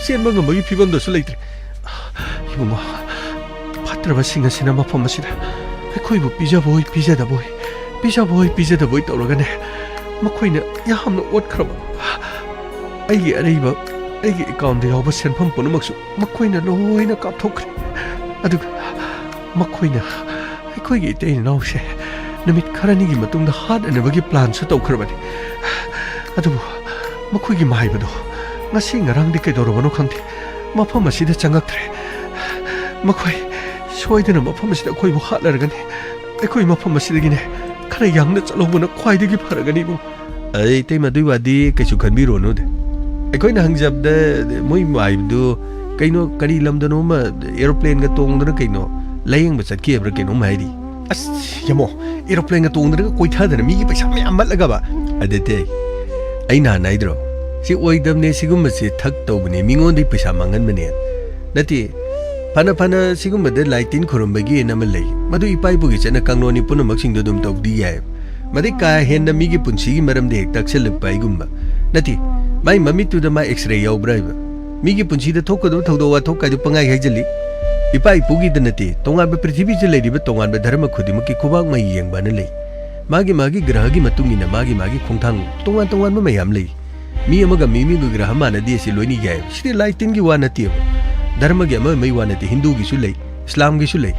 ꯆꯦꯟꯕ ꯉꯝꯕꯒꯤ ꯐꯤꯕꯝꯗꯁꯨ ꯂꯩꯇ꯭ꯔꯦ꯫ ꯏꯕꯨꯡꯉꯣ, ꯐꯠꯇ꯭ꯔꯕꯁꯤꯡ ꯑꯁꯤꯅ ꯃꯐꯝ ꯑꯁꯤꯗ ꯑꯩꯈꯣꯏꯕꯨ ꯄꯤꯖꯕꯣꯏ ꯄꯤꯖꯗꯕꯣꯏ, ꯄꯤꯖꯕꯣꯏ ꯄꯤꯖꯗꯕꯣꯏ ꯇꯧꯔꯒꯅꯦ, ꯃꯈꯣꯏꯅ ꯌꯥꯝꯅ ꯑꯣꯠꯈ꯭ꯔꯕ꯫ ꯑꯩꯒꯤ ꯑꯔꯩꯕ, ꯑꯩꯒꯤ ꯑꯦꯀꯥꯎꯟꯗ ꯌꯥꯎꯕ ꯁꯦꯟꯐꯝ ꯄꯨꯝꯅꯃꯛꯁꯨ ꯃꯈꯣꯏꯅ ꯂꯣꯏꯅ ꯀꯥꯞꯊꯣꯛꯈ꯭ꯔꯦ꯫ ꯑꯗꯨꯒ ꯃꯈꯣꯏꯅ ꯑꯩꯈꯣꯏꯒꯤ ꯏꯇꯩ ꯏꯅꯥꯎꯁꯦ ꯅꯨꯃꯤꯠ ꯈꯔꯅꯤꯒꯤ ꯃꯇꯨꯡꯗ ꯍꯥꯠꯅꯅꯕꯒꯤ ꯄ꯭ꯂꯥꯟꯁꯨ ꯇꯧꯈ꯭ꯔꯕꯅꯤ꯫ ꯑꯗꯨꯕꯨ ꯃꯈꯣꯏꯒꯤ ꯃꯥꯏꯕꯗꯣ ꯉꯁꯤ ꯉꯔꯥꯡꯗꯤ ꯀꯩꯗꯧꯔꯕꯅꯣ ꯈꯪꯗꯦ, ꯃꯐꯝ ꯑꯁꯤꯗ ꯆꯪꯉꯛꯇ꯭ꯔꯦ꯫ ꯃꯈꯣꯏ ꯁꯣꯏꯗꯅ ꯃꯐꯝ ꯑꯁꯤꯗ ꯑꯩꯈꯣꯏꯕꯨ ꯍꯥꯠꯂꯔꯒꯅꯤ꯫ ꯑꯩꯈꯣꯏ ꯃꯐꯝ ꯑꯁꯤꯗꯒꯤꯅꯦ ꯈꯔ ꯌꯥꯡꯅ ꯆꯠꯍꯧꯕꯅ ꯈ꯭ꯋꯥꯏꯗꯒꯤ ꯐꯔꯒꯅꯤ, ꯏꯕꯨꯡ꯫ ꯑꯩ ꯏꯇꯩꯃ, ꯑꯗꯨꯏ ꯋꯥꯗꯤ ꯀꯩꯁꯨ ꯈꯟꯕꯤꯔꯨꯅꯨꯗ꯫ ꯑꯩꯈꯣꯏꯅ ꯍꯪꯖꯕꯗ ꯃꯣꯏ ꯃꯥꯏꯕꯗꯨ ꯀꯩꯅꯣ, ꯀꯔꯤ ꯂꯝꯗꯅꯣꯃ ꯑꯦꯔꯣꯄ꯭ꯂꯦꯟꯒ ꯇꯣꯡꯗꯅ ꯀꯩꯅꯣ ꯂꯥꯌꯦꯡꯕ ꯆꯠꯈꯤ ꯍꯥꯏꯕ꯭ꯔꯥ ꯀꯩꯅꯣꯝ ꯍꯥꯏꯔꯤ꯫ ꯑꯁ, ꯌꯦꯡꯉꯣ, ꯑꯦꯔꯣꯄ꯭ꯂꯦꯟꯒ ꯇꯣꯡꯗꯅꯒ ꯀꯣꯏꯊꯗꯅ ꯃꯤꯒꯤ ꯄꯩꯁꯥ ꯃꯌꯥꯝ ꯃꯠꯂꯒꯕ꯫ ꯑꯗꯨꯗꯤ ꯑꯩ ꯅꯍꯥꯟ ꯍꯥꯏꯗ꯭ꯔꯣ, ꯁꯤ ꯑꯣꯏꯗꯕꯅꯦ, ꯁꯤꯒꯨꯝꯕꯁꯦ ꯊꯛ ꯇꯧꯕꯅꯦ, ꯃꯤꯉꯣꯟꯗꯒꯤ ꯄꯩꯁꯥ ꯃꯥꯡꯍꯟꯕꯅꯦ꯫ ꯅꯠꯇꯦ, ꯐꯅ ꯐꯅ ꯁꯤꯒꯨꯝꯕꯗ ꯂꯥꯏ ꯇꯤꯟ ꯈꯨꯔꯨꯝꯕꯒꯤ ꯑꯃ ꯂꯩ, ꯃꯗꯨ ꯏꯄꯥ ꯏꯄꯨꯒꯤ ꯆꯠꯅ ꯀꯥꯡꯂꯣꯟꯅꯤ, ꯄꯨꯝꯅꯃꯛꯁꯤꯡꯗꯣ ꯑꯗꯨꯝ ꯇꯧꯗꯤ ꯌꯥꯏ꯫ ꯃꯗꯩ ꯀꯥ ꯍꯦꯟꯅ ꯃꯤꯒꯤ ꯄꯨꯟꯁꯤꯒꯤ ꯃꯔꯝꯗ ꯍꯦꯛ ꯇꯥꯛꯁꯜꯂꯛꯄ ꯍꯥꯏꯒꯨꯝꯕ꯫ ꯅꯠꯇꯦ, ꯃꯥꯏ ꯃꯃꯤꯠꯇꯨꯗ ꯃꯥ ꯑꯦꯛꯁꯔꯦ ꯌꯥꯎꯕ꯭ꯔꯥ ꯍꯥꯏꯕ? ꯃꯤꯒꯤ ꯄꯨꯟꯁꯤꯗ ꯊꯣꯛꯀꯗꯕ ꯊꯧꯗꯣꯛ ꯋꯥꯊꯣꯛ ꯀꯥꯏꯗꯣ ꯄꯪꯍꯥꯏ ꯍꯥꯏꯖꯜꯂꯤ꯫ ꯏꯄꯥ ꯏꯄꯨꯒꯤꯗ ꯅꯠꯇꯦ, ꯇꯣꯉꯥꯟꯕ ꯄ꯭ꯔꯤꯊꯤꯕꯤꯁꯤꯗ ꯂꯩꯔꯤꯕ ꯇꯣꯉꯥꯟꯕ ꯙꯔꯃ ꯈꯨꯗꯤꯡꯃꯛꯀꯤ ꯈꯨꯕꯥꯛ ꯃꯍꯩ ꯌꯦꯡꯕꯅ ꯂꯩ꯫ ꯃꯥꯒꯤ ꯃꯥꯒꯤ ꯒ꯭ꯔꯍꯒꯤ ꯃꯇꯨꯡ ꯏꯟꯅ ꯃꯥꯒꯤ ꯃꯥꯒꯤ ꯈꯣꯡꯊꯥꯡ ꯇꯣꯉꯥꯟ ꯇꯣꯉꯥꯟꯕ ꯃꯌꯥꯝ ꯂꯩ꯫ ꯃꯤ ꯑꯃꯒ ꯃꯤ ꯑꯃꯒ ꯒ꯭ꯔꯍ ꯃꯥꯟꯅꯗꯦ, ꯑꯁꯤ ꯂꯣꯏꯅ ꯌꯥꯏ꯫ ꯁꯤꯗꯤ ꯂꯥꯏ ꯇꯤꯟꯒꯤ ꯋꯥ ꯅꯠꯇꯦꯕ, ꯙꯔꯃꯒꯤ ꯑꯃ ꯑꯃꯒꯤ ꯋꯥ ꯅꯠꯇꯦ, ꯍꯤꯟꯗꯨꯒꯤꯁꯨ ꯂꯩ, ꯏꯁꯂꯥꯝꯒꯤꯁꯨ ꯂꯩ,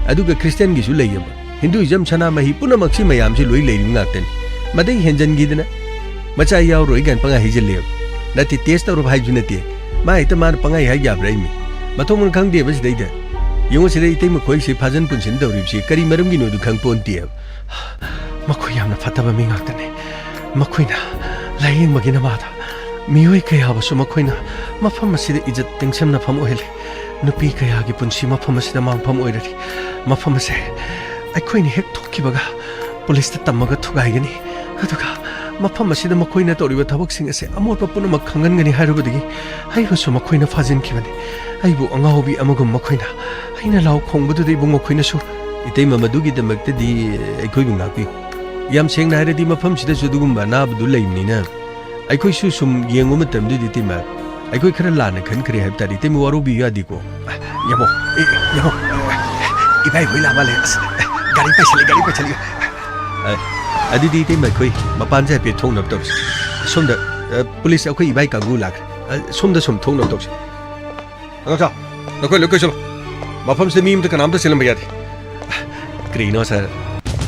ꯑꯗꯨꯒ ꯈ꯭ꯔꯤꯁꯇꯤꯌꯥꯟꯒꯤꯁꯨ ꯂꯩꯌꯦꯕ꯫ ꯍꯤꯟꯗꯨꯏꯖꯝ, ꯁꯅꯥꯃꯍꯤ ꯄꯨꯝꯅꯃꯛꯁꯤ ꯃꯌꯥꯝꯁꯤ ꯂꯣꯏ ꯂꯩꯔꯤꯕ ꯉꯥꯛꯇꯅꯤ꯫ ꯃꯗꯩ ꯍꯦꯟꯖꯟꯈꯤꯗꯅ ꯃꯆꯥ ꯌꯥꯎꯔꯣꯏ ꯀꯥꯏꯅ ꯄꯪꯍꯥꯏ ꯍꯩꯖꯜꯂꯦꯕ꯫ ꯅꯠꯇꯦ, ꯇꯦꯁ ꯇꯧꯔꯕ ꯍꯥꯏꯕꯁꯨ ꯅꯠꯇꯦ꯫ ꯃꯥ ꯍꯦꯛꯇ ꯃꯥꯅ ꯄꯪꯍꯥꯏ ꯍꯥꯏ ꯌꯥꯕ꯭ꯔꯥ ꯏꯃꯤ? ꯃꯊꯣꯡ ꯃꯔꯝ ꯈꯪꯗꯦꯕ ꯁꯤꯗꯩꯗ꯫ ꯌꯦꯡꯉꯣ ꯁꯤꯗ ꯏꯇꯩ ꯃꯈꯣꯏꯁꯤ ꯐꯥꯖꯟ ꯄꯨꯟꯁꯤꯟ ꯇꯧꯔꯤꯕꯁꯤ ꯀꯔꯤ ꯃꯔꯝꯒꯤꯅꯣꯗꯨ ꯈꯪ ꯄꯣꯟꯇꯦꯕ꯫ ꯃꯈꯣꯏ ꯌꯥꯝꯅ ꯐꯠꯇꯕ ꯃꯤ ꯉꯥꯛꯇꯅꯤ꯫ ꯃꯈꯣꯏꯅ ꯂꯥꯌꯦꯡꯕꯒꯤ ꯅꯃꯥꯗ ꯃꯤꯑꯣꯏ ꯀꯌꯥꯕꯨꯁꯨ ꯃꯈꯣꯏꯅ ꯃꯐꯝ ꯑꯁꯤꯗ ꯏꯖꯠ ꯇꯦꯡꯁꯤꯟꯅꯐꯝ ꯑꯣꯏꯍꯜꯂꯤ꯫ ꯅꯨꯄꯤ ꯀꯌꯥꯒꯤ ꯄꯨꯟꯁꯤ ꯃꯐꯝ ꯑꯁꯤꯗ ꯃꯥꯡꯐꯝ ꯑꯣꯏꯔꯔꯤ꯫ ꯃꯐꯝ ꯑꯁꯦ ꯑꯩꯈꯣꯏꯅ ꯍꯦꯛ ꯊꯣꯛꯈꯤꯕꯒ ꯄꯨꯂꯤꯁꯇ ꯇꯝꯃꯒ ꯊꯨꯒꯥꯏꯒꯅꯤ꯫ ꯑꯗꯨꯒ ꯃꯐꯝ ꯑꯁꯤꯗ ꯃꯈꯣꯏꯅ ꯇꯧꯔꯤꯕ ꯊꯕꯛꯁꯤꯡ ꯑꯁꯦ ꯑꯃꯣꯠꯄ ꯄꯨꯝꯅꯃꯛ ꯈꯪꯍꯟꯒꯅꯤ ꯍꯥꯏꯔꯨꯕꯗꯒꯤ ꯑꯩꯕꯨꯁꯨ ꯃꯈꯣꯏꯅ ꯐꯥꯖꯤꯟꯈꯤꯕꯅꯤ꯫ ꯑꯩꯕꯨ ꯑꯉꯥꯎꯕꯤ ꯑꯃꯒꯨꯝ ꯃꯈꯣꯏꯅ ꯑꯩꯅ ꯂꯥꯎ ꯈꯣꯡꯕꯗꯨꯗ ꯏꯕꯨꯡ ꯃꯈꯣꯏꯅꯁꯨ꯫ ꯏꯇꯩꯃ, ꯃꯗꯨꯒꯤꯗꯃꯛꯇꯗꯤ ꯑꯩꯈꯣꯏꯕꯨ ꯉꯥꯛꯄꯤꯌꯨ꯫ ꯌꯥꯝ ꯁꯦꯡꯅ ꯍꯥꯏꯔꯗꯤ ꯃꯐꯝꯁꯤꯗꯁꯨ ꯑꯗꯨꯒꯨꯝꯕ ꯑꯅꯥꯕꯗꯨ ꯂꯩꯕꯅꯤꯅ ꯑꯩꯈꯣꯏꯁꯨ ꯁꯨꯝ ꯌꯦꯡꯕ ꯃꯇꯝꯗꯗꯤ ꯏꯇꯩꯃ, ꯑꯩꯈꯣꯏ ꯈꯔ ꯂꯥꯟꯅ ꯈꯟꯈ꯭ꯔꯦ ꯍꯥꯏꯕ ꯇꯥꯔꯦ꯫ ꯏꯇꯩꯃ ꯋꯥꯔꯧꯕꯤꯌꯨ ꯌꯥꯗꯦꯀꯣ꯫ ꯌꯥꯃꯣ, ꯑꯦ, ꯌꯥꯃꯣ, ꯏꯕꯥꯏ ꯍꯣꯏ ꯂꯥꯛ ꯃꯥꯜꯂꯦ꯫ ꯑꯁ, ꯒꯥꯔꯤ ꯄꯥꯏꯁꯜꯂꯦ, ꯒꯥꯔꯤ ꯄꯥꯏꯁꯜꯂꯦ꯫ ꯑ, ꯑꯗꯨꯗꯤ ꯏꯇꯩꯃ ꯑꯩꯈꯣꯏ ꯃꯄꯥꯟꯁꯦ ꯍꯥꯏꯐꯦꯠ ꯊꯣꯛꯅꯕ ꯇꯧꯔꯁꯤ꯫ ꯁꯣꯝꯗ, ꯑ, ꯄꯨꯂꯤꯁ ꯑꯩꯈꯣꯏ ꯏꯕꯥꯏ ꯀꯥꯡꯕꯨ ꯂꯥꯛꯈ꯭ꯔꯦ꯫ ꯑ, ꯁꯣꯝꯗ ꯁꯨꯝ ꯊꯣꯛꯅꯕ ꯇꯧꯁꯤ꯫ ꯑꯉꯥꯡꯁꯥ, ꯅꯈꯣꯏ ꯂꯣꯏ ꯀꯣꯏꯁꯜꯂꯣ꯫ ꯃꯐꯝꯁꯤꯗ ꯃꯤ ꯑꯃꯇ ꯀꯅꯥꯝꯇ ꯆꯦꯜꯂꯝꯕ ꯌꯥꯗꯦ꯫ ꯀꯔꯤꯅꯣ ꯁꯥꯔ,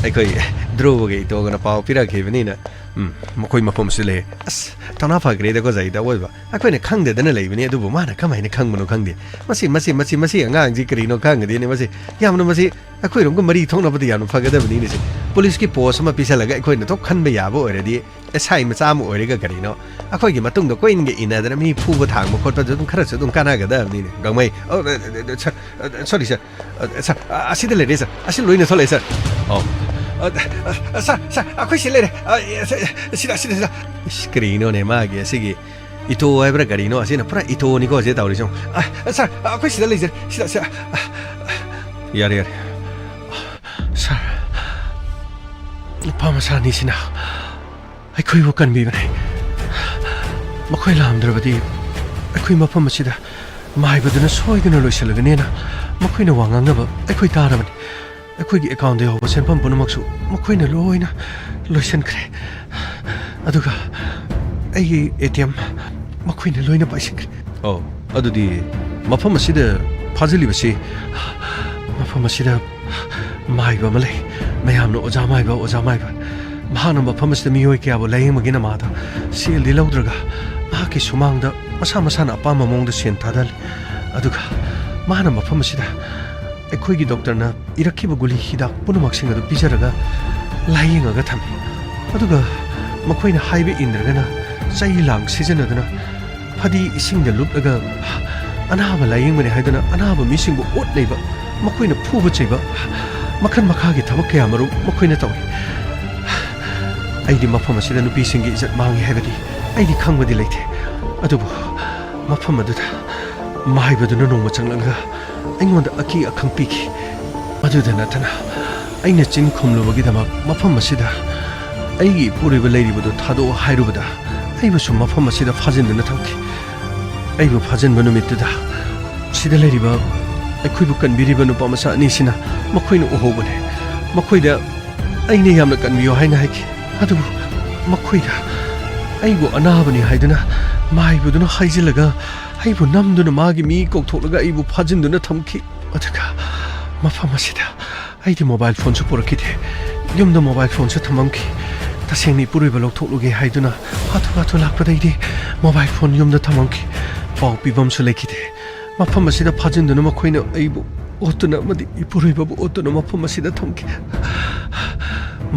ꯑꯩꯈꯣꯏ ꯙ꯭ꯔꯨꯕꯒ ꯏꯇꯣꯒꯅ ꯄꯥꯎ ꯄꯤꯔꯛꯈꯤꯕꯅꯤꯅ, ꯎꯝ, ꯃꯈꯣꯏ ꯃꯐꯝꯁꯨ ꯂꯩ꯫ ꯑꯁ, ꯊꯧꯅꯥ ꯐꯈ꯭ꯔꯦꯗꯀꯣ ꯖꯥꯏꯗ ꯑꯣꯏꯕ꯫ ꯑꯩꯈꯣꯏꯅ ꯈꯪꯗꯗꯅ ꯂꯩꯕꯅꯤ, ꯑꯗꯨꯕꯨ ꯃꯥꯅ ꯀꯃꯥꯏꯅ ꯈꯪꯕꯅꯣ ꯈꯪꯗꯦ꯫ ꯃꯁꯤ, ꯃꯁꯤ, ꯃꯁꯤ, ꯃꯁꯤ ꯑꯉꯥꯡꯁꯤ ꯀꯔꯤꯅꯣ ꯈꯪꯒꯗꯦꯅꯦ꯫ ꯃꯁꯤ ꯌꯥꯝꯅ, ꯃꯁꯤ ꯑꯩꯈꯣꯏꯔꯣꯝꯒ ꯃꯔꯤ ꯊꯣꯛꯅꯕꯗꯤ ꯌꯥꯝꯅ ꯐꯒꯗꯕꯅꯤꯅꯦ꯫ ꯁꯤ ꯄꯨꯂꯤꯁꯀꯤ ꯄꯣꯁ ꯑꯃ ꯄꯤꯁꯜꯂꯒ ꯑꯩꯈꯣꯏꯅ ꯊꯣꯛ ꯈꯟꯕ ꯌꯥꯕ ꯑꯣꯏꯔꯗꯤ, ꯑꯦꯁ ꯑꯥꯏ ꯃꯆꯥ ꯑꯃ ꯑꯣꯏꯔꯒ ꯀꯔꯤꯅꯣ, ꯑꯩꯈꯣꯏꯒꯤ ꯃꯇꯨꯡꯗ ꯀꯣꯏꯟꯒ ꯏꯟꯅꯗꯅ ꯃꯤ ꯐꯨꯕ ꯊꯥꯡꯕ ꯈꯣꯠꯄꯗ ꯑꯗꯨꯝ ꯈꯔꯁꯨ ꯑꯗꯨꯝ ꯀꯥꯟꯅꯒꯗꯕꯅꯤꯅꯦ꯫ ꯒꯥꯡꯃꯩ, ꯑ, ꯑ, ꯑ, ꯁꯥꯔ, ꯑ, ꯁꯣꯔꯤ ꯁꯥꯔ, ꯑ, ꯁꯥꯔ, ꯑ, ꯑꯁꯤꯗ ꯂꯩꯔꯦ ꯁꯥꯔ, ꯑꯁꯤ ꯂꯣꯏꯅ ꯊꯣꯛꯂꯛꯑꯦ ꯁꯥꯔ꯫ ꯑꯣ꯫ ꯑ, ꯑ, ꯑ, ꯁꯥꯔ, ꯁꯥꯔ, ꯑꯩꯈꯣꯏ ꯁꯤ ꯂꯩꯔꯦ꯫ ꯑ, ꯑ, ꯁꯤꯗ, ꯁꯤꯗ, ꯁꯤꯗ꯫ ꯏꯁ, ꯀꯔꯤꯅꯣꯅꯦ ꯃꯥꯒꯤ ꯑꯁꯤꯒꯤ ꯏꯇꯣ ꯍꯥꯏꯕ꯭ꯔꯥ ꯀꯔꯤꯅꯣ, ꯑꯁꯤꯅ ꯄꯨꯔꯥ ꯏꯇꯣꯅꯤꯀꯣ ꯑꯁꯤ ꯇꯧꯔꯤꯁꯦ꯫ ꯑ, ꯑ, ꯁꯥꯔ, ꯑ, ꯑꯩꯈꯣꯏ ꯁꯤꯗ ꯂꯩꯖꯔꯦ꯫ ꯁꯤꯗ, ꯁꯤꯗ꯫ ꯑ, ꯌꯥꯔꯦ, ꯌꯥꯔꯦ꯫ ꯁꯥꯔ, ꯅꯨꯄꯥ ꯃꯆꯥ ꯑꯅꯤꯁꯤꯅ ꯑꯩꯈꯣꯏꯕꯨ ꯀꯟꯕꯤꯕꯅꯤ꯫ ꯃꯈꯣꯏ ꯂꯥꯛꯑꯝꯗ꯭ꯔꯕꯗꯤ ꯑꯩꯈꯣꯏ ꯃꯐꯝ ꯑꯁꯤꯗ ꯃꯥꯏꯕꯗꯨꯅ ꯁꯣꯏꯗꯅ ꯂꯣꯏꯁꯤꯜꯂꯒꯅꯦꯅ ꯃꯈꯣꯏꯅ ꯋꯥ ꯉꯥꯡꯅꯕ ꯑꯩꯈꯣꯏ ꯇꯥꯔꯕꯅꯤ꯫ ꯑꯩꯈꯣꯏꯒꯤ ꯑꯦꯀꯥꯎꯟꯗ ꯌꯥꯎꯕ ꯁꯦꯟꯐꯝ ꯄꯨꯝꯅꯃꯛꯁꯨ ꯃꯈꯣꯏꯅ ꯂꯣꯏꯅ ꯂꯣꯏꯁꯤꯟꯈ꯭ꯔꯦ꯫ ꯑꯗꯨꯒ ꯑꯩꯒꯤ ꯑꯦ ꯇꯤ ꯑꯦꯝ ꯃꯈꯣꯏꯅ ꯂꯣꯏꯅ ꯄꯥꯏꯁꯤꯟꯈ꯭ꯔꯦ꯫ ꯑꯣ, ꯑꯗꯨꯗꯤ ꯃꯐꯝ ꯑꯁꯤꯗ ꯐꯥꯖꯤꯜꯂꯤꯕꯁꯤ? ꯃꯐꯝ ꯑꯁꯤꯗ ꯃꯥꯏꯕ ꯑꯃ ꯂꯩ꯫ ꯃꯌꯥꯝꯅ "ꯑꯣꯖꯥ ꯃꯥꯏꯕ, ꯑꯣꯖꯥ ꯃꯥꯏꯕ"꯫ ꯃꯍꯥꯛꯅ ꯃꯐꯝ ꯑꯁꯤꯗ ꯃꯤꯑꯣꯏ ꯀꯌꯥꯕꯨ ꯂꯥꯌꯦꯡꯕꯒꯤ ꯅꯃꯥꯗ ꯁꯦꯜꯗꯤ ꯂꯧꯗ꯭ꯔꯒ, ꯃꯍꯥꯛꯀꯤ ꯁꯨꯃꯥꯡꯗ ꯃꯁꯥ ꯃꯁꯥꯅ ꯑꯄꯥꯝꯕ ꯃꯑꯣꯡꯗ ꯁꯦꯟ ꯊꯥꯗꯍꯜꯂꯤ꯫ ꯑꯗꯨꯒ ꯃꯥꯅ ꯃꯐꯝ ꯑꯁꯤꯗ ꯑꯩꯈꯣꯏꯒꯤ ꯗꯣꯛꯇꯔꯅ ꯏꯔꯛꯈꯤꯕ ꯒꯨꯂꯤ ꯍꯤꯗꯥꯛ ꯄꯨꯝꯅꯃꯛꯁꯤꯡ ꯑꯗꯨ ꯄꯤꯖꯔꯒ ꯂꯥꯌꯦꯡꯉꯒ ꯊꯝꯃꯤ꯫ ꯑꯗꯨꯒ ꯃꯈꯣꯏꯅ ꯍꯥꯏꯕ ꯏꯟꯗ꯭ꯔꯒꯅ ꯆꯩ ꯂꯥꯡ ꯁꯤꯖꯤꯟꯅꯗꯨꯅ ꯐꯗꯤ ꯏꯁꯤꯡꯗ ꯂꯨꯞꯂꯒ ꯑꯅꯥꯕ ꯂꯥꯌꯦꯡꯕꯅꯤ ꯍꯥꯏꯗꯨꯅ ꯑꯅꯥꯕ ꯃꯤꯁꯤꯡꯕꯨ ꯑꯣꯠ ꯅꯩꯕ, ꯃꯈꯣꯏꯅ ꯐꯨꯕ ꯆꯩꯕ, ꯃꯈꯜ ꯃꯈꯥꯒꯤ ꯊꯕꯛ ꯀꯌꯥ ꯃꯔꯨꯝ ꯃꯈꯣꯏꯅ ꯇꯧꯏ꯫ ꯑꯩꯗꯤ ꯃꯐꯝ ꯑꯁꯤꯗ ꯅꯨꯄꯤꯁꯤꯡꯒꯤ ꯏꯖꯠ ꯃꯥꯡꯉꯤ ꯍꯥꯏꯕꯗꯤ ꯑꯩꯗꯤ ꯈꯪꯕꯗꯤ ꯂꯩꯇꯦ, ꯑꯗꯨꯕꯨ ꯃꯐꯝ ꯑꯗꯨꯗ ꯃꯥꯏꯕꯗꯨꯅ ꯅꯣꯡꯃ ꯆꯪꯂꯛꯂꯒ ꯑꯩꯉꯣꯟꯗ ꯑꯀꯤ ꯑꯈꯪ ꯄꯤꯈꯤ꯫ ꯑꯗꯨꯗ ꯅꯠꯇꯅ ꯑꯩꯅ ꯆꯤꯟ ꯈꯨꯝꯂꯨꯕꯒꯤꯗꯃꯛ ꯃꯐꯝ ꯑꯁꯤꯗ ꯑꯩꯒꯤ ꯏꯄꯨꯔꯣꯏꯕ ꯂꯩꯔꯤꯕꯗꯨ ꯊꯥꯗꯣꯛꯑꯣ ꯍꯥꯏꯔꯨꯕꯗ ꯑꯩꯕꯨꯁꯨ ꯃꯐꯝ ꯑꯁꯤꯗ ꯐꯥꯖꯤꯟꯗꯨꯅ ꯊꯝꯈꯤ꯫ ꯑꯩꯕꯨ ꯐꯥꯖꯤꯟꯕ ꯅꯨꯃꯤꯠꯇꯨꯗ ꯁꯤꯗ ꯂꯩꯔꯤꯕ ꯑꯩꯈꯣꯏꯕꯨ ꯀꯟꯕꯤꯔꯤꯕ ꯅꯨꯄꯥ ꯃꯆꯥ ꯑꯅꯤꯁꯤꯅ ꯃꯈꯣꯏꯅ ꯎꯍꯧꯕꯅꯦ꯫ ꯃꯈꯣꯏꯗ ꯑꯩꯅ ꯌꯥꯝꯅ ꯀꯟꯕꯤꯌꯨ ꯍꯥꯏꯅ ꯍꯥꯏꯈꯤ꯫ ꯑꯗꯨꯕꯨ ꯃꯈꯣꯏꯗ ꯑꯩꯕꯨ ꯑꯅꯥꯕꯅꯤ ꯍꯥꯏꯗꯨꯅ ꯃꯥꯏꯕꯗꯨꯅ ꯍꯥꯏꯖꯤꯜꯂꯒ ꯑꯩꯕꯨ ꯅꯝꯗꯨꯅ ꯃꯥꯒꯤ ꯃꯤ ꯀꯧꯊꯣꯛꯂꯒ ꯑꯩꯕꯨ ꯐꯥꯖꯤꯟꯗꯨꯅ ꯊꯝꯈꯤ꯫ ꯑꯗꯨꯒ ꯃꯐꯝ ꯑꯁꯤꯗ ꯑꯩꯗꯤ ꯃꯣꯕꯥꯏꯜ ꯐꯣꯟꯁꯨ ꯄꯨꯔꯛꯈꯤꯗꯦ꯫ ꯌꯨꯝꯗ ꯃꯣꯕꯥꯏꯜ ꯐꯣꯟꯁꯨ ꯊꯝꯃꯝꯈꯤ꯫ ꯇꯁꯦꯡꯅ ꯏꯄꯨꯔꯣꯏꯕ ꯂꯧꯊꯣꯛꯂꯨꯒꯦ ꯍꯥꯏꯗꯨꯅ ꯍꯥꯊꯨ ꯍꯥꯊꯨ ꯂꯥꯛꯄꯗꯩꯗꯤ ꯃꯣꯕꯥꯏꯜ ꯐꯣꯟ ꯌꯨꯝꯗ ꯊꯝꯃꯝꯈꯤ꯫ ꯄꯥꯎ ꯄꯤꯕꯝꯁꯨ ꯂꯩꯈꯤꯗꯦ꯫ ꯃꯐꯝ ꯑꯁꯤꯗ ꯐꯥꯖꯤꯟꯗꯨꯅ ꯃꯈꯣꯏꯅ ꯑꯩꯕꯨ ꯑꯣꯠꯇꯨꯅ ꯑꯃꯗꯤ ꯏꯄꯨꯔꯣꯏꯕꯕꯨ ꯑꯣꯠꯇꯨꯅ ꯃꯐꯝ ꯑꯁꯤꯗ ꯊꯝꯈꯤ꯫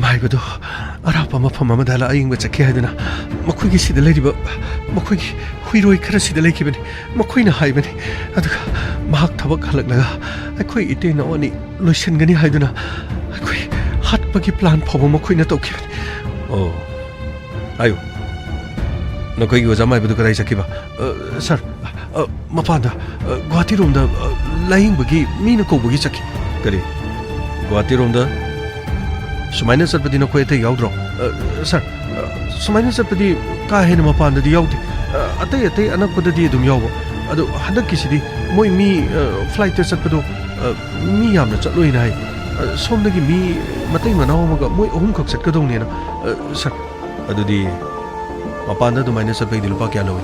ꯃꯥꯏꯕꯗꯨ ꯑꯔꯥꯞꯄ ꯃꯐꯝ ꯑꯃꯗ ꯂꯥꯌꯦꯡꯕ ꯆꯠꯈꯤ ꯍꯥꯏꯗꯨꯅ ꯃꯈꯣꯏꯒꯤ ꯁꯤꯗ ꯂꯩꯔꯤꯕ ꯃꯈꯣꯏꯒꯤ ꯍꯨꯏꯔꯣꯏ ꯈꯔꯁꯤꯗ ꯂꯩꯈꯤꯕꯅꯤ꯫ ꯃꯈꯣꯏꯅ ꯍꯥꯏꯕꯅꯤ꯫ ꯑꯗꯨꯒ ꯃꯍꯥꯛ ꯊꯕꯛ ꯍꯜꯂꯛꯂꯒ ꯑꯩꯈꯣꯏ ꯏꯇꯩ ꯏꯅꯥꯎ ꯑꯅꯤ ꯂꯣꯏꯁꯤꯟꯒꯅꯤ ꯍꯥꯏꯗꯨꯅ ꯑꯩꯈꯣꯏ ꯍꯥꯠꯄꯒꯤ ꯄ꯭ꯂꯥꯟ ꯐꯥꯎꯕ ꯃꯈꯣꯏꯅ ꯇꯧꯈꯤꯕꯅꯤ꯫ ꯑꯣ, ꯍꯥꯏꯌꯨ꯫ ꯅꯈꯣꯏꯒꯤ ꯑꯣꯖꯥ ꯃꯥꯏꯕꯗꯨ ꯀꯗꯥꯏ ꯆꯠꯈꯤꯕ? ꯑ, ꯁꯥꯔ, ꯑ, ꯃꯄꯥꯟꯗ, ꯑ, ꯒꯨꯍꯥꯇꯤꯔꯣꯝꯗ, ꯑ, ꯂꯥꯌꯦꯡꯕꯒꯤ ꯃꯤꯅ ꯀꯧꯕꯒꯤ ꯆꯠꯈꯤ꯫ ꯀꯔꯤ? ꯒꯨꯍꯥꯇꯤꯔꯣꯝꯗ? ꯁꯨꯃꯥꯏꯅ ꯆꯠꯄꯗꯤ ꯅꯈꯣꯏ ꯑꯇꯩ ꯌꯥꯎꯗ꯭ꯔꯣ? ꯑ, ꯁꯥꯔ, ꯑ, ꯁꯨꯃꯥꯏꯅ ꯆꯠꯄꯗꯤ ꯀꯥ ꯍꯦꯟꯅ ꯃꯄꯥꯟꯗꯗꯤ ꯌꯥꯎꯗꯦ꯫ ꯑ, ꯑꯇꯩ ꯑꯇꯩ ꯑꯅꯛꯄꯗꯗꯤ ꯑꯗꯨꯝ ꯌꯥꯎꯕ꯫ ꯑꯗꯣ ꯍꯟꯗꯛꯀꯤꯁꯤꯗꯤ ꯃꯣꯏ ꯃꯤ, ꯑ, ꯐ꯭ꯂꯥꯏꯠꯇ ꯆꯠꯄꯗꯣ, ꯑ, ꯃꯤ ꯌꯥꯝꯅ ꯆꯠꯂꯣꯏꯅ ꯍꯥꯏ꯫ ꯑ, ꯁꯣꯝꯗꯒꯤ ꯃꯤ ꯃꯇꯩ ꯃꯅꯥꯎ ꯑꯃꯒ ꯃꯣꯏ ꯑꯍꯨꯝꯈꯛ ꯆꯠꯀꯗꯧꯅꯦꯅ꯫ ꯑ, ꯁꯥꯔ, ꯑꯗꯨꯗꯤ ꯃꯄꯥꯟꯗ ꯑꯗꯨꯃꯥꯏꯅ ꯆꯠꯄꯒꯤꯗꯤ ꯂꯨꯄꯥ ꯀꯌꯥ ꯂꯧꯏ?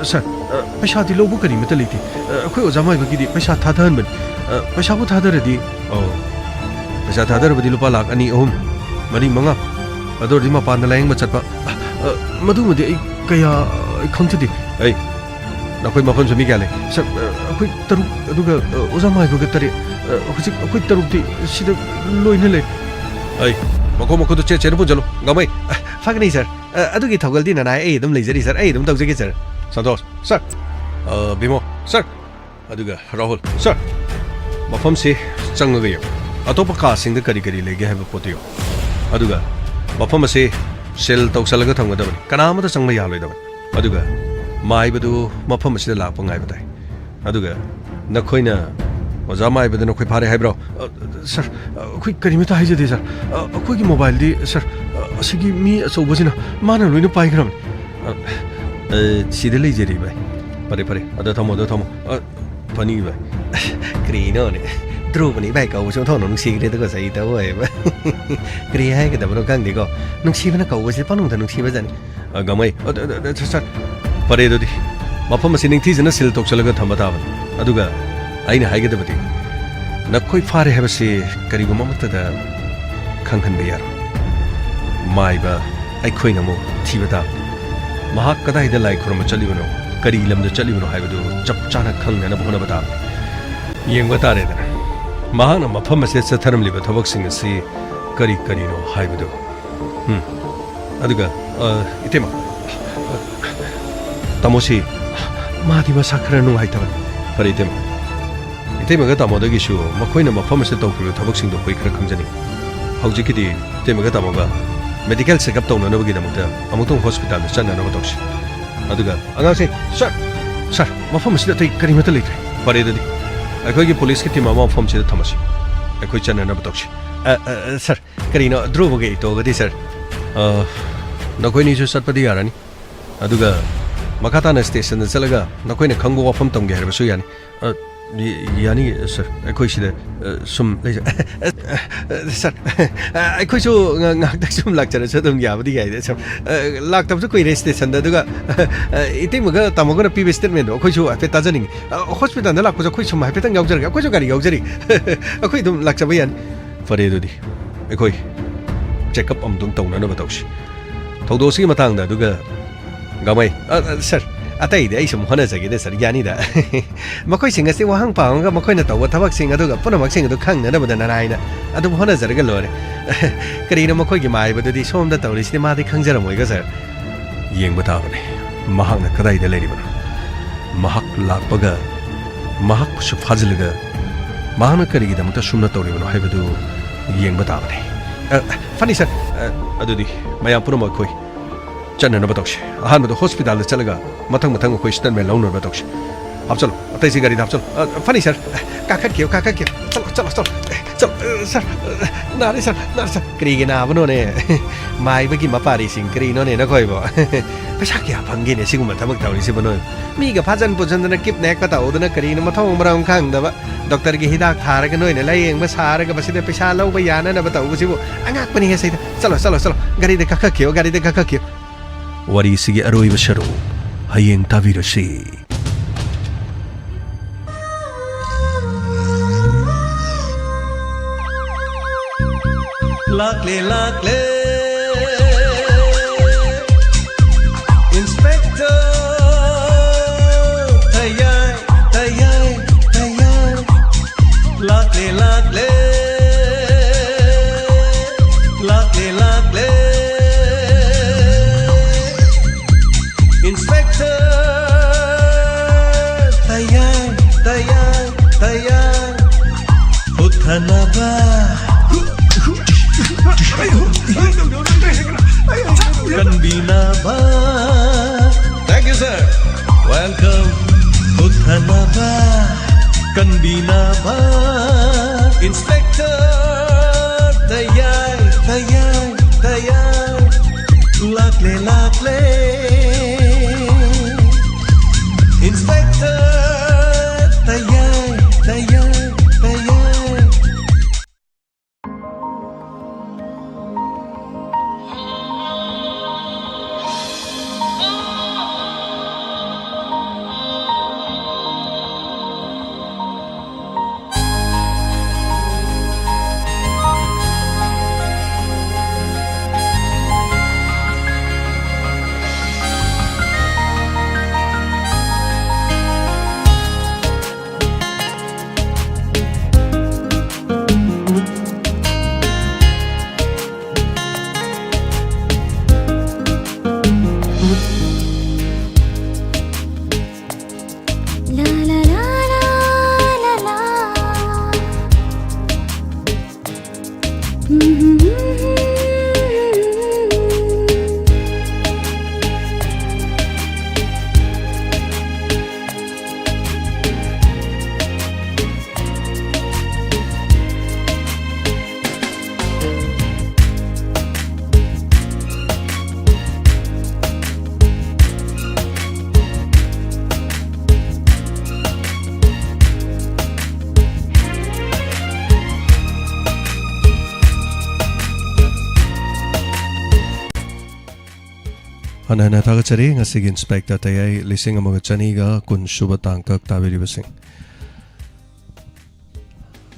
ꯑ, ꯁꯥꯔ, ꯑ, ꯄꯩꯁꯥꯗꯤ ꯂꯧꯕ ꯀꯔꯤꯃꯠꯇ ꯂꯩꯇꯦ꯫ ꯑ, ꯑꯩꯈꯣꯏ ꯑꯣꯖꯥ ꯃꯥꯏꯕꯒꯤꯗꯤ ꯄꯩꯁꯥ ꯊꯥꯗꯍꯟꯕꯅꯤ꯫ ꯑ, ꯄꯩꯁꯥꯕꯨ ꯊꯥꯗꯔꯗꯤ, ꯑꯣ, ꯄꯩꯁꯥ ꯊꯥꯗꯔꯕꯗꯤ ꯂꯨꯄꯥ ꯂꯥꯈ ꯑꯅꯤ, ꯑꯍꯨꯝ, ꯃꯔꯤ, ꯃꯉꯥ꯫ ꯑꯗꯨ ꯑꯣꯏꯔꯗꯤ ꯃꯄꯥꯟꯗ ꯂꯥꯌꯦꯡꯕ ꯆꯠꯄ, ꯑ, ꯑ, ꯃꯗꯨꯃꯗꯤ ꯑꯩ ꯀꯌꯥ, ꯑ, ꯈꯪꯖꯗꯦ꯫ ꯑꯩ, ꯅꯈꯣꯏ ꯃꯐꯝꯁꯨ ꯃꯤ ꯀꯌꯥ ꯂꯩ? ꯁꯥꯔ, ꯑ, ꯑꯩꯈꯣꯏ ꯇꯔꯨꯛ, ꯑꯗꯨꯒ, ꯑ, ꯑꯣꯖꯥ ꯃꯥꯏꯕꯒ ꯇꯔꯦꯠ꯫ ꯑ, ꯍꯧꯖꯤꯛ ꯑꯩꯈꯣꯏ ꯇꯔꯨꯛꯇꯤ ꯁꯤꯗ ꯂꯣꯏꯅ ꯂꯩ꯫ ꯑꯩ, ꯃꯈꯣꯡ ꯃꯈꯨꯠꯇꯨ ꯆꯦꯠ ꯆꯦꯠꯅ ꯄꯨꯟꯁꯤꯜꯂꯨ, ꯒꯥꯃꯩ꯫ ꯑ, ꯐꯒꯅꯤ, ꯁꯥꯔ꯫ ꯑ, ꯑꯗꯨꯒꯤ ꯊꯧꯒꯜꯗꯤ ꯅꯅꯥꯏ ꯑꯩ ꯑꯗꯨꯝ ꯂꯩꯖꯔꯤ, ꯁꯥꯔ꯫ ꯑꯩ ꯑꯗꯨꯝ ꯇꯧꯖꯒꯦ, ꯁꯥꯔ꯫ ꯁꯟꯇꯣꯁ, ꯁꯥꯔ꯫ ꯑ, ꯕꯤꯃꯣ, ꯁꯥꯔ꯫ ꯑꯗꯨꯒ ꯔꯥꯍꯨꯜ, ꯁꯥꯔ꯫ ꯃꯐꯝꯁꯤ ꯆꯪꯉꯒ ꯌꯦꯡꯉꯨ꯫ ꯑꯇꯣꯞꯄ ꯀꯥꯁꯤꯡꯗ ꯀꯔꯤ ꯀꯔꯤ ꯂꯩꯒꯦ ꯍꯥꯏꯕ ꯄꯣꯠꯇꯨ ꯌꯦꯡꯉꯨ꯫ ꯑꯗꯨꯒ ꯃꯐꯝ ꯑꯁꯤ ꯁꯤꯜ ꯇꯧꯁꯜꯂꯒ ꯊꯝꯒꯗꯕꯅꯤ꯫ ꯀꯅꯥ ꯑꯃꯠꯇ ꯆꯪꯕ ꯌꯥꯍꯜꯂꯣꯏꯗꯕꯅꯤ꯫ ꯑꯗꯨꯒ ꯃꯥꯏꯕꯗꯨ ꯃꯐꯝ ꯑꯁꯤꯗ ꯂꯥꯛꯄ ꯉꯥꯏꯕ ꯇꯥꯏ꯫ ꯑꯗꯨꯒ ꯅꯈꯣꯏꯅ ꯑꯣꯖꯥ ꯃꯥꯏꯕꯗ ꯅꯈꯣꯏ ꯐꯥꯔꯦ ꯍꯥꯏꯕ꯭ꯔꯣ? ꯑ, ꯁꯥꯔ, ꯑ, ꯑꯩꯈꯣꯏ ꯀꯔꯤꯃꯠꯇ ꯍꯥꯏꯖꯗꯦ, ꯁꯥꯔ꯫ ꯑ, ꯑꯩꯈꯣꯏꯒꯤ ꯃꯣꯕꯥꯏꯜꯗꯤ, ꯁꯥꯔ, ꯑ, ꯑꯁꯤꯒꯤ ꯃꯤ ꯑꯆꯧꯕꯁꯤꯅ ꯃꯥꯅ ꯂꯣꯏꯅ ꯄꯥꯏꯈ꯭ꯔꯕꯅꯤ꯫ ꯑ, ꯑ, ꯁꯤꯗ ꯂꯩꯖꯔꯤ, ꯚꯥꯏ꯫ ꯐꯔꯦ, ꯐꯔꯦ꯫ ꯑꯗ ꯊꯝꯃꯣ, ꯑꯗ ꯊꯝꯃꯣ꯫ ꯑ, ꯐꯅꯤ, ꯚꯥꯏ꯫ ꯀꯔꯤꯅꯣꯅꯦ? ꯙ꯭ꯔꯨꯕꯅ ꯏꯕꯥꯏ ꯀꯧꯕꯁꯨ ꯑꯣꯟꯊꯣꯛꯅ ꯅꯨꯡꯁꯤꯈ꯭ꯔꯦ, ꯑꯗꯨꯒ ꯆꯍꯤ ꯇꯧ ꯍꯥꯏꯕ꯫ ꯀꯔꯤ ꯍꯥꯏꯒꯗꯕꯅꯣ ꯈꯪꯗꯦꯀꯣ꯫ ꯅꯨꯡꯁꯤꯕꯅ ꯀꯧꯕꯁꯤ ꯄꯪꯅꯨꯡꯗ ꯅꯨꯡꯁꯤꯕꯖꯥꯠꯅꯤ꯫ ꯑ, ꯒꯥꯃꯩ꯫ ꯑ, ꯑ, ꯑ, ꯁꯥꯔ, ꯁꯥꯔ꯫ ꯐꯔꯦ ꯑꯗꯨꯗꯤ꯫ ꯃꯐꯝ ꯑꯁꯤ ꯅꯤꯡꯊꯤꯖꯅ ꯁꯤꯜ ꯇꯧꯁꯤꯜꯂꯒ ꯊꯝꯕ ꯇꯥꯕꯅꯤ꯫ ꯑꯗꯨꯒ ꯑꯩꯅ ꯍꯥꯏꯒꯗꯕꯗꯤ, ꯅꯈꯣꯏ ꯐꯥꯔꯦ ꯍꯥꯏꯕꯁꯤ ꯀꯔꯤꯒꯨꯝꯕ ꯑꯃꯠꯇꯗ ꯈꯪꯍꯟꯕ ꯌꯥꯔꯣꯏ꯫ ꯃꯥꯏꯕ ꯑꯩꯈꯣꯏꯅ ꯑꯃꯨꯛ ꯊꯤꯕ ꯇꯥꯕꯅꯤ꯫ ꯃꯍꯥꯛ ꯀꯗꯥꯏꯗ ꯂꯥꯏ ꯈꯨꯔꯨꯝꯕ ꯆꯠꯂꯤꯕꯅꯣ, ꯀꯔꯤ ꯂꯝꯗ ꯆꯠꯂꯤꯕꯅꯣ ꯍꯥꯏꯕꯗꯨ ꯆꯞ ꯆꯥꯅ ꯈꯪꯅꯅꯕ ꯍꯣꯠꯅꯕ ꯇꯥꯕꯅꯤ꯫ ꯌꯦꯡꯕ ꯇꯥꯔꯦꯗꯅ, ꯃꯍꯥꯛꯅ ꯃꯐꯝ ꯑꯁꯤꯗ ꯆꯠꯊꯔꯝꯂꯤꯕ ꯊꯕꯛꯁꯤꯡ ꯑꯁꯤ ꯀꯔꯤ ꯀꯔꯤꯅꯣ ꯍꯥꯏꯕꯗꯨ꯫ ꯎꯝ꯫ ꯑꯗꯨꯒ, ꯑ, ꯏꯇꯩꯃ, ꯇꯥꯃꯣꯁꯤ, ꯃꯥꯗꯤ ꯃꯁꯥ ꯈꯔ ꯅꯨꯡꯉꯥꯏꯇꯕꯅꯤ꯫ ꯐꯔꯦ, ꯏꯇꯩꯃ꯫ ꯏꯇꯩꯃꯒ ꯇꯥꯃꯣꯗꯒꯤꯁꯨ ꯃꯈꯣꯏꯅ ꯃꯐꯝ ꯑꯁꯤꯗ ꯇꯧꯈꯤꯕ ꯊꯕꯛꯁꯤꯡꯗꯣ ꯑꯩꯈꯣꯏ ꯈꯔ ꯈꯪꯖꯅꯤꯡꯉꯤ꯫ ꯍꯧꯖꯤꯛꯀꯤꯗꯤ ꯏꯇꯩꯃꯒ ꯇꯥꯃꯣꯒ medical checkup ꯇꯧꯅꯅꯕꯒꯤꯗꯃꯛꯇ ꯑꯃꯨꯛꯇꯪ hospitalꯗ ꯆꯠꯅꯅꯕ ꯇꯧꯁꯤ꯫ ꯑꯗꯨꯒ ꯑꯉꯥꯡꯁꯦ, "Sir, sir, ꯃꯐꯝ ꯑꯁꯤꯗ ꯑꯇꯩ ꯀꯔꯤꯃꯠꯇ ꯂꯩꯇ꯭ꯔꯦ꯫ ꯐꯔꯦ ꯑꯗꯨꯗꯤ, ꯑꯩꯈꯣꯏꯒꯤ policeꯀꯤ team ꯑꯃ ꯃꯐꯝꯁꯤꯗ ꯊꯝꯃꯁꯤ꯫ ꯑꯩꯈꯣꯏ ꯆꯠꯅꯅꯕ ꯇꯧꯁꯤ꯫" "ꯑ, ꯑ, ꯑ, sir, ꯀꯔꯤꯅꯣ ꯙ꯭ꯔꯨꯕꯒ ꯏꯇꯣꯒꯗꯤ, sir?" "ꯑ, ꯅꯈꯣꯏꯅꯤꯁꯨ ꯆꯠꯄꯗꯤ ꯌꯥꯔꯅꯤ꯫ ꯑꯗꯨꯒ ꯃꯈꯥ ꯇꯥꯅ stationꯗ ꯆꯠꯂꯒ ꯅꯈꯣꯏꯅ ꯈꯪꯕ ꯋꯥꯐꯝ ꯇꯝꯒꯦ ꯍꯥꯏꯔꯕꯁꯨ ꯌꯥꯅꯤ꯫" "ꯑ, ꯌꯥꯅꯤ, sir꯫ ꯑꯩꯈꯣꯏ ꯁꯤꯗ, ꯑ, ꯁꯨꯝ ꯂꯩꯖ-, sir, ꯑ, ꯑꯩꯈꯣꯏꯁꯨ ꯉ-, ꯉꯥꯏꯍꯥꯛꯇꯪ ꯁꯨꯝ ꯂꯥꯛꯆꯔꯁꯨ ꯑꯗꯨꯝ ꯌꯥꯕꯨꯗꯤ ꯌꯥꯏꯗ, sir꯫ ꯑ, ꯂꯥꯛꯇꯕꯁꯨ ꯀꯨꯏꯔꯦ stationꯗ꯫ ꯑꯗꯨꯒ, ꯑ, ꯏꯇꯩꯃꯒ ꯇꯥꯃꯣꯒꯅ ꯄꯤꯕ statementꯗꯣ ꯑꯩꯈꯣꯏꯁꯨ ꯍꯥꯏꯐꯦꯠ ꯇꯥꯖꯅꯤꯡꯉꯤ꯫ ꯑ, hospitalꯗ ꯂꯥꯛꯄꯁꯨ ꯑꯩꯈꯣꯏ ꯁꯨꯝ ꯍꯥꯏꯐꯦꯠꯇꯪ ꯌꯥꯎꯖꯔꯒꯦ꯫ ꯑꯩꯈꯣꯏꯁꯨ ꯒꯥꯔꯤ ꯌꯥꯎꯖꯔꯤ꯫ ꯑꯩꯈꯣꯏ ꯑꯗꯨꯝ ꯂꯥꯛꯆꯕ ꯌꯥꯅꯤ꯫" "ꯐꯔꯦ, ꯑꯗꯨꯗꯤ ꯑꯩꯈꯣꯏ checkup ꯑꯃꯨꯛꯇꯪ ꯇꯧꯅꯅꯕ ꯇꯧꯁꯤ꯫ ꯊꯧꯗꯣꯛꯁꯤꯒꯤ ꯃꯇꯥꯡꯗ ꯑꯗꯨꯒ ꯒꯥꯃꯩ, ꯑ, ꯑ, sir, ꯑꯇꯩꯗꯤ ꯑꯩ ꯁꯨꯝ ꯍꯣꯠꯅꯖꯒꯦꯗ, sir, ꯌꯥꯅꯤꯗ꯫" ꯃꯈꯣꯏꯁꯤꯡ ꯑꯁꯤ ꯋꯥꯍꯪ ꯄꯥꯎꯍꯪꯒ ꯃꯈꯣꯏꯅ ꯇꯧꯕ ꯊꯕꯛꯁꯤꯡ ꯑꯗꯨꯒ ꯄꯨꯝꯅꯃꯛꯁꯤꯡ ꯑꯗꯨ ꯈꯪꯅꯅꯕꯗ ꯅꯅꯥꯏꯅ ꯑꯗꯨꯝ ꯍꯣꯠꯅꯖꯔꯒ ꯂꯣꯏꯔꯦ꯫ "ꯀꯔꯤꯅꯣ ꯃꯈꯣꯏꯒꯤ ꯃꯥꯏꯕꯗꯨꯗꯤ ꯁꯣꯝꯗ ꯇꯧꯔꯤꯁꯤꯗꯤ, ꯃꯥꯗꯤ ꯈꯪꯖꯔꯝꯃꯣꯏꯒ, sir?" "ꯌꯦꯡꯕ ꯇꯥꯕꯅꯤ, ꯃꯍꯥꯛꯅ ꯀꯗꯥꯏꯗ ꯂꯩꯔꯤꯕꯅꯣ꯫ ꯃꯍꯥꯛ ꯂꯥꯛꯄꯒ ꯃꯍꯥꯛꯄꯨꯁꯨ ꯐꯥꯖꯤꯜꯂꯒ ꯃꯍꯥꯛꯅ ꯀꯔꯤꯒꯤꯗꯃꯛꯇ ꯁꯨꯝꯅ ꯇꯧꯔꯤꯕꯅꯣ ꯍꯥꯏꯕꯗꯨ ꯌꯦꯡꯕ ꯇꯥꯕꯅꯤ꯫" "ꯑ, ꯐꯅꯤ, sir꯫ ꯑ, ꯑꯗꯨꯗꯤ ꯃꯌꯥꯝ ꯄꯨꯝꯅꯃꯛ ꯑꯩꯈꯣꯏ ꯆꯠꯅꯅꯕ ꯇꯧꯁꯤ꯫ ꯑꯍꯥꯟꯕꯗ hospitalꯗ ꯆꯠꯂꯒ ꯃꯊꯪ ꯃꯊꯪ ꯑꯩꯈꯣꯏ statement ꯂꯧꯅꯅꯕ ꯇꯧꯁꯤ꯫ ꯍꯥꯞꯆꯜꯂꯣ, ꯑꯇꯩꯁꯤ ꯒꯥꯔꯤꯗ ꯍꯥꯞꯆꯜꯂꯣ꯫" "ꯑ, ꯐꯅꯤ, sir꯫ ꯀꯥꯈꯠꯈꯤꯌꯨ, ꯀꯥꯈꯠꯈꯤꯌꯨ꯫ ꯆꯠꯂꯣ, ꯆꯠꯂꯣ, ꯆꯠꯂꯣ꯫ ꯑꯦ, ꯆꯠꯂꯣ, ꯑ, sir, ꯑ, ꯅꯥꯔꯦ, sir, ꯅꯥꯔꯦ, sir꯫" "ꯀꯔꯤꯒꯤ ꯅꯥꯕꯅꯣꯅꯦ? ꯃꯥꯏꯕꯒꯤ ꯃꯄꯥꯔꯤꯁꯤꯡ, ꯀꯔꯤꯅꯣꯅꯦ ꯅꯈꯣꯏꯕꯣ? ꯄꯩꯁꯥ ꯀꯌꯥ ꯐꯪꯒꯦꯅꯦ ꯁꯤꯒꯨꯝꯕ ꯊꯕꯛ ꯇꯧꯔꯤꯁꯤꯕꯨ ꯅꯣꯏ? ꯃꯤꯒ ꯐꯥꯖꯟ ꯄꯨꯖꯟꯗꯅ, kidnap ꯇꯧꯗꯅ, ꯀꯔꯤꯅꯣ ꯃꯊꯣꯡ ꯃꯔꯝ ꯈꯪꯗꯕ꯫ Doctorꯒꯤ ꯍꯤꯗꯥꯛ ꯊꯥꯔꯒ ꯅꯣꯏꯅ ꯂꯥꯌꯦꯡꯕ ꯁꯥꯔꯒ ꯃꯁꯤꯗ ꯄꯩꯁꯥ ꯂꯧꯕ ꯌꯥꯅꯅꯕ ꯇꯧꯕꯁꯤꯕꯨ ꯑꯉꯛꯄꯅꯤꯍꯦ ꯁꯩꯗ꯫ ꯆꯠꯂꯣ, ꯆꯠꯂꯣ, ꯆꯠꯂꯣ꯫ ꯒꯥꯔꯤꯗ ꯀꯥꯈꯠꯈꯤꯌꯣ, ꯒꯥꯔꯤꯗ ꯀꯥꯈꯠꯈꯤꯌꯣ꯫" ꯋꯥꯔꯤꯁꯤꯒꯤ ꯑꯔꯣꯏꯕ ꯁꯔꯨꯛ ꯍꯌꯦꯡ ꯇꯥꯕꯤꯔꯁꯤ꯫ ꯂꯥꯛꯂꯦ, ꯂꯥꯛꯂꯦ, Inspector ꯇꯌꯥꯏ, ꯇꯌꯥꯏ, ꯇꯌꯥꯏ꯫ ꯂꯥꯛꯂꯦ, ꯂꯥꯛꯂꯦ, ꯂꯥꯛꯂꯦ, ꯂꯥꯛꯂꯦ, Inspector ꯇꯌꯥꯏ, ꯇꯌꯥꯏ, ꯇꯌꯥꯏ꯫ ꯍꯨꯠꯊꯅꯕ, ꯀꯟꯕꯤꯅꯕ꯫ Thank you, sir. Welcome. ꯍꯨꯠꯊꯅꯕ, ꯀꯟꯕꯤꯅꯕ, Inspector ꯇꯌꯥꯏ, ꯇꯌꯥꯏ, ꯇꯌꯥꯏ꯫ ꯂꯥꯛꯂꯦ, ꯂꯥꯛꯂꯦ, Inspector ꯇꯌꯥꯏ, ꯇꯌꯥꯏ, ꯇꯌꯥꯏ꯫ ꯍꯟꯅ ꯍꯟꯅ ꯊꯥꯒꯠꯆꯔꯤ꯫ ꯉꯁꯤꯒꯤ Inspector ꯇꯌꯥꯏ ꯂꯤꯁꯤꯡ ꯑꯃꯒ ꯆꯅꯤꯒ ꯀꯨꯟ ꯁꯨꯕ ꯇꯥꯡꯀꯛ ꯇꯥꯕꯤꯔꯤꯕꯁꯤꯡ꯫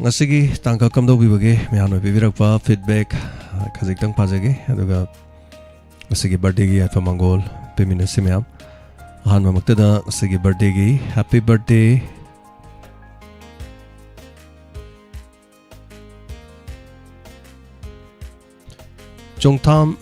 ꯉꯁꯤꯒꯤ ꯇꯥꯡꯀꯛ ꯀꯝꯗꯧꯕꯤꯕꯒꯦ? ꯃꯌꯥꯝꯅ ꯄꯤꯕꯤꯔꯛꯄ feedback ꯈꯖꯤꯛꯇꯪ ꯄꯥꯖꯒꯦ, ꯑꯗꯨꯒ ꯉꯁꯤꯒꯤ birthdayꯒꯤ ꯌꯥꯏꯐ ꯃꯪꯒꯣꯜ ꯄꯤꯃꯤꯟꯅꯁꯤ ꯃꯌꯥꯝ꯫ ꯑꯍꯥꯟꯕꯃꯛꯇꯗ ꯉꯁꯤꯒꯤ birthdayꯒꯤ happy birthday꯫ Chongtham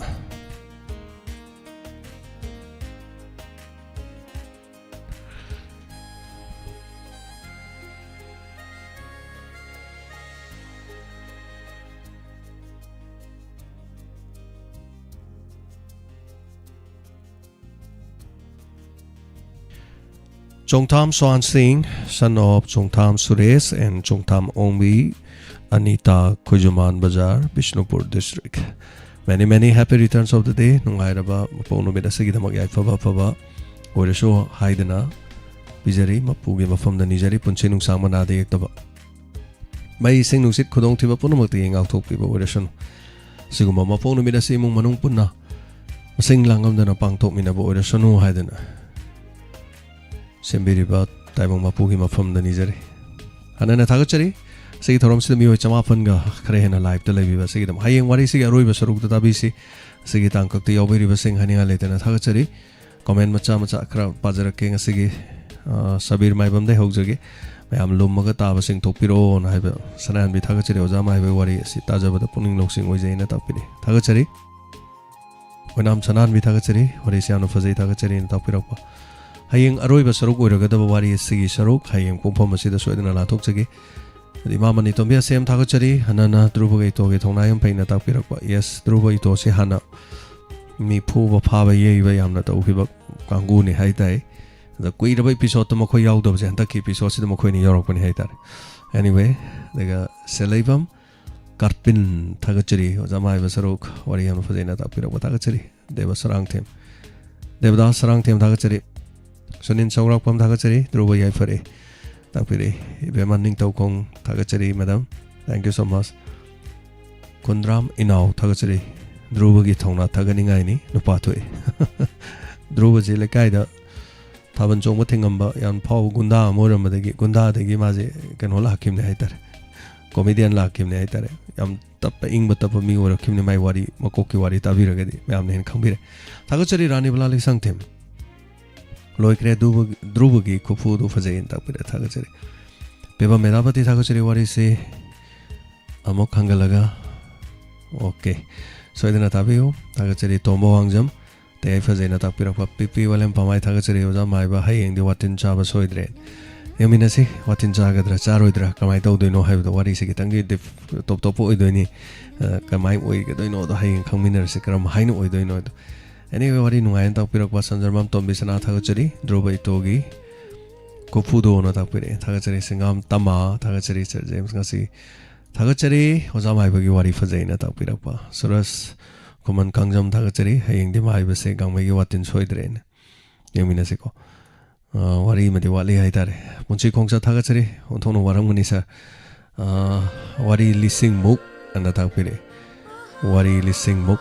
Chongtham Swan Singh, son of Chongtham Suresh and Chongtham Ongbi, Anita, Khujuman Bazar, Bishnupur District. Many, many happy returns of the day. ꯅꯨꯡꯉꯥꯏꯔꯕ ꯃꯄꯣꯛ ꯅꯨꯃꯤꯠ ꯑꯁꯤꯒꯤꯗꯃꯛ ꯌꯥꯏꯐꯕ ꯐꯕ ꯑꯣꯏꯔꯁꯨ ꯍꯥꯏꯗꯅ ꯄꯤꯖꯔꯤ꯫ ꯃꯄꯨꯒꯤ ꯃꯐꯝꯗ ꯅꯤꯖꯔꯤ, ꯄꯨꯟꯁꯤ ꯅꯨꯡꯁꯥꯡꯕ ꯅꯥꯗ ꯌꯦꯛꯇꯕ꯫ ꯃꯩ, ꯏꯁꯤꯡ, ꯅꯨꯡꯁꯤꯠ, ꯈꯨꯗꯣꯡꯊꯤꯕ ꯄꯨꯝꯅꯃꯛꯇꯒꯤ ꯉꯥꯛꯊꯣꯛꯄꯤꯕ ꯑꯣꯏꯔꯁꯅꯨ꯫ ꯑꯁꯤꯒꯨꯝꯕ ꯃꯄꯣꯛ ꯅꯨꯃꯤꯠ ꯑꯁꯤ ꯏꯃꯨꯡ ꯃꯅꯨꯡ ꯄꯨꯟꯅ ꯃꯁꯤꯡ ꯂꯥꯡꯉꯝꯗꯅ ꯄꯥꯡꯊꯣꯛꯃꯤꯟꯅꯕ ꯑꯣꯏꯔꯁꯅꯨ ꯍꯥꯏꯗꯅ ꯁꯦꯝꯕꯤꯔꯤꯕ ꯇꯥꯏꯕꯪ ꯃꯄꯨꯒꯤ ꯃꯐꯝꯗ ꯅꯤꯖꯔꯤ꯫ ꯍꯟꯅ ꯍꯟꯅ ꯊꯥꯒꯠꯆꯔꯤ꯫ ꯑꯁꯤꯒꯤ ꯊꯧꯔꯝꯁꯤꯗ ꯃꯤꯑꯣꯏ ꯆꯃꯥꯄꯟꯒ ꯈꯔ ꯍꯦꯟꯅ liveꯇ ꯂꯩꯕꯤꯕ ꯑꯁꯤꯒꯤꯗꯃꯛ꯫ ꯍꯌꯦꯡ ꯋꯥꯔꯤꯁꯤꯒꯤ ꯑꯔꯣꯏꯕ ꯁꯔꯨꯛꯇ ꯇꯥꯕꯤꯁꯤ꯫ ꯑꯁꯤꯒꯤ ꯇꯥꯡꯀꯛꯇ ꯌꯥꯎꯕꯤꯔꯤꯕꯁꯤꯡ ꯍꯥꯏꯅꯤꯡꯉꯥꯏ ꯂꯩꯇꯅ ꯊꯥꯒꯠꯆꯔꯤ꯫ Comment ꯃꯆꯥ ꯃꯆꯥ ꯈꯔ ꯄꯥꯖꯔꯛꯀꯦ ꯉꯁꯤꯒꯤ꯫ ꯑ, ꯁꯕꯤꯔ ꯃꯥꯏꯕꯝꯗꯩ ꯍꯧꯖꯒꯦ꯫ "ꯃꯌꯥꯝ ꯂꯨꯝꯃꯒ ꯇꯥꯕꯁꯤꯡ ꯊꯣꯛꯄꯤꯔꯛꯑꯣꯅ" ꯍꯥꯏꯕ ꯁꯅꯥꯍꯟꯕꯤ ꯊꯥꯒꯠꯆꯔꯤ꯫ "ꯑꯣꯖꯥ ꯃꯥꯏꯕꯒꯤ ꯋꯥꯔꯤ ꯑꯁꯤ ꯇꯥꯖꯕꯗ ꯄꯨꯛꯅꯤꯡ ꯂꯧꯁꯤꯡ ꯑꯣꯏꯖꯩꯅ" ꯇꯥꯛꯄꯤꯔꯤ꯫ ꯊꯥꯒꯠꯆꯔꯤ꯫ ꯑꯣꯏꯅꯥꯝ ꯁꯅꯥꯍꯟꯕꯤ ꯊꯥꯒꯠꯆꯔꯤ꯫ "ꯋꯥꯔꯤꯁꯤ ꯌꯥꯝꯅ ꯐꯖꯩ, ꯊꯥꯒꯠꯆꯔꯤꯅ" ꯇꯥꯛꯄꯤꯔꯛꯄ꯫ ꯍꯌꯦꯡ ꯑꯔꯣꯏꯕ ꯁꯔꯨꯛ ꯑꯣꯏꯔꯒꯗꯕ ꯋꯥꯔꯤ ꯑꯁꯤꯒꯤ ꯁꯔꯨꯛ ꯍꯌꯦꯡ ꯄꯨꯡꯐꯝ ꯑꯁꯤꯗ ꯁꯣꯏꯗꯅ ꯂꯥꯟꯊꯣꯛꯆꯒꯦ꯫ ꯑꯗ ꯏꯃꯥ ꯃꯅꯤꯇꯣꯝꯕꯤ ꯑꯁꯦꯝ ꯊꯥꯒꯠꯆꯔꯤ꯫ ꯍꯟꯅꯅ ꯙ꯭ꯔꯨꯕꯒ ꯏꯇꯣꯒꯤ ꯊꯧꯅꯥ ꯌꯥꯝ ꯐꯩꯅ ꯇꯥꯛꯄꯤꯔꯛꯄ꯫ Yes, ꯙ꯭ꯔꯨꯕ ꯏꯇꯣꯁꯤ ꯍꯥꯟꯅ ꯃꯤ ꯐꯨꯕ, ꯐꯥꯕ, ꯌꯩꯕ ꯌꯥꯝꯅ ꯇꯧꯈꯤꯕ ꯀꯥꯡꯕꯨꯅꯤ ꯍꯥꯏ ꯇꯥꯏ꯫ ꯑꯗ ꯀꯨꯏꯔꯕ episodeꯇ ꯃꯈꯣꯏ ꯌꯥꯎꯗꯕꯁꯦ ꯍꯟꯗꯛꯀꯤ episodeꯁꯤꯗ ꯃꯈꯣꯏꯅꯤ ꯌꯥꯎꯔꯛꯄꯅꯤ ꯍꯥꯏ ꯇꯥꯔꯦ꯫ Anyway, ꯑꯗꯨꯒ ꯁꯦꯂꯩꯕꯝ ꯀꯥꯔꯄꯤꯟ ꯊꯥꯒꯠꯆꯔꯤ꯫ ꯑꯣꯖꯥ ꯃꯥꯏꯕ ꯁꯔꯨꯛ ꯋꯥꯔꯤ ꯌꯥꯝꯅ ꯐꯖꯩꯅ ꯇꯥꯛꯄꯤꯔꯛꯄ ꯊꯥꯒꯠꯆꯔꯤ꯫ ꯗꯦꯕ ꯁꯔꯥꯡꯊꯦꯝ, ꯗꯦꯕꯗꯥꯁ ꯁꯔꯥꯡꯊꯦꯝ ꯊꯥꯒꯠꯆꯔꯤ꯫ ꯁꯨꯅꯤꯟ ꯁꯧꯒ꯭ꯔꯥꯛꯄꯝ ꯊꯥꯒꯠꯆꯔꯤ꯫ ꯙ꯭ꯔꯨꯕ ꯌꯥꯏꯐꯔꯦ ꯇꯥꯛꯄꯤꯔꯛꯏ꯫ ꯏꯕꯦꯝꯃ ꯅꯤꯡꯊꯧꯈꯣꯡ ꯊꯥꯒꯠꯆꯔꯤ, madam, thank you so much꯫ ꯈꯨꯟꯗ꯭ꯔꯥꯝ ꯏꯅꯥꯎ ꯊꯥꯒꯠꯆꯔꯤ꯫ ꯙ꯭ꯔꯨꯕꯒꯤ ꯊꯧꯅꯥ ꯊꯥꯒꯠꯅꯤꯡꯉꯥꯏꯅꯤ, ꯅꯨꯄꯥ ꯊꯣꯛꯑꯦ꯫ ꯙ꯭ꯔꯨꯕꯁꯦ ꯂꯩꯀꯥꯏꯗ ꯊꯥꯕꯜ ꯆꯣꯡꯕ ꯊꯤꯡꯉꯝꯕ ꯌꯥꯝ ꯐꯥꯎꯕ ꯒꯨꯟꯗꯥ ꯑꯃ ꯑꯣꯏꯔꯝꯕꯗꯒꯤ ꯒꯨꯟꯗꯥꯗꯒꯤ ꯃꯥꯁꯦ ꯀꯩꯅꯣ ꯂꯥꯛꯈꯤꯕꯅꯦ ꯍꯥꯏꯇꯥꯔꯦ꯫ ꯀꯣꯃꯦꯗꯤꯌꯟ ꯂꯥꯛꯈꯤꯕꯅꯦ ꯍꯥꯏꯇꯥꯔꯦ꯫ ꯌꯥꯝ ꯇꯞꯄ, ꯏꯪꯕ ꯇꯞꯄ ꯃꯤ ꯑꯣꯏꯔꯛꯈꯤꯕꯅꯦ꯫ ꯃꯥꯏ ꯋꯥꯔꯤ, ꯃꯀꯣꯛꯀꯤ ꯋꯥꯔꯤ ꯇꯥꯕꯤꯔꯒꯗꯤ ꯃꯌꯥꯝꯅ ꯍꯦꯟꯅ ꯈꯪꯕꯤꯔꯦ꯫ ꯊꯥꯒꯠꯆꯔꯤ ꯔꯥꯅꯤꯕꯂꯥ ꯂꯩꯁꯥꯡꯊꯦꯝ꯫ ꯂꯣꯏꯈ꯭ꯔꯦ ꯙ꯭ꯔꯨꯕ-, ꯙ꯭ꯔꯨꯕꯒꯤ ꯈꯨꯐꯨꯗꯨ ꯐꯖꯩꯅ ꯇꯥꯛꯄꯤꯔꯦ, ꯊꯥꯒꯠꯆꯔꯤ꯫ ꯄꯦꯕꯝ ꯃꯦꯙꯥꯄꯇꯤ, ꯊꯥꯒꯠꯆꯔꯤ꯫ ꯋꯥꯔꯤꯁꯤ ꯑꯃꯨꯛ ꯍꯟꯒꯠꯂꯒ, ꯑꯣꯀꯦ, ꯁꯣꯏꯗꯅ ꯇꯥꯕꯤꯌꯨ꯫ ꯊꯥꯒꯠꯆꯔꯤ ꯇꯣꯝꯕ ꯋꯥꯡꯖꯝ꯫ ꯇꯌꯥꯏ ꯐꯖꯩꯅ ꯇꯥꯛꯄꯤꯔꯛꯄ ꯄꯤꯄꯤ ꯋꯥꯂꯦꯝ ꯄꯝ ꯍꯥꯏ, ꯊꯥꯒꯠꯆꯔꯤ ꯑꯣꯖꯥ ꯃꯥꯏꯕ꯫ ꯍꯌꯦꯡꯗꯤ ꯋꯥꯇꯤꯟ ꯆꯥꯕ ꯁꯣꯏꯗ꯭ꯔꯦ꯫ ꯌꯦꯡꯃꯤꯟꯅꯁꯤ, ꯋꯥꯇꯤꯟ ꯆꯥꯒꯗ꯭ꯔꯥ ꯆꯥꯔꯣꯏꯗ꯭ꯔꯥ, ꯀꯃꯥꯏꯅ ꯇꯧꯗꯣꯏꯅꯣ ꯍꯥꯏꯕꯗꯣ꯫ ꯋꯥꯔꯤꯁꯦ ꯈꯤꯇꯪꯗꯤ ꯗꯤꯐ-, ꯇꯣꯞ ꯇꯣꯞꯄ ꯑꯣꯏꯗꯣꯏꯅꯤ꯫ ꯑ, ꯀꯃꯥꯏꯅ ꯑꯣꯏꯒꯗꯣꯏꯅꯣꯗꯣ ꯍꯌꯦꯡ ꯈꯪꯃꯤꯟꯅꯔꯁꯤ, ꯀꯔꯝ ꯍꯥꯏꯅ ꯑꯣꯏꯗꯣꯏꯅꯣꯗꯣ꯫ Anyway, ꯋꯥꯔꯤ ꯅꯨꯡꯉꯥꯏꯅ ꯇꯥꯛꯄꯤꯔꯛꯄ ꯁꯟꯖꯔꯃꯥꯝ ꯇꯣꯝꯕꯤ ꯁꯅꯥ, ꯊꯥꯒꯠꯆꯔꯤ꯫ ꯙ꯭ꯔꯨꯕ ꯏꯇꯣꯒꯤ ꯀꯣꯐꯨꯗꯣꯅ ꯇꯥꯛꯄꯤꯔꯛꯑꯦ, ꯊꯥꯒꯠꯆꯔꯤ꯫ ꯁꯤꯡꯉꯥꯝ ꯇꯃꯥ, ꯊꯥꯒꯠꯆꯔꯤ꯫ ꯁꯔ ꯖꯦꯝꯁ ꯉꯁꯤ, ꯊꯥꯒꯠꯆꯔꯤ꯫ ꯑꯣꯖꯥ ꯃꯥꯏꯕꯒꯤ ꯋꯥꯔꯤ ꯐꯖꯩꯅ ꯇꯥꯛꯄꯤꯔꯛꯄ꯫ ꯁꯨꯔꯁ ꯈꯨꯃꯟ ꯀꯥꯡꯖꯝ, ꯊꯥꯒꯠꯆꯔꯤ꯫ ꯍꯌꯦꯡꯗꯤ ꯃꯥꯏꯕꯁꯦ ꯒꯥꯡꯃꯩꯒꯤ ꯋꯥꯇꯤꯟ ꯁꯣꯏꯗ꯭ꯔꯦꯅ꯫ ꯌꯦꯡꯃꯤꯟꯅꯁꯤꯀꯣ꯫ ꯑ, ꯋꯥꯔꯤ ꯑꯃꯗꯤ ꯋꯥꯠꯂꯤ ꯍꯥꯏꯇꯥꯔꯦ꯫ ꯄꯨꯟꯁꯤ ꯈꯣꯡꯆꯠ, ꯊꯥꯒꯠꯆꯔꯤ꯫ ꯑꯣꯟꯊꯣꯛꯅ ꯋꯥꯔꯝꯒꯅꯤ ꯁꯥꯔ꯫ ꯑ, ꯋꯥꯔꯤ ꯂꯤꯁꯤꯡꯃꯨꯛ ꯑꯅ ꯇꯥꯛꯄꯤꯔꯛꯑꯦ꯫ ꯋꯥꯔꯤ ꯂꯤꯁꯤꯡꯃꯨꯛ꯫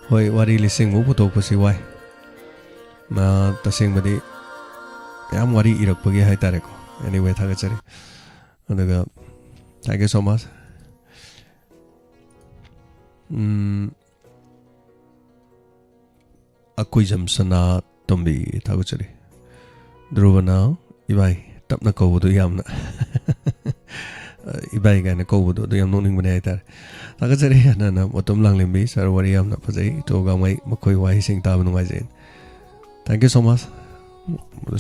ꯍꯣꯏ, ꯋꯥꯔꯤ ꯂꯤꯁꯤꯡꯃꯨꯛ ꯄꯨꯊꯣꯛꯄꯁꯤ ꯋꯥꯏ꯫ ꯑ, ꯇꯁꯦꯡꯕꯗꯤ ꯃꯌꯥꯝ ꯋꯥꯔꯤ ꯏꯔꯛꯄꯒꯤ ꯍꯥꯏꯇꯥꯔꯦꯀꯣ꯫ Anyway, ꯊꯥꯒꯠꯆꯔꯤ꯫ ꯑꯗꯨꯒ, thank you so much꯫ ꯎꯝ, ꯑꯀꯣꯏꯖꯝ ꯁꯅꯥ ꯇꯣꯝꯕꯤ, ꯊꯥꯒꯠꯆꯔꯤ꯫ ꯙ꯭ꯔꯨꯕꯅ ꯏꯕꯥꯏ ꯇꯞꯅ ꯀꯧꯕꯗꯨ ꯌꯥꯝꯅ ꯏꯕꯥꯏ ꯀꯥꯏꯅ ꯀꯧꯕꯗꯣ ꯑꯗꯨ ꯌꯥꯝ ꯅꯣꯛꯅꯤꯡꯕꯅꯦ ꯍꯥꯏꯇꯥꯔꯦ꯫ ꯊꯥꯒꯠꯆꯔꯤ꯫ ꯑꯅꯥꯅ ꯃꯇꯨꯝ ꯂꯥꯡꯂꯦꯝꯕꯤ, ꯁꯥꯔ ꯋꯥꯔꯤ ꯌꯥꯝꯅ ꯐꯖꯩ꯫ ꯏꯇꯣ ꯒꯥꯡꯃꯩ, ꯃꯈꯣꯏ ꯋꯥꯍꯩꯁꯤꯡ ꯇꯥꯕ ꯅꯨꯡꯉꯥꯏꯖꯩ꯫ Thank you so much꯫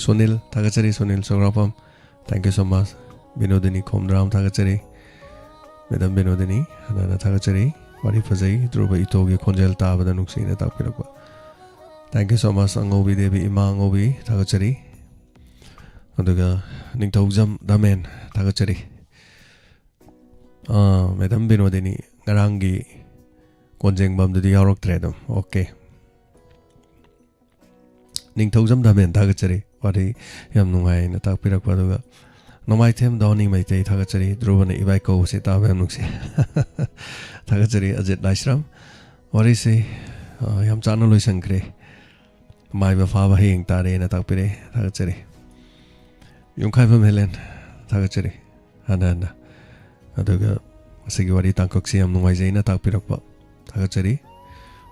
ꯁꯣꯅꯤꯜ, ꯊꯥꯒꯠꯆꯔꯤ꯫ ꯁꯣꯅꯤꯜ ꯁꯣꯒ꯭ꯔꯥꯐꯝ, thank you so much꯫ ꯕꯤꯅꯣꯗꯤꯅꯤ ꯈꯣꯝꯗ꯭ꯔꯥꯝ, ꯊꯥꯒꯠꯆꯔꯤ꯫ ꯃꯦꯗꯥꯝ ꯕꯤꯅꯣꯗꯤꯅꯤ, ꯍꯟꯅ ꯍꯟꯅ ꯊꯥꯒꯠꯆꯔꯤ꯫ ꯋꯥꯔꯤ ꯐꯖꯩ, ꯙ꯭ꯔꯨꯕ ꯏꯇꯣꯒꯤ ꯈꯣꯟꯖꯦꯜ ꯇꯥꯕꯗ ꯅꯨꯡꯁꯤꯅ ꯇꯥꯛꯄꯤꯔꯛꯄ꯫ Thank you so much, ꯑꯉꯧꯕꯤ Devi, ꯏꯃꯥ ꯑꯉꯧꯕꯤ, ꯊꯥꯒꯠꯆꯔꯤ꯫ ꯑꯗꯨꯒ ꯅꯤꯡꯊꯧꯖꯝ ꯗꯥꯃꯦꯟ, ꯊꯥꯒꯠꯆꯔꯤ꯫ ꯑꯥ, ꯃꯦꯗꯥꯝ ꯕꯤꯅꯣꯗꯤꯅꯤ, ꯉꯔꯥꯡꯒꯤ ꯀꯣꯟꯖꯦꯡꯕꯝꯗꯨꯗꯤ ꯌꯥꯎꯔꯛꯇ꯭ꯔꯦ ꯑꯗꯨꯝ꯫ ꯑꯣꯀꯦ꯫ ꯅꯤꯡꯊꯧꯖꯝ ꯗꯥꯃꯦꯟ, ꯊꯥꯒꯠꯆꯔꯤ꯫ ꯋꯥꯔꯤ ꯌꯥꯝ ꯅꯨꯡꯉꯥꯏꯅ ꯇꯥꯛꯄꯤꯔꯛꯄ꯫ ꯑꯗꯨꯒ ꯅꯣꯡꯃꯥꯏꯊꯦꯝ ꯗꯣꯅꯤ ꯃꯩꯇꯩ, ꯊꯥꯒꯠꯆꯔꯤ꯫ ꯙ꯭ꯔꯨꯕꯅ ꯏꯕꯥꯏ ꯀꯧꯕꯁꯦ ꯇꯥꯕ ꯌꯥꯝ ꯅꯨꯡꯁꯤ꯫ ꯊꯥꯒꯠꯆꯔꯤ꯫ ꯑꯖꯤꯠ ꯂꯥꯏꯁ꯭ꯔꯝ, ꯋꯥꯔꯤꯁꯤ, ꯑ, ꯌꯥꯝ ꯆꯥꯅ ꯂꯣꯏꯁꯤꯟꯈ꯭ꯔꯦ꯫ ꯃꯥꯏꯕ ꯐꯥꯕ ꯍꯌꯦꯡ ꯇꯥꯔꯦꯅ ꯇꯥꯛꯄꯤꯔꯛꯑꯦ꯫ ꯊꯥꯒꯠꯆꯔꯤ꯫ ꯌꯨꯝꯈꯥꯏꯕꯝ ꯍꯦꯂꯦꯟ, ꯊꯥꯒꯠꯆꯔꯤ꯫ ꯍꯟꯅ ꯍꯟꯅ꯫ ꯑꯗꯨꯒ ꯉꯁꯤꯒꯤ ꯋꯥꯔꯤ ꯇꯥꯡꯀꯛꯁꯤ ꯌꯥꯝ ꯅꯨꯡꯉꯥꯏꯖꯩꯅ ꯇꯥꯛꯄꯤꯔꯛꯄ ꯊꯥꯒꯠꯆꯔꯤ꯫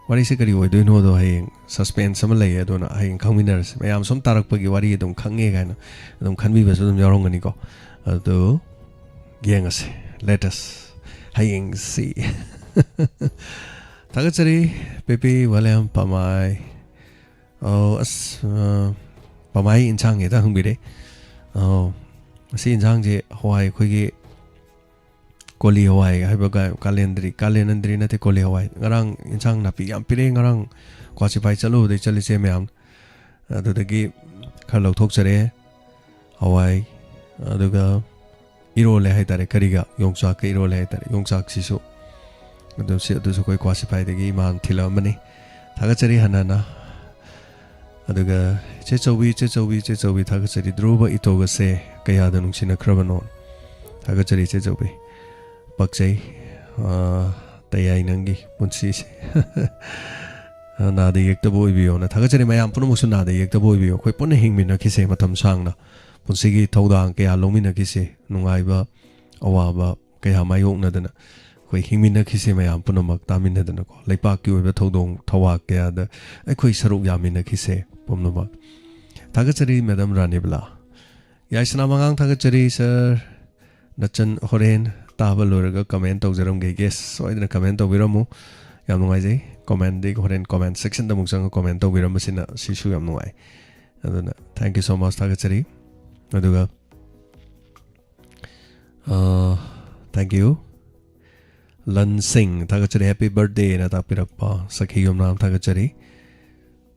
ꯋꯥꯔꯤꯁꯦ ꯀꯔꯤ ꯑꯣꯏꯗꯣꯏꯅꯣꯗꯣ ꯍꯌꯦꯡ suspense ꯑꯃ ꯂꯩꯌꯦ, ꯑꯗꯨꯅ ꯍꯌꯦꯡ ꯈꯪꯃꯤꯟꯅꯔꯁꯤ꯫ ꯃꯌꯥꯝ ꯁꯨꯝ ꯇꯥꯔꯛꯄꯒꯤ ꯋꯥꯔꯤ ꯑꯗꯨꯝ ꯈꯪꯉꯦ ꯀꯥꯏꯅ ꯑꯗꯨꯝ ꯈꯟꯕꯤꯕꯁꯨ ꯑꯗꯨꯝ ꯌꯥꯎꯔꯝꯒꯅꯤꯀꯣ꯫ ꯑꯗꯨ ꯌꯦꯡꯉꯁꯤ, let us, ꯍꯌꯦꯡꯁꯤ꯫ ꯊꯥꯒꯠꯆꯔꯤ ꯄꯦꯄꯤ ꯋꯥꯂꯦꯝ ꯄꯥꯃꯥꯏ꯫ ꯑꯧ, ꯑꯁ, ꯑ, ꯄꯥꯃꯥꯏ ꯏꯟꯁꯥꯡ ꯍꯦꯛꯇ ꯍꯪꯕꯤꯔꯦ꯫ ꯑꯧ, ꯃꯁꯤ ꯏꯟꯁꯥꯡꯁꯦ ꯍꯋꯥꯏ, ꯑꯩꯈꯣꯏꯒꯤ ꯀꯣꯂꯤ ꯍꯋꯥꯏ ꯍꯥꯏꯕ ꯀꯥ-, ꯀꯥꯂꯦꯟꯗ꯭ꯔꯤ, ꯀꯥꯂꯦꯟꯗ꯭ꯔꯤ ꯅꯠꯇꯦ, ꯀꯣꯂꯤ ꯍꯋꯥꯏ꯫ ꯉꯔꯥꯡ ꯏꯟꯁꯥꯡ ꯅꯥꯄꯤ ꯌꯥꯝ ꯄꯤꯔꯛꯑꯦ, ꯉꯔꯥꯡ ꯀ꯭ꯋꯥꯁꯤꯐꯥꯏ ꯆꯠꯂꯨꯕꯗꯩ ꯆꯠꯂꯤꯁꯦ ꯃꯌꯥꯝ꯫ ꯑꯗꯨꯗꯒꯤ ꯈꯔ ꯂꯧꯊꯣꯛꯆꯔꯦ꯫ ꯍꯋꯥꯏ, ꯑꯗꯨꯒ ꯏꯔꯣꯜꯂꯦ ꯍꯥꯏꯇꯥꯔꯦ, ꯀꯔꯤꯒ, ꯌꯣꯡꯆꯥꯛꯀ ꯏꯔꯣꯜꯂꯦ ꯍꯥꯏꯇꯥꯔꯦ꯫ ꯌꯣꯡꯆꯥꯛꯁꯤꯁꯨ ꯑꯗꯨ ꯁꯤ, ꯑꯗꯨꯁꯨ ꯑꯩꯈꯣꯏ ꯀ꯭ꯋꯥꯁꯤꯐꯥꯏꯗꯒꯤ ꯏꯃꯥꯅ ꯊꯤꯜꯂꯛꯑꯝꯕꯅꯤ꯫ ꯊꯥꯒꯠꯆꯔꯤ ꯍꯟꯅ ꯍꯟꯅ꯫ ꯑꯗꯨꯒ ꯏꯆꯦ ꯆꯧꯕꯤ, ꯏꯆꯦ ꯆꯧꯕꯤ, ꯏꯆꯦ ꯆꯧꯕꯤ, ꯊꯥꯒꯠꯆꯔꯤ꯫ ꯙ꯭ꯔꯨꯕ ꯏꯇꯣꯒꯁꯦ ꯀꯌꯥꯗ ꯅꯨꯡꯁꯤꯅꯈ꯭ꯔꯕꯅꯣ? ꯊꯥꯒꯠꯆꯔꯤ ꯏꯆꯦ ꯆꯧꯕꯤ꯫ ꯄꯛꯆꯩ꯫ ꯑꯥ, ꯇꯌꯥꯏ ꯅꯪꯒꯤ ꯄꯨꯟꯁꯤꯁꯦ꯫ ꯅꯥꯗ ꯌꯦꯛꯇꯕ ꯑꯣꯏꯕꯤꯌꯣꯅ ꯊꯥꯒꯠꯆꯔꯤ꯫ ꯃꯌꯥꯝ ꯄꯨꯝꯅꯃꯛꯁꯨ ꯅꯥꯗ ꯌꯦꯛꯇꯕ ꯑꯣꯏꯕꯤꯌꯣ꯫ ꯑꯩꯈꯣꯏ ꯄꯨꯟꯅ ꯍꯤꯡꯃꯤꯟꯅꯈꯤꯁꯦ ꯃꯇꯝ ꯁꯥꯡꯅ꯫ ꯄꯨꯟꯁꯤꯒꯤ ꯊꯧꯗꯥꯡ ꯀꯌꯥ ꯂꯧꯃꯤꯟꯅꯈꯤꯁꯦ꯫ ꯅꯨꯡꯉꯥꯏꯕ, ꯑꯋꯥꯕ ꯀꯌꯥ ꯃꯥꯌꯣꯛꯅꯗꯅ ꯑꯩꯈꯣꯏ ꯍꯤꯡꯃꯤꯟꯅꯈꯤꯁꯦ ꯃꯌꯥꯝ ꯄꯨꯝꯅꯃꯛ ꯇꯥꯃꯤꯟꯅꯗꯅꯀꯣ꯫ ꯂꯩꯄꯥꯛꯀꯤ ꯑꯣꯏꯕ ꯊꯧꯗꯣꯡ ꯊꯧꯋꯥ ꯀꯌꯥꯗ ꯑꯩꯈꯣꯏ ꯁꯔꯨꯛ ꯌꯥꯃꯤꯟꯅꯈꯤꯁꯦ ꯄꯨꯝꯅꯃꯛ꯫ ꯊꯥꯒꯠꯆꯔꯤ ꯃꯦꯗꯥꯝ ꯔꯥꯅꯤꯕꯂꯥ꯫ ꯌꯥꯏꯁꯅꯥ ꯃꯉꯥꯡ ꯊꯥꯒꯠꯆꯔꯤ ꯁꯥꯔ꯫ ꯅꯆꯟ ꯍꯣꯔꯦꯟ ꯇꯥꯕ ꯂꯣꯏꯔꯒ comment ꯇꯧꯖꯔꯝꯒꯦ꯫ Yes, ꯁꯣꯏꯗꯅ comment ꯇꯧꯕꯤꯔꯝꯃꯨ꯫ ꯌꯥꯝ ꯅꯨꯡꯉꯥꯏꯖꯩ꯫ Commentꯗꯤ ꯍꯣꯔꯦꯟ comment sectionꯗ ꯑꯃꯨꯛ ꯆꯪꯉꯒ comment ꯇꯧꯕꯤꯔꯝꯕꯁꯤꯅ ꯁꯤꯁꯨ ꯌꯥꯝ ꯅꯨꯡꯉꯥꯏ꯫ ꯑꯗꯨꯅ thank you so much, ꯊꯥꯒꯠꯆꯔꯤ꯫ ꯑꯗꯨꯒ, ꯑ, thank you꯫ ꯂꯟ ꯁꯤꯡ ꯊꯥꯒꯠꯆꯔꯤ, happy birthdayꯅ ꯇꯥꯛꯄꯤꯔꯛꯄ ꯁꯈꯤ ꯌꯨꯝꯅꯥꯝ ꯊꯥꯒꯠꯆꯔꯤ꯫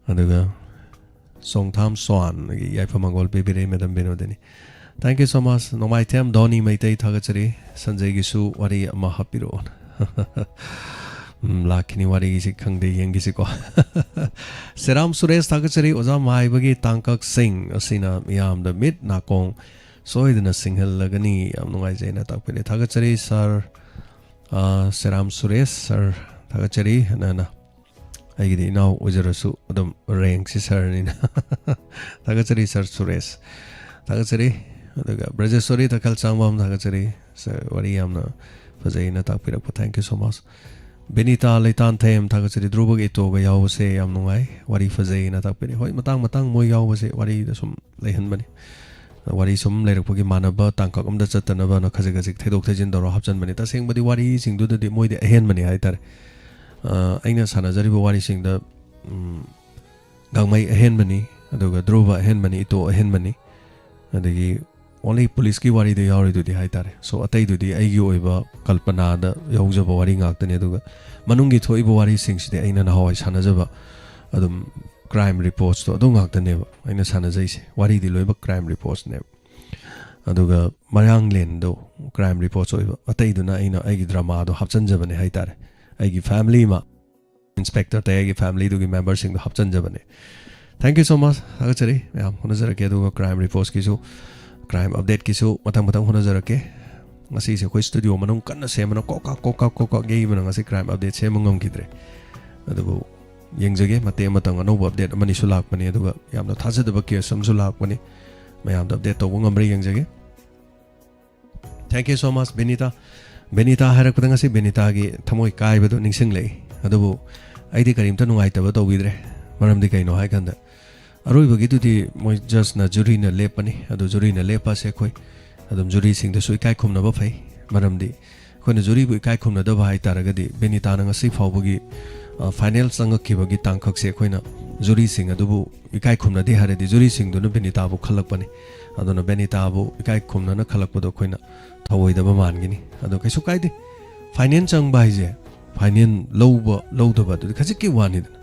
ꯑꯗꯨꯒ ꯁꯣꯡꯊꯥꯝ ꯁ꯭ꯋꯥꯟꯒꯤ ꯌꯥꯏꯐ ꯃꯪꯒꯣꯜ ꯄꯤꯕꯤꯔꯛꯏ ꯃꯦꯗꯥꯝ ꯕꯤꯅꯣꯗꯤꯅꯤ꯫ Thank you so much꯫ Nongmaithem Dhoni Meitei ꯊꯥꯒꯠꯆꯔꯤ꯫ ꯁꯟꯖꯩꯒꯤꯁꯨ ꯋꯥꯔꯤ ꯑꯃ ꯍꯥꯞꯄꯤꯔꯛꯑꯣ꯫ ꯎꯝ, ꯂꯥꯛꯈꯤꯅꯤ ꯋꯥꯔꯤꯒꯤꯁꯤ, ꯈꯪꯗꯦ, ꯌꯦꯡꯈꯤꯁꯤꯀꯣ꯫ ꯁꯦꯔꯥꯝ ꯁꯨꯔꯦꯁ ꯊꯥꯒꯠꯆꯔꯤ꯫ ꯑꯣꯖꯥ ꯃꯥꯏꯕꯒꯤ ꯇꯥꯡꯀꯛꯁꯤꯡ ꯑꯁꯤꯅ ꯃꯤꯌꯥꯝꯗ ꯃꯤꯠ ꯅꯥꯀꯣꯡ ꯁꯣꯏꯗꯅ ꯁꯤꯡꯍꯜꯂꯒꯅꯤ꯫ ꯌꯥꯝ ꯅꯨꯡꯉꯥꯏꯖꯩꯅ ꯇꯥꯛꯄꯤꯔꯦ꯫ ꯊꯥꯒꯠꯆꯔꯤ ꯁꯥꯔ, ꯑ, ꯁꯦꯔꯥꯝ ꯁꯨꯔꯦꯁ ꯁꯥꯔ, ꯊꯥꯒꯠꯆꯔꯤ꯫ ꯍꯟꯅ ꯍꯟꯅ ꯑꯩꯒꯤꯗꯤ ꯏꯅꯥꯎ ꯑꯣꯏꯖꯔꯁꯨ ꯑꯗꯨꯝ rankꯁꯤ ꯁꯥꯔꯅꯤꯅ꯫ ꯊꯥꯒꯠꯆꯔꯤ ꯁꯥꯔ ꯁꯨꯔꯦꯁ꯫ ꯊꯥꯒꯠꯆꯔꯤ꯫ ꯑꯗꯨꯒ ꯕ꯭ꯔꯖꯦꯁꯣꯔꯤ ꯇꯈꯦꯜ ꯆꯥꯡꯕꯝ ꯊꯥꯒꯠꯆꯔꯤ꯫ ꯁ-, ꯋꯥꯔꯤ ꯌꯥꯝꯅ ꯐꯖꯩꯅ ꯇꯥꯛꯄꯤꯔꯛꯄ, thank you so much꯫ ꯕꯦꯅꯤꯇꯥ ꯂꯩꯇꯥꯟꯊꯦꯝ ꯊꯥꯒꯠꯆꯔꯤ, ꯙ꯭ꯔꯨꯕꯒ ꯏꯇꯣꯒ ꯌꯥꯎꯕꯁꯦ ꯌꯥꯝ ꯅꯨꯡꯉꯥꯏ, ꯋꯥꯔꯤ ꯐꯖꯩꯅ ꯇꯥꯛꯄꯤꯔꯤ꯫ ꯍꯣꯏ, ꯃꯇꯥꯡ ꯃꯇꯥꯡ ꯃꯣꯏ ꯌꯥꯎꯕꯁꯦ ꯋꯥꯔꯤꯗ ꯁꯨꯝ ꯂꯩꯍꯟꯕꯅꯤ꯫ ꯋꯥꯔꯤ ꯁꯨꯝ ꯂꯩꯔꯛꯄꯒꯤ ꯃꯥꯟꯅꯕ ꯇꯥꯡꯀꯛ ꯑꯝꯗ ꯆꯠꯇꯅꯕꯅ ꯈꯖꯤꯛ ꯈꯖꯤꯛ ꯊꯩꯗꯣꯛ ꯊꯩꯖꯤꯟ ꯇꯧꯔ ꯍꯥꯞꯆꯤꯟꯕꯅꯤ꯫ ꯇꯁꯦꯡꯕꯗꯤ ꯋꯥꯔꯤꯁꯤꯡꯗꯨꯗꯗꯤ ꯃꯣꯏꯗꯤ ꯑꯍꯦꯟꯕꯅꯤ ꯍꯥꯏꯇꯥꯔꯦ꯫ ꯑ, ꯑꯩꯅ ꯁꯥꯟꯅꯖꯔꯤꯕ ꯋꯥꯔꯤꯁꯤꯡꯗ, ꯎꯝ, ꯒꯥꯡꯃꯩ ꯑꯍꯦꯟꯕꯅꯤ, ꯑꯗꯨꯒ ꯙ꯭ꯔꯨꯕ ꯑꯍꯦꯟꯕꯅꯤ, ꯏꯇꯣ ꯑꯍꯦꯟꯕꯅꯤ, ꯑꯗꯒꯤ only ꯄꯨꯂꯤꯁꯀꯤ ꯋꯥꯔꯤꯗ ꯌꯥꯎꯔꯤꯗꯨꯗꯤ ꯍꯥꯏꯇꯥꯔꯦ꯫ So, ꯑꯇꯩꯗꯨꯗꯤ ꯑꯩꯒꯤ ꯑꯣꯏꯕ ꯀꯜꯄꯅꯥꯗ ꯌꯥꯎꯖꯕ ꯋꯥꯔꯤ ꯉꯥꯛꯇꯅꯤ꯫ ꯑꯗꯨꯒ ꯃꯅꯨꯡꯒꯤ ꯊꯣꯛꯏꯕ ꯋꯥꯔꯤꯁꯤꯡꯁꯤꯗꯤ ꯑꯩꯅ ꯅꯍꯥꯟꯋꯥꯏ ꯁꯥꯟꯅꯖꯕ ꯑꯗꯨꯝ crime reportsꯇꯣ ꯑꯗꯨ ꯉꯥꯛꯇꯅꯦꯕ ꯑꯩꯅ ꯁꯥꯟꯅꯖꯩꯁꯦ꯫ ꯋꯥꯔꯤꯗꯤ ꯂꯣꯏꯅꯃꯛ crime reportsꯅꯦꯕ꯫ ꯑꯗꯨꯒ ꯃꯌꯥꯡꯂꯦꯟꯗꯣ crime reports ꯑꯣꯏꯕ, ꯑꯇꯩꯗꯨꯅ ꯑꯩꯅ ꯑꯩꯒꯤ dramaꯗꯣ ꯍꯥꯞꯆꯤꯟꯖꯕꯅꯦ ꯍꯥꯏꯇꯥꯔꯦ꯫ ꯑꯩꯒꯤ family ꯑꯃ, inspector ꯇꯌꯥꯏꯒꯤ familyꯗꯨꯒꯤ memberꯁꯤꯡꯗꯣ ꯍꯥꯞꯆꯤꯟꯖꯕꯅꯦ꯫ Thank you so much꯫ ꯊꯥꯒꯠꯆꯔꯤ ꯃꯌꯥꯝ, ꯍꯣꯠꯅꯖꯔꯛꯀꯦ꯫ ꯑꯗꯨꯒ crime reportsꯀꯤꯁꯨ, crime updateꯀꯤꯁꯨ ꯃꯊꯪ ꯃꯊꯪ ꯍꯣꯠꯅꯖꯔꯛꯀꯦ꯫ ꯉꯁꯤꯁꯦ ꯑꯩꯈꯣꯏ studio ꯃꯅꯨꯡ ꯀꯟꯅ ꯁꯦꯝꯕꯅ ꯀꯣꯛ ꯀꯥꯛ ꯀꯣꯛ ꯀꯥꯛ ꯀꯣꯛ ꯀꯥꯛ ꯌꯩꯕꯅ ꯉꯁꯤ crime update ꯁꯦꯝꯕ ꯉꯝꯈꯤꯗ꯭ꯔꯦ꯫ ꯑꯗꯨꯕꯨ ꯌꯦꯡꯖꯒꯦ, ꯃꯇꯦꯛ ꯑꯃꯇꯪ ꯑꯅꯧꯕ update ꯑꯃꯅꯤꯁꯨ ꯂꯥꯛꯄꯅꯤ, ꯑꯗꯨꯒ ꯌꯥꯝꯅ ꯊꯥꯖꯗꯕ case ꯑꯃꯁꯨ ꯂꯥꯛꯄꯅꯤ꯫ ꯃꯌꯥꯝꯗ update ꯇꯧꯕ ꯉꯝꯕ꯭ꯔꯥ ꯌꯦꯡꯖꯒꯦ꯫ Thank you so much, ꯕꯦꯅꯤꯇꯥ꯫ ꯕꯦꯅꯤꯇꯥ ꯍꯥꯏꯔꯛꯄꯗ ꯉꯁꯤ ꯕꯦꯅꯤꯇꯥꯒꯤ ꯊꯃꯣꯏ ꯀꯥꯏꯕꯗꯣ ꯅꯤꯡꯁꯤꯡꯂꯛꯏ꯫ ꯑꯗꯨꯕꯨ ꯑꯩꯗꯤ ꯀꯔꯤꯝꯇ ꯅꯨꯡꯉꯥꯏꯇꯕ ꯇꯧꯕꯤꯗ꯭ꯔꯦ꯫ ꯃꯔꯝꯗꯤ ꯀꯩꯅꯣ ꯍꯥꯏꯀꯥꯟꯗ, ꯑꯔꯣꯏꯕꯒꯤꯗꯨꯗꯤ ꯃꯣꯏ judgeꯅ, juryꯅ ꯂꯦꯞꯄꯅꯤ꯫ ꯑꯗꯨ juryꯅ ꯂꯦꯞꯄꯁꯦ ꯑꯩꯈꯣꯏ ꯑꯗꯨꯝ juryꯁꯤꯡꯗꯁꯨ ꯏꯀꯥꯏ ꯈꯨꯝꯅꯕ ꯐꯩ꯫ ꯃꯔꯝꯗꯤ ꯑꯩꯈꯣꯏꯅ juryꯕꯨ ꯏꯀꯥꯏ ꯈꯨꯝꯅꯗꯕ ꯍꯥꯏ ꯇꯥꯔꯒꯗꯤ, ꯕꯦꯅꯤꯇꯥꯅ ꯉꯁꯤ ꯐꯥꯎꯕꯒꯤ, ꯑ, final ꯆꯪꯉꯛꯈꯤꯕꯒꯤ ꯇꯥꯡꯀꯛꯁꯦ ꯑꯩꯈꯣꯏꯅ juryꯁꯤꯡ ꯑꯗꯨꯕꯨ ꯏꯀꯥꯏ ꯈꯨꯝꯅꯗꯦ ꯍꯥꯏꯔꯗꯤ, juryꯁꯤꯡꯗꯨꯅ ꯕꯦꯅꯤꯇꯥꯕꯨ ꯈꯜꯂꯛꯄꯅꯤ꯫ ꯑꯗꯨꯅ ꯕꯦꯅꯤꯇꯥꯕꯨ ꯏꯀꯥꯏ ꯈꯨꯝꯅꯅ ꯈꯜꯂꯛꯄꯗꯣ ꯑꯩꯈꯣꯏꯅ ꯊꯧꯑꯣꯏꯗꯕ ꯃꯥꯟꯒꯅꯤ꯫ ꯑꯗꯣ ꯀꯩꯁꯨ ꯀꯥꯏꯗꯦ, final ꯆꯪꯕ ꯍꯥꯏꯁꯦ, final ꯂꯧꯕ ꯂꯧꯗꯕ ꯑꯗꯨꯗꯤ ꯈꯖꯤꯛꯀꯤ ꯋꯥꯅꯤꯗꯅ꯫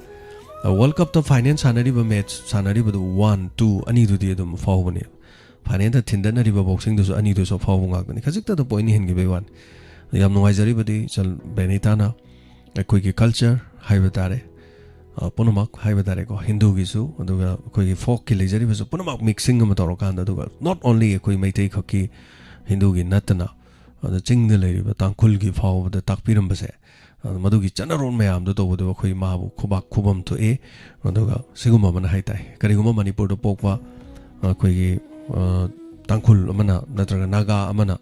ꯑ, World Cupꯇ final ꯁꯥꯟꯅꯔꯤꯕ match ꯁꯥꯟꯅꯔꯤꯕꯗꯨ one, two ꯑꯅꯤꯗꯨꯗꯤ ꯑꯗꯨꯝ ꯑꯐꯥꯎꯕꯅꯦꯕ꯫ Finalꯗ ꯊꯤꯟꯗꯠꯅꯔꯤꯕ boxingꯗꯨꯁꯨ ꯑꯅꯤꯗꯨꯁꯨ ꯑꯐꯥꯎꯕ ꯉꯥꯛꯇꯅꯤ꯫ ꯈꯖꯤꯛꯇꯗ point ꯍꯦꯟꯈꯤꯕꯒꯤ ꯋꯥꯅꯤ꯫ ꯌꯥꯝ ꯅꯨꯡꯉꯥꯏꯖꯔꯤꯕꯗꯤ ꯆꯜ-, ꯕꯦꯅꯤꯇꯥꯅ ꯑꯩꯈꯣꯏꯒꯤ culture ꯍꯥꯏꯕ ꯇꯥꯔꯦ, ꯑ, ꯄꯨꯝꯅꯃꯛ ꯍꯥꯏꯕ ꯇꯥꯔꯦꯀꯣ, ꯍꯤꯟꯗꯨꯒꯤꯁꯨ, ꯑꯗꯨꯒ ꯑꯩꯈꯣꯏꯒꯤ folkꯀꯤ ꯂꯩꯖꯔꯤꯕꯁꯨ ꯄꯨꯝꯅꯃꯛ mixing ꯑꯃ ꯇꯧꯔꯀꯥꯟꯗ, ꯑꯗꯨꯒ not only ꯑꯩꯈꯣꯏ ꯃꯩꯇꯩ ꯈꯛꯀꯤ ꯍꯤꯟꯗꯨꯒꯤ ꯅꯠꯇꯅ, ꯑꯗ ꯆꯤꯡꯗ ꯂꯩꯔꯤꯕ ꯇꯥꯡꯈꯨꯜꯒꯤ ꯐꯥꯎꯕꯗ ꯇꯥꯛꯄꯤꯔꯝꯕꯁꯦ, ꯑꯗ ꯃꯗꯨꯒꯤ ꯆꯠꯅꯔꯣꯟ ꯃꯌꯥꯝꯗꯣ ꯇꯧꯕꯗꯣ ꯑꯩꯈꯣꯏ ꯃꯥꯕꯨ ꯈꯨꯕꯥꯛ ꯈꯨꯕꯝ ꯊꯣꯛꯑꯦ꯫ ꯑꯗꯨꯒ ꯁꯤꯒꯨꯝꯕ ꯑꯃꯅ ꯍꯥꯏ ꯇꯥꯏ, ꯀꯔꯤꯒꯨꯝꯕ ꯃꯅꯤꯄꯨꯔꯗ ꯄꯣꯛꯄ ꯑꯩꯈꯣꯏꯒꯤ, ꯑ, ꯇꯥꯡꯈꯨꯜ ꯑꯃꯅ ꯅꯠꯇ꯭ꯔꯒ ꯅꯥꯒꯥ ꯑꯃꯅ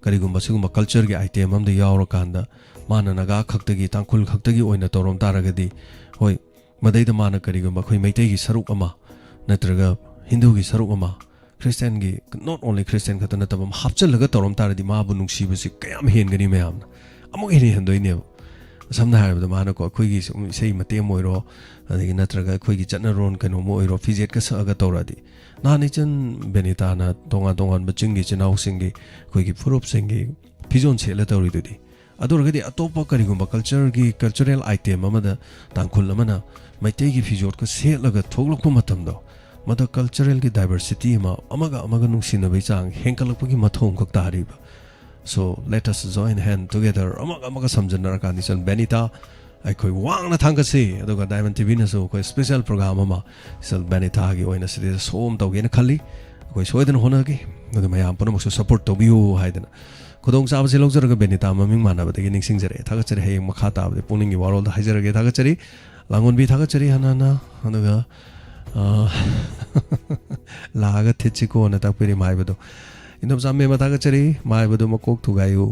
ꯀꯔꯤꯒꯨꯝꯕ ꯁꯤꯒꯨꯝꯕ ꯀꯜꯆꯔꯒꯤ ꯑꯥꯏꯇꯦꯝ ꯑꯃꯗ ꯌꯥꯎꯔꯀꯥꯟꯗ ꯃꯥꯅ ꯅꯥꯒꯥ ꯈꯛꯇꯒꯤ, ꯇꯥꯡꯈꯨꯜ ꯈꯛꯇꯒꯤ ꯑꯣꯏꯅ ꯇꯧꯔꯝ ꯇꯥꯔꯒꯗꯤ, ꯍꯣꯏ, ꯃꯗꯩꯗ ꯃꯥꯅ ꯀꯔꯤꯒꯨꯝꯕ ꯑꯩꯈꯣꯏ ꯃꯩꯇꯩꯒꯤ ꯁꯔꯨꯛ ꯑꯃ ꯅꯠꯇ꯭ꯔꯒ ꯍꯤꯟꯗꯨꯒꯤ ꯁꯔꯨꯛ ꯑꯃ, ꯈ꯭ꯔꯤꯁꯇꯤꯌꯥꯟꯒꯤ, not only ꯈ꯭ꯔꯤꯁꯇꯤꯌꯥꯟ ꯈꯛꯇ ꯅꯠꯇꯕ, ꯑꯃ ꯍꯥꯞꯆꯤꯜꯂꯒ ꯇꯧꯔꯝ ꯇꯥꯔꯗꯤ ꯃꯥꯕꯨ ꯅꯨꯡꯁꯤꯕꯁꯤ ꯀꯌꯥꯝ ꯍꯦꯟꯒꯅꯤ ꯃꯌꯥꯝꯅ꯫ ꯑꯃꯨꯛ ꯍꯦꯟꯅ ꯍꯦꯟꯗꯣꯏꯅꯦꯕ꯫ ꯁꯝꯅ ꯍꯥꯏꯔꯕꯗ ꯃꯥꯅꯀꯣ ꯑꯩꯈꯣꯏꯒꯤ ꯁꯨꯝ ꯏꯁꯩ ꯃꯇꯦꯛ ꯑꯃ ꯑꯣꯏꯔꯣ, ꯑꯗꯒꯤ ꯅꯠꯇ꯭ꯔꯒ ꯑꯩꯈꯣꯏꯒꯤ ꯆꯠꯅꯔꯣꯟ ꯀꯩꯅꯣꯝꯃ ꯑꯣꯏꯔꯣ, ꯐꯤꯖꯦꯠꯀ ꯁꯛꯑꯒ ꯇꯧꯔꯛꯑꯗꯤ, ꯅꯍꯥꯟ ꯏꯆꯟ ꯕꯦꯅꯤꯇꯥꯅ ꯇꯣꯉꯥꯟ ꯇꯣꯉꯥꯟꯕ ꯆꯤꯡꯒꯤ ꯏꯆꯤꯟ ꯏꯅꯥꯎꯁꯤꯡꯒꯤ, ꯑꯩꯈꯣꯏꯒꯤ ꯐꯨꯔꯨꯞꯁꯤꯡꯒꯤ ꯐꯤꯖꯣꯜ ꯁꯦꯠꯂ ꯇꯧꯔꯤꯗꯨꯗꯤ꯫ ꯑꯗꯨ ꯑꯣꯏꯔꯒꯗꯤ ꯑꯇꯣꯞꯄ ꯀꯔꯤꯒꯨꯝꯕ ꯀꯜꯆꯔꯒꯤ, ꯀꯜꯆꯔꯦꯜ ꯑꯥꯏꯇꯦꯝ ꯑꯃꯗ ꯇꯥꯡꯈꯨꯜ ꯑꯃꯅ ꯃꯩꯇꯩꯒꯤ ꯐꯤꯖꯣꯠꯀ ꯁꯦꯠꯂꯒ ꯊꯣꯛꯂꯛꯄ ꯃꯇꯝꯗꯣ, ꯃꯗ ꯀꯜꯆꯔꯦꯜꯒꯤ ꯗꯥꯏꯕꯔꯁꯤꯇꯤ ꯑꯃ, ꯑꯃꯒ ꯑꯃꯒ ꯅꯨꯡꯁꯤꯅꯕꯒꯤ ꯆꯥꯡ ꯍꯦꯟꯒꯠꯂꯛꯄꯒꯤ ꯃꯊꯧ ꯑꯃꯈꯛ ꯇꯥꯔꯤꯕ꯫ So let us join hand together, ꯑꯃꯒ ꯑꯃꯒ ꯁꯝꯖꯤꯟꯅꯔꯀꯥꯟꯗ ꯏꯆꯟ ꯕꯦꯅꯤꯇꯥ ꯑꯩꯈꯣꯏ ꯋꯥꯡꯅ ꯊꯥꯡꯒꯠꯁꯤ꯫ ꯑꯗꯨꯒ ꯗꯥꯏꯃꯟ ꯇꯤꯚꯤꯅꯁꯨ ꯑꯩꯈꯣꯏ ꯁ꯭ꯄꯦꯁꯦꯜ ꯄ꯭ꯔꯣꯒ꯭ꯔꯥꯝ ꯑꯃ ꯏꯆꯟ ꯕꯦꯅꯤꯇꯥꯒꯤ ꯑꯣꯏꯅ ꯁꯤꯗꯩꯗ ꯁꯣ ꯑꯃ ꯇꯧꯒꯦꯅ ꯈꯜꯂꯤ꯫ ꯑꯩꯈꯣꯏ ꯁꯣꯏꯗꯅ ꯍꯣꯠꯅꯒꯦ꯫ ꯑꯗꯨ ꯃꯌꯥꯝ ꯄꯨꯝꯅꯃꯛꯁꯨ ꯁꯞꯄꯣꯔꯠ ꯇꯧꯕꯤꯌꯨ ꯍꯥꯏꯗꯅ ꯈꯨꯗꯣꯡꯆꯥꯕꯁꯤ ꯂꯧꯖꯔꯒ ꯕꯦꯅꯤꯇꯥ ꯃꯃꯤꯡ ꯃꯥꯟꯅꯕꯗꯒꯤ ꯅꯤꯡꯁꯤꯡꯖꯔꯛꯑꯦ꯫ ꯊꯥꯒꯠꯆꯔꯤ꯫ ꯍꯌꯦꯡ ꯃꯈꯥ ꯇꯥꯕꯗꯤ ꯄꯨꯛꯅꯤꯡꯒꯤ ꯋꯥꯔꯣꯜꯗ ꯍꯥꯏꯖꯔꯒꯦ꯫ ꯊꯥꯒꯠꯆꯔꯤ꯫ ꯂꯥꯡꯒꯣꯟꯕꯤ ꯊꯥꯒꯠꯆꯔꯤ ꯍꯟꯅ ꯍꯟꯅ꯫ ꯑꯗꯨꯒ, ꯑ, ꯂꯥꯛꯑꯒ ꯊꯤꯠꯁꯤꯀꯣꯅ ꯇꯥꯛꯄꯤꯔꯤ ꯃꯥꯏꯕꯗꯣ꯫ ꯏꯟꯗꯣꯝꯆꯥ ꯃꯦꯝꯃ ꯊꯥꯒꯠꯆꯔꯤ, ꯃꯥꯏꯕꯗꯣ ꯃꯀꯣꯛ ꯊꯨꯒꯥꯏꯌꯨ꯫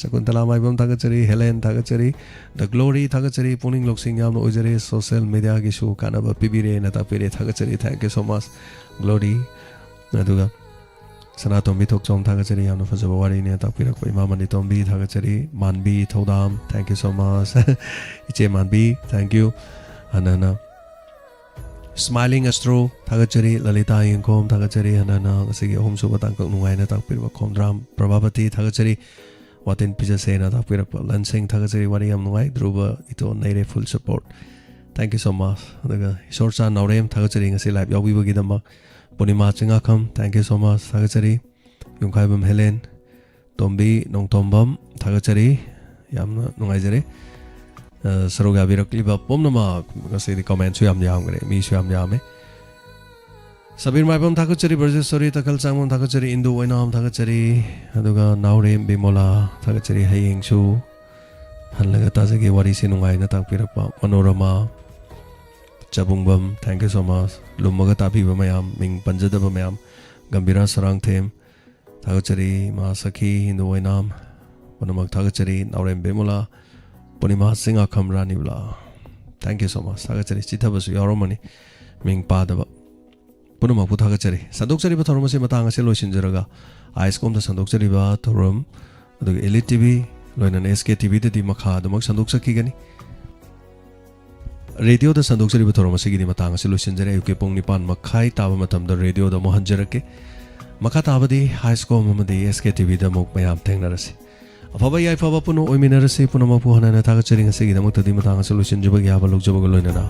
ꯁꯀꯨꯟꯇꯂꯥ ꯃꯥꯏꯕꯝ ꯊꯥꯒꯠꯆꯔꯤ, ꯍꯦꯂꯦꯟ ꯊꯥꯒꯠꯆꯔꯤ, ꯗ ꯒ꯭ꯂꯣꯔꯤ ꯊꯥꯒꯠꯆꯔꯤ, ꯄꯨꯛꯅꯤꯡ ꯂꯧꯁꯤꯡ ꯌꯥꯝꯅ ꯑꯣꯏꯖꯔꯦ, ꯁꯣꯁꯦꯜ ꯃꯦꯗꯤꯌꯥꯒꯤꯁꯨ ꯀꯥꯟꯅꯕ ꯄꯤꯕꯤꯔꯦꯅ ꯇꯥꯛꯄꯤꯔꯦ, ꯊꯥꯒꯠꯆꯔꯤ, thank you so much glory. ꯑꯗꯨꯒ ꯁꯅꯥꯇꯣꯝꯕꯤ ꯊꯣꯛꯆꯣꯝ ꯊꯥꯒꯠꯆꯔꯤ, ꯌꯥꯝꯅ ꯐꯖꯕ ꯋꯥꯔꯤꯅꯦ ꯇꯥꯛꯄꯤꯔꯛꯄ꯫ ꯏꯃꯥ ꯃꯅꯤꯇꯣꯝꯕꯤ ꯊꯥꯒꯠꯆꯔꯤ, ꯃꯥꯟꯕꯤ ꯊꯧꯗꯥꯝ, thank you so much ꯏꯆꯦ ꯃꯥꯟꯕꯤ, thank you꯫ ꯍꯟꯅ ꯍꯟꯅ ꯁ꯭ꯃꯥꯏꯂꯤꯡ ꯑꯦꯁꯇ꯭ꯔꯣ ꯊꯥꯒꯠꯆꯔꯤ, ꯂꯂꯤꯇꯥ ꯌꯦꯡꯈꯣꯝ ꯊꯥꯒꯠꯆꯔꯤ, ꯍꯟꯅ ꯍꯟꯅ ꯉꯁꯤꯒꯤ ꯑꯍꯨꯝꯁꯨꯕ ꯇꯥꯡꯀꯛ ꯅꯨꯡꯉꯥꯏꯅ ꯇꯥꯛꯄꯤꯔꯤꯕ ꯈꯣꯝꯗ꯭ꯔꯥꯝ ꯄ꯭ꯔꯚꯥꯄꯇꯤ ꯊꯥꯒꯠꯆꯔꯤ, ꯋꯥꯇꯤꯟ ꯄꯤꯖꯁꯦꯅ ꯇꯥꯛꯄꯤꯔꯛꯄ ꯂꯟꯁꯦꯡ ꯊꯥꯒꯠꯆꯔꯤ, ꯋꯥꯔꯤ ꯌꯥꯝ ꯅꯨꯡꯉꯥꯏ, ꯙ꯭ꯔꯨꯕ ꯏꯇꯣ ꯅꯩꯔꯦ, full support, thank you so much꯫ ꯑꯗꯨꯒ ꯏꯁꯣꯔꯆꯥꯟ ꯅꯥꯎꯔꯦꯝ ꯊꯥꯒꯠꯆꯔꯤ ꯉꯁꯤ live ꯌꯥꯎꯕꯤꯕꯒꯤꯗꯃꯛ, Purnima Chingakham, thank you so much ꯊꯥꯒꯠꯆꯔꯤ, ꯌꯨꯝꯈꯥꯏꯕꯝ ꯍꯦꯂꯦꯟ, ꯇꯣꯝꯕꯤ ꯅꯣꯡꯇꯣꯝꯕꯝ ꯊꯥꯒꯠꯆꯔꯤ, ꯌꯥꯝꯅ ꯅꯨꯡꯉꯥꯏꯖꯔꯦ꯫ ꯑ, ꯁꯔꯨꯛ ꯌꯥꯕꯤꯔꯛꯂꯤꯕ ꯄꯨꯝꯅꯃꯛ, ꯉꯁꯤꯗꯤ ꯀꯃꯦꯟꯁꯨ ꯌꯥꯝ ꯌꯥꯝꯈ꯭ꯔꯦ, ꯃꯤꯁꯨ ꯌꯥꯝ ꯌꯥꯝꯃꯦ꯫ ꯁꯕꯤꯔ ꯃꯥꯏꯕꯝ ꯊꯥꯒꯠꯆꯔꯤ, ꯕ꯭ꯔꯖꯦꯁꯣꯔꯤ ꯇꯈꯜ ꯆꯥꯡꯕꯝ ꯊꯥꯒꯠꯆꯔꯤ, ꯏꯟꯗꯨ ꯑꯣꯏꯅꯥꯝ ꯊꯥꯒꯠꯆꯔꯤ, ꯑꯗꯨꯒ ꯅꯥꯎꯔꯦꯝ ꯕꯤꯃꯣꯂꯥ ꯊꯥꯒꯠꯆꯔꯤ꯫ ꯍꯌꯦꯡꯁꯨ ꯍꯜꯂꯒ ꯇꯥꯖꯒꯦ, ꯋꯥꯔꯤꯁꯦ ꯅꯨꯡꯉꯥꯏꯅ ꯇꯥꯛꯄꯤꯔꯛꯄ Manorama, ꯆꯕꯨꯡꯕꯝ, thank you so much. ꯂꯨꯝꯃꯒ ꯇꯥꯕꯤꯕ ꯃꯌꯥꯝ, ꯃꯤꯡ ꯄꯟꯖꯗꯕ ꯃꯌꯥꯝ, ꯒꯝꯚꯤꯔꯥ ꯁꯔꯥꯡꯊꯦꯝ, ꯊꯥꯒꯠꯆꯔꯤ꯫ ꯏꯃꯥ ꯁꯈꯤ ꯍꯤꯟꯗꯨ ꯑꯣꯏꯅꯥꯝ, ꯄꯨꯝꯅꯃꯛ ꯊꯥꯒꯠꯆꯔꯤ꯫ ꯅꯥꯎꯔꯦꯝ ꯕꯦꯃꯨꯂꯥ, ꯄꯨꯔꯅꯤꯃꯥ ꯆꯤꯡꯉꯥꯈꯝ ꯔꯥꯅꯤꯕꯂꯥ, thank you so much. ꯊꯥꯒꯠꯆꯔꯤ꯫ ꯆꯤꯊꯕꯁꯨ ꯌꯥꯎꯔꯝꯃꯅꯤ, ꯃꯤꯡ ꯄꯥꯗꯕ꯫ ꯄꯨꯝꯅꯃꯛꯄꯨ ꯊꯥꯒꯠꯆꯔꯤ꯫ ꯁꯟꯗꯣꯛꯆꯔꯤꯕ ꯊꯧꯔꯝ ꯑꯁꯤ ꯃꯇꯥꯡ ꯑꯁꯤ ꯂꯣꯏꯁꯤꯟꯖꯔꯒ, ꯑꯥꯏꯁꯀꯣꯝꯗ ꯁꯟꯗꯣꯛꯆꯔꯤꯕ ꯊꯧꯔꯝ, ꯑꯗꯨꯒ ꯏꯂꯤꯠ ꯇꯤꯚꯤ, ꯂꯣꯏꯅꯅ ꯑꯦꯁ ꯀꯦ ꯇꯤꯚꯤꯗꯗꯤ ꯃꯈꯥ ꯑꯗꯨꯃꯛ ꯁꯟꯗꯣꯛꯆꯈꯤꯒꯅꯤ꯫ ꯔꯦꯗꯤꯑꯣꯗ ꯁꯟꯗꯣꯛꯆꯔꯤꯕ ꯊꯧꯔꯝ ꯑꯁꯤꯒꯤꯗꯤ ꯃꯇꯥꯡ ꯑꯁꯤ ꯂꯣꯏꯁꯤꯟꯖꯔꯦ꯫ ꯑꯌꯨꯛꯀꯤ ꯄꯨꯡ ꯅꯤꯄꯥꯟ ꯃꯈꯥꯏ ꯇꯥꯕ ꯃꯇꯝꯗ ꯔꯦꯗꯤꯑꯣꯗ ꯑꯃꯨꯛ ꯍꯟꯖꯔꯛꯀꯦ꯫ ꯃꯈꯥ ꯇꯥꯕꯗꯤ ꯑꯥꯏꯁꯀꯣꯝ ꯑꯃꯗꯤ ꯑꯦꯁ ꯀꯦ ꯇꯤꯚꯤꯗ ꯑꯃꯨꯛ ꯃꯌꯥꯝ ꯊꯦꯡꯅꯔꯁꯤ꯫ ꯑꯐꯕ ꯌꯥꯏꯐꯕ ꯄꯨꯟꯅ ꯑꯣꯏꯃꯤꯟꯅꯔꯁꯤ꯫ ꯄꯨꯝꯅꯃꯛꯄꯨ ꯍꯟꯅ ꯍꯟꯅ ꯊꯥꯒꯠꯆꯔꯤ꯫ ꯉꯁꯤꯒꯤꯗꯃꯛꯇꯗꯤ ꯃꯇꯥꯡ ꯑꯁꯤ ꯂꯣꯏꯁꯤꯟꯖꯕꯒꯤ ꯌꯥꯕ ꯂꯧꯖꯕꯒ ꯂꯣꯏꯅꯅ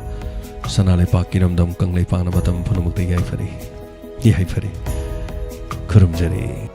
ꯁꯅꯥ ꯂꯩꯄꯥꯛ ꯏꯔꯝꯗꯝ ꯀꯪꯂꯩꯄꯥꯛꯅ ꯃꯇꯝ ꯄꯨꯝꯅꯃꯛꯇ ꯌꯥꯏꯐꯔꯤ, ꯌꯥꯏꯐꯔꯤ꯫ ꯈꯨꯔꯨꯝꯖꯔꯤ꯫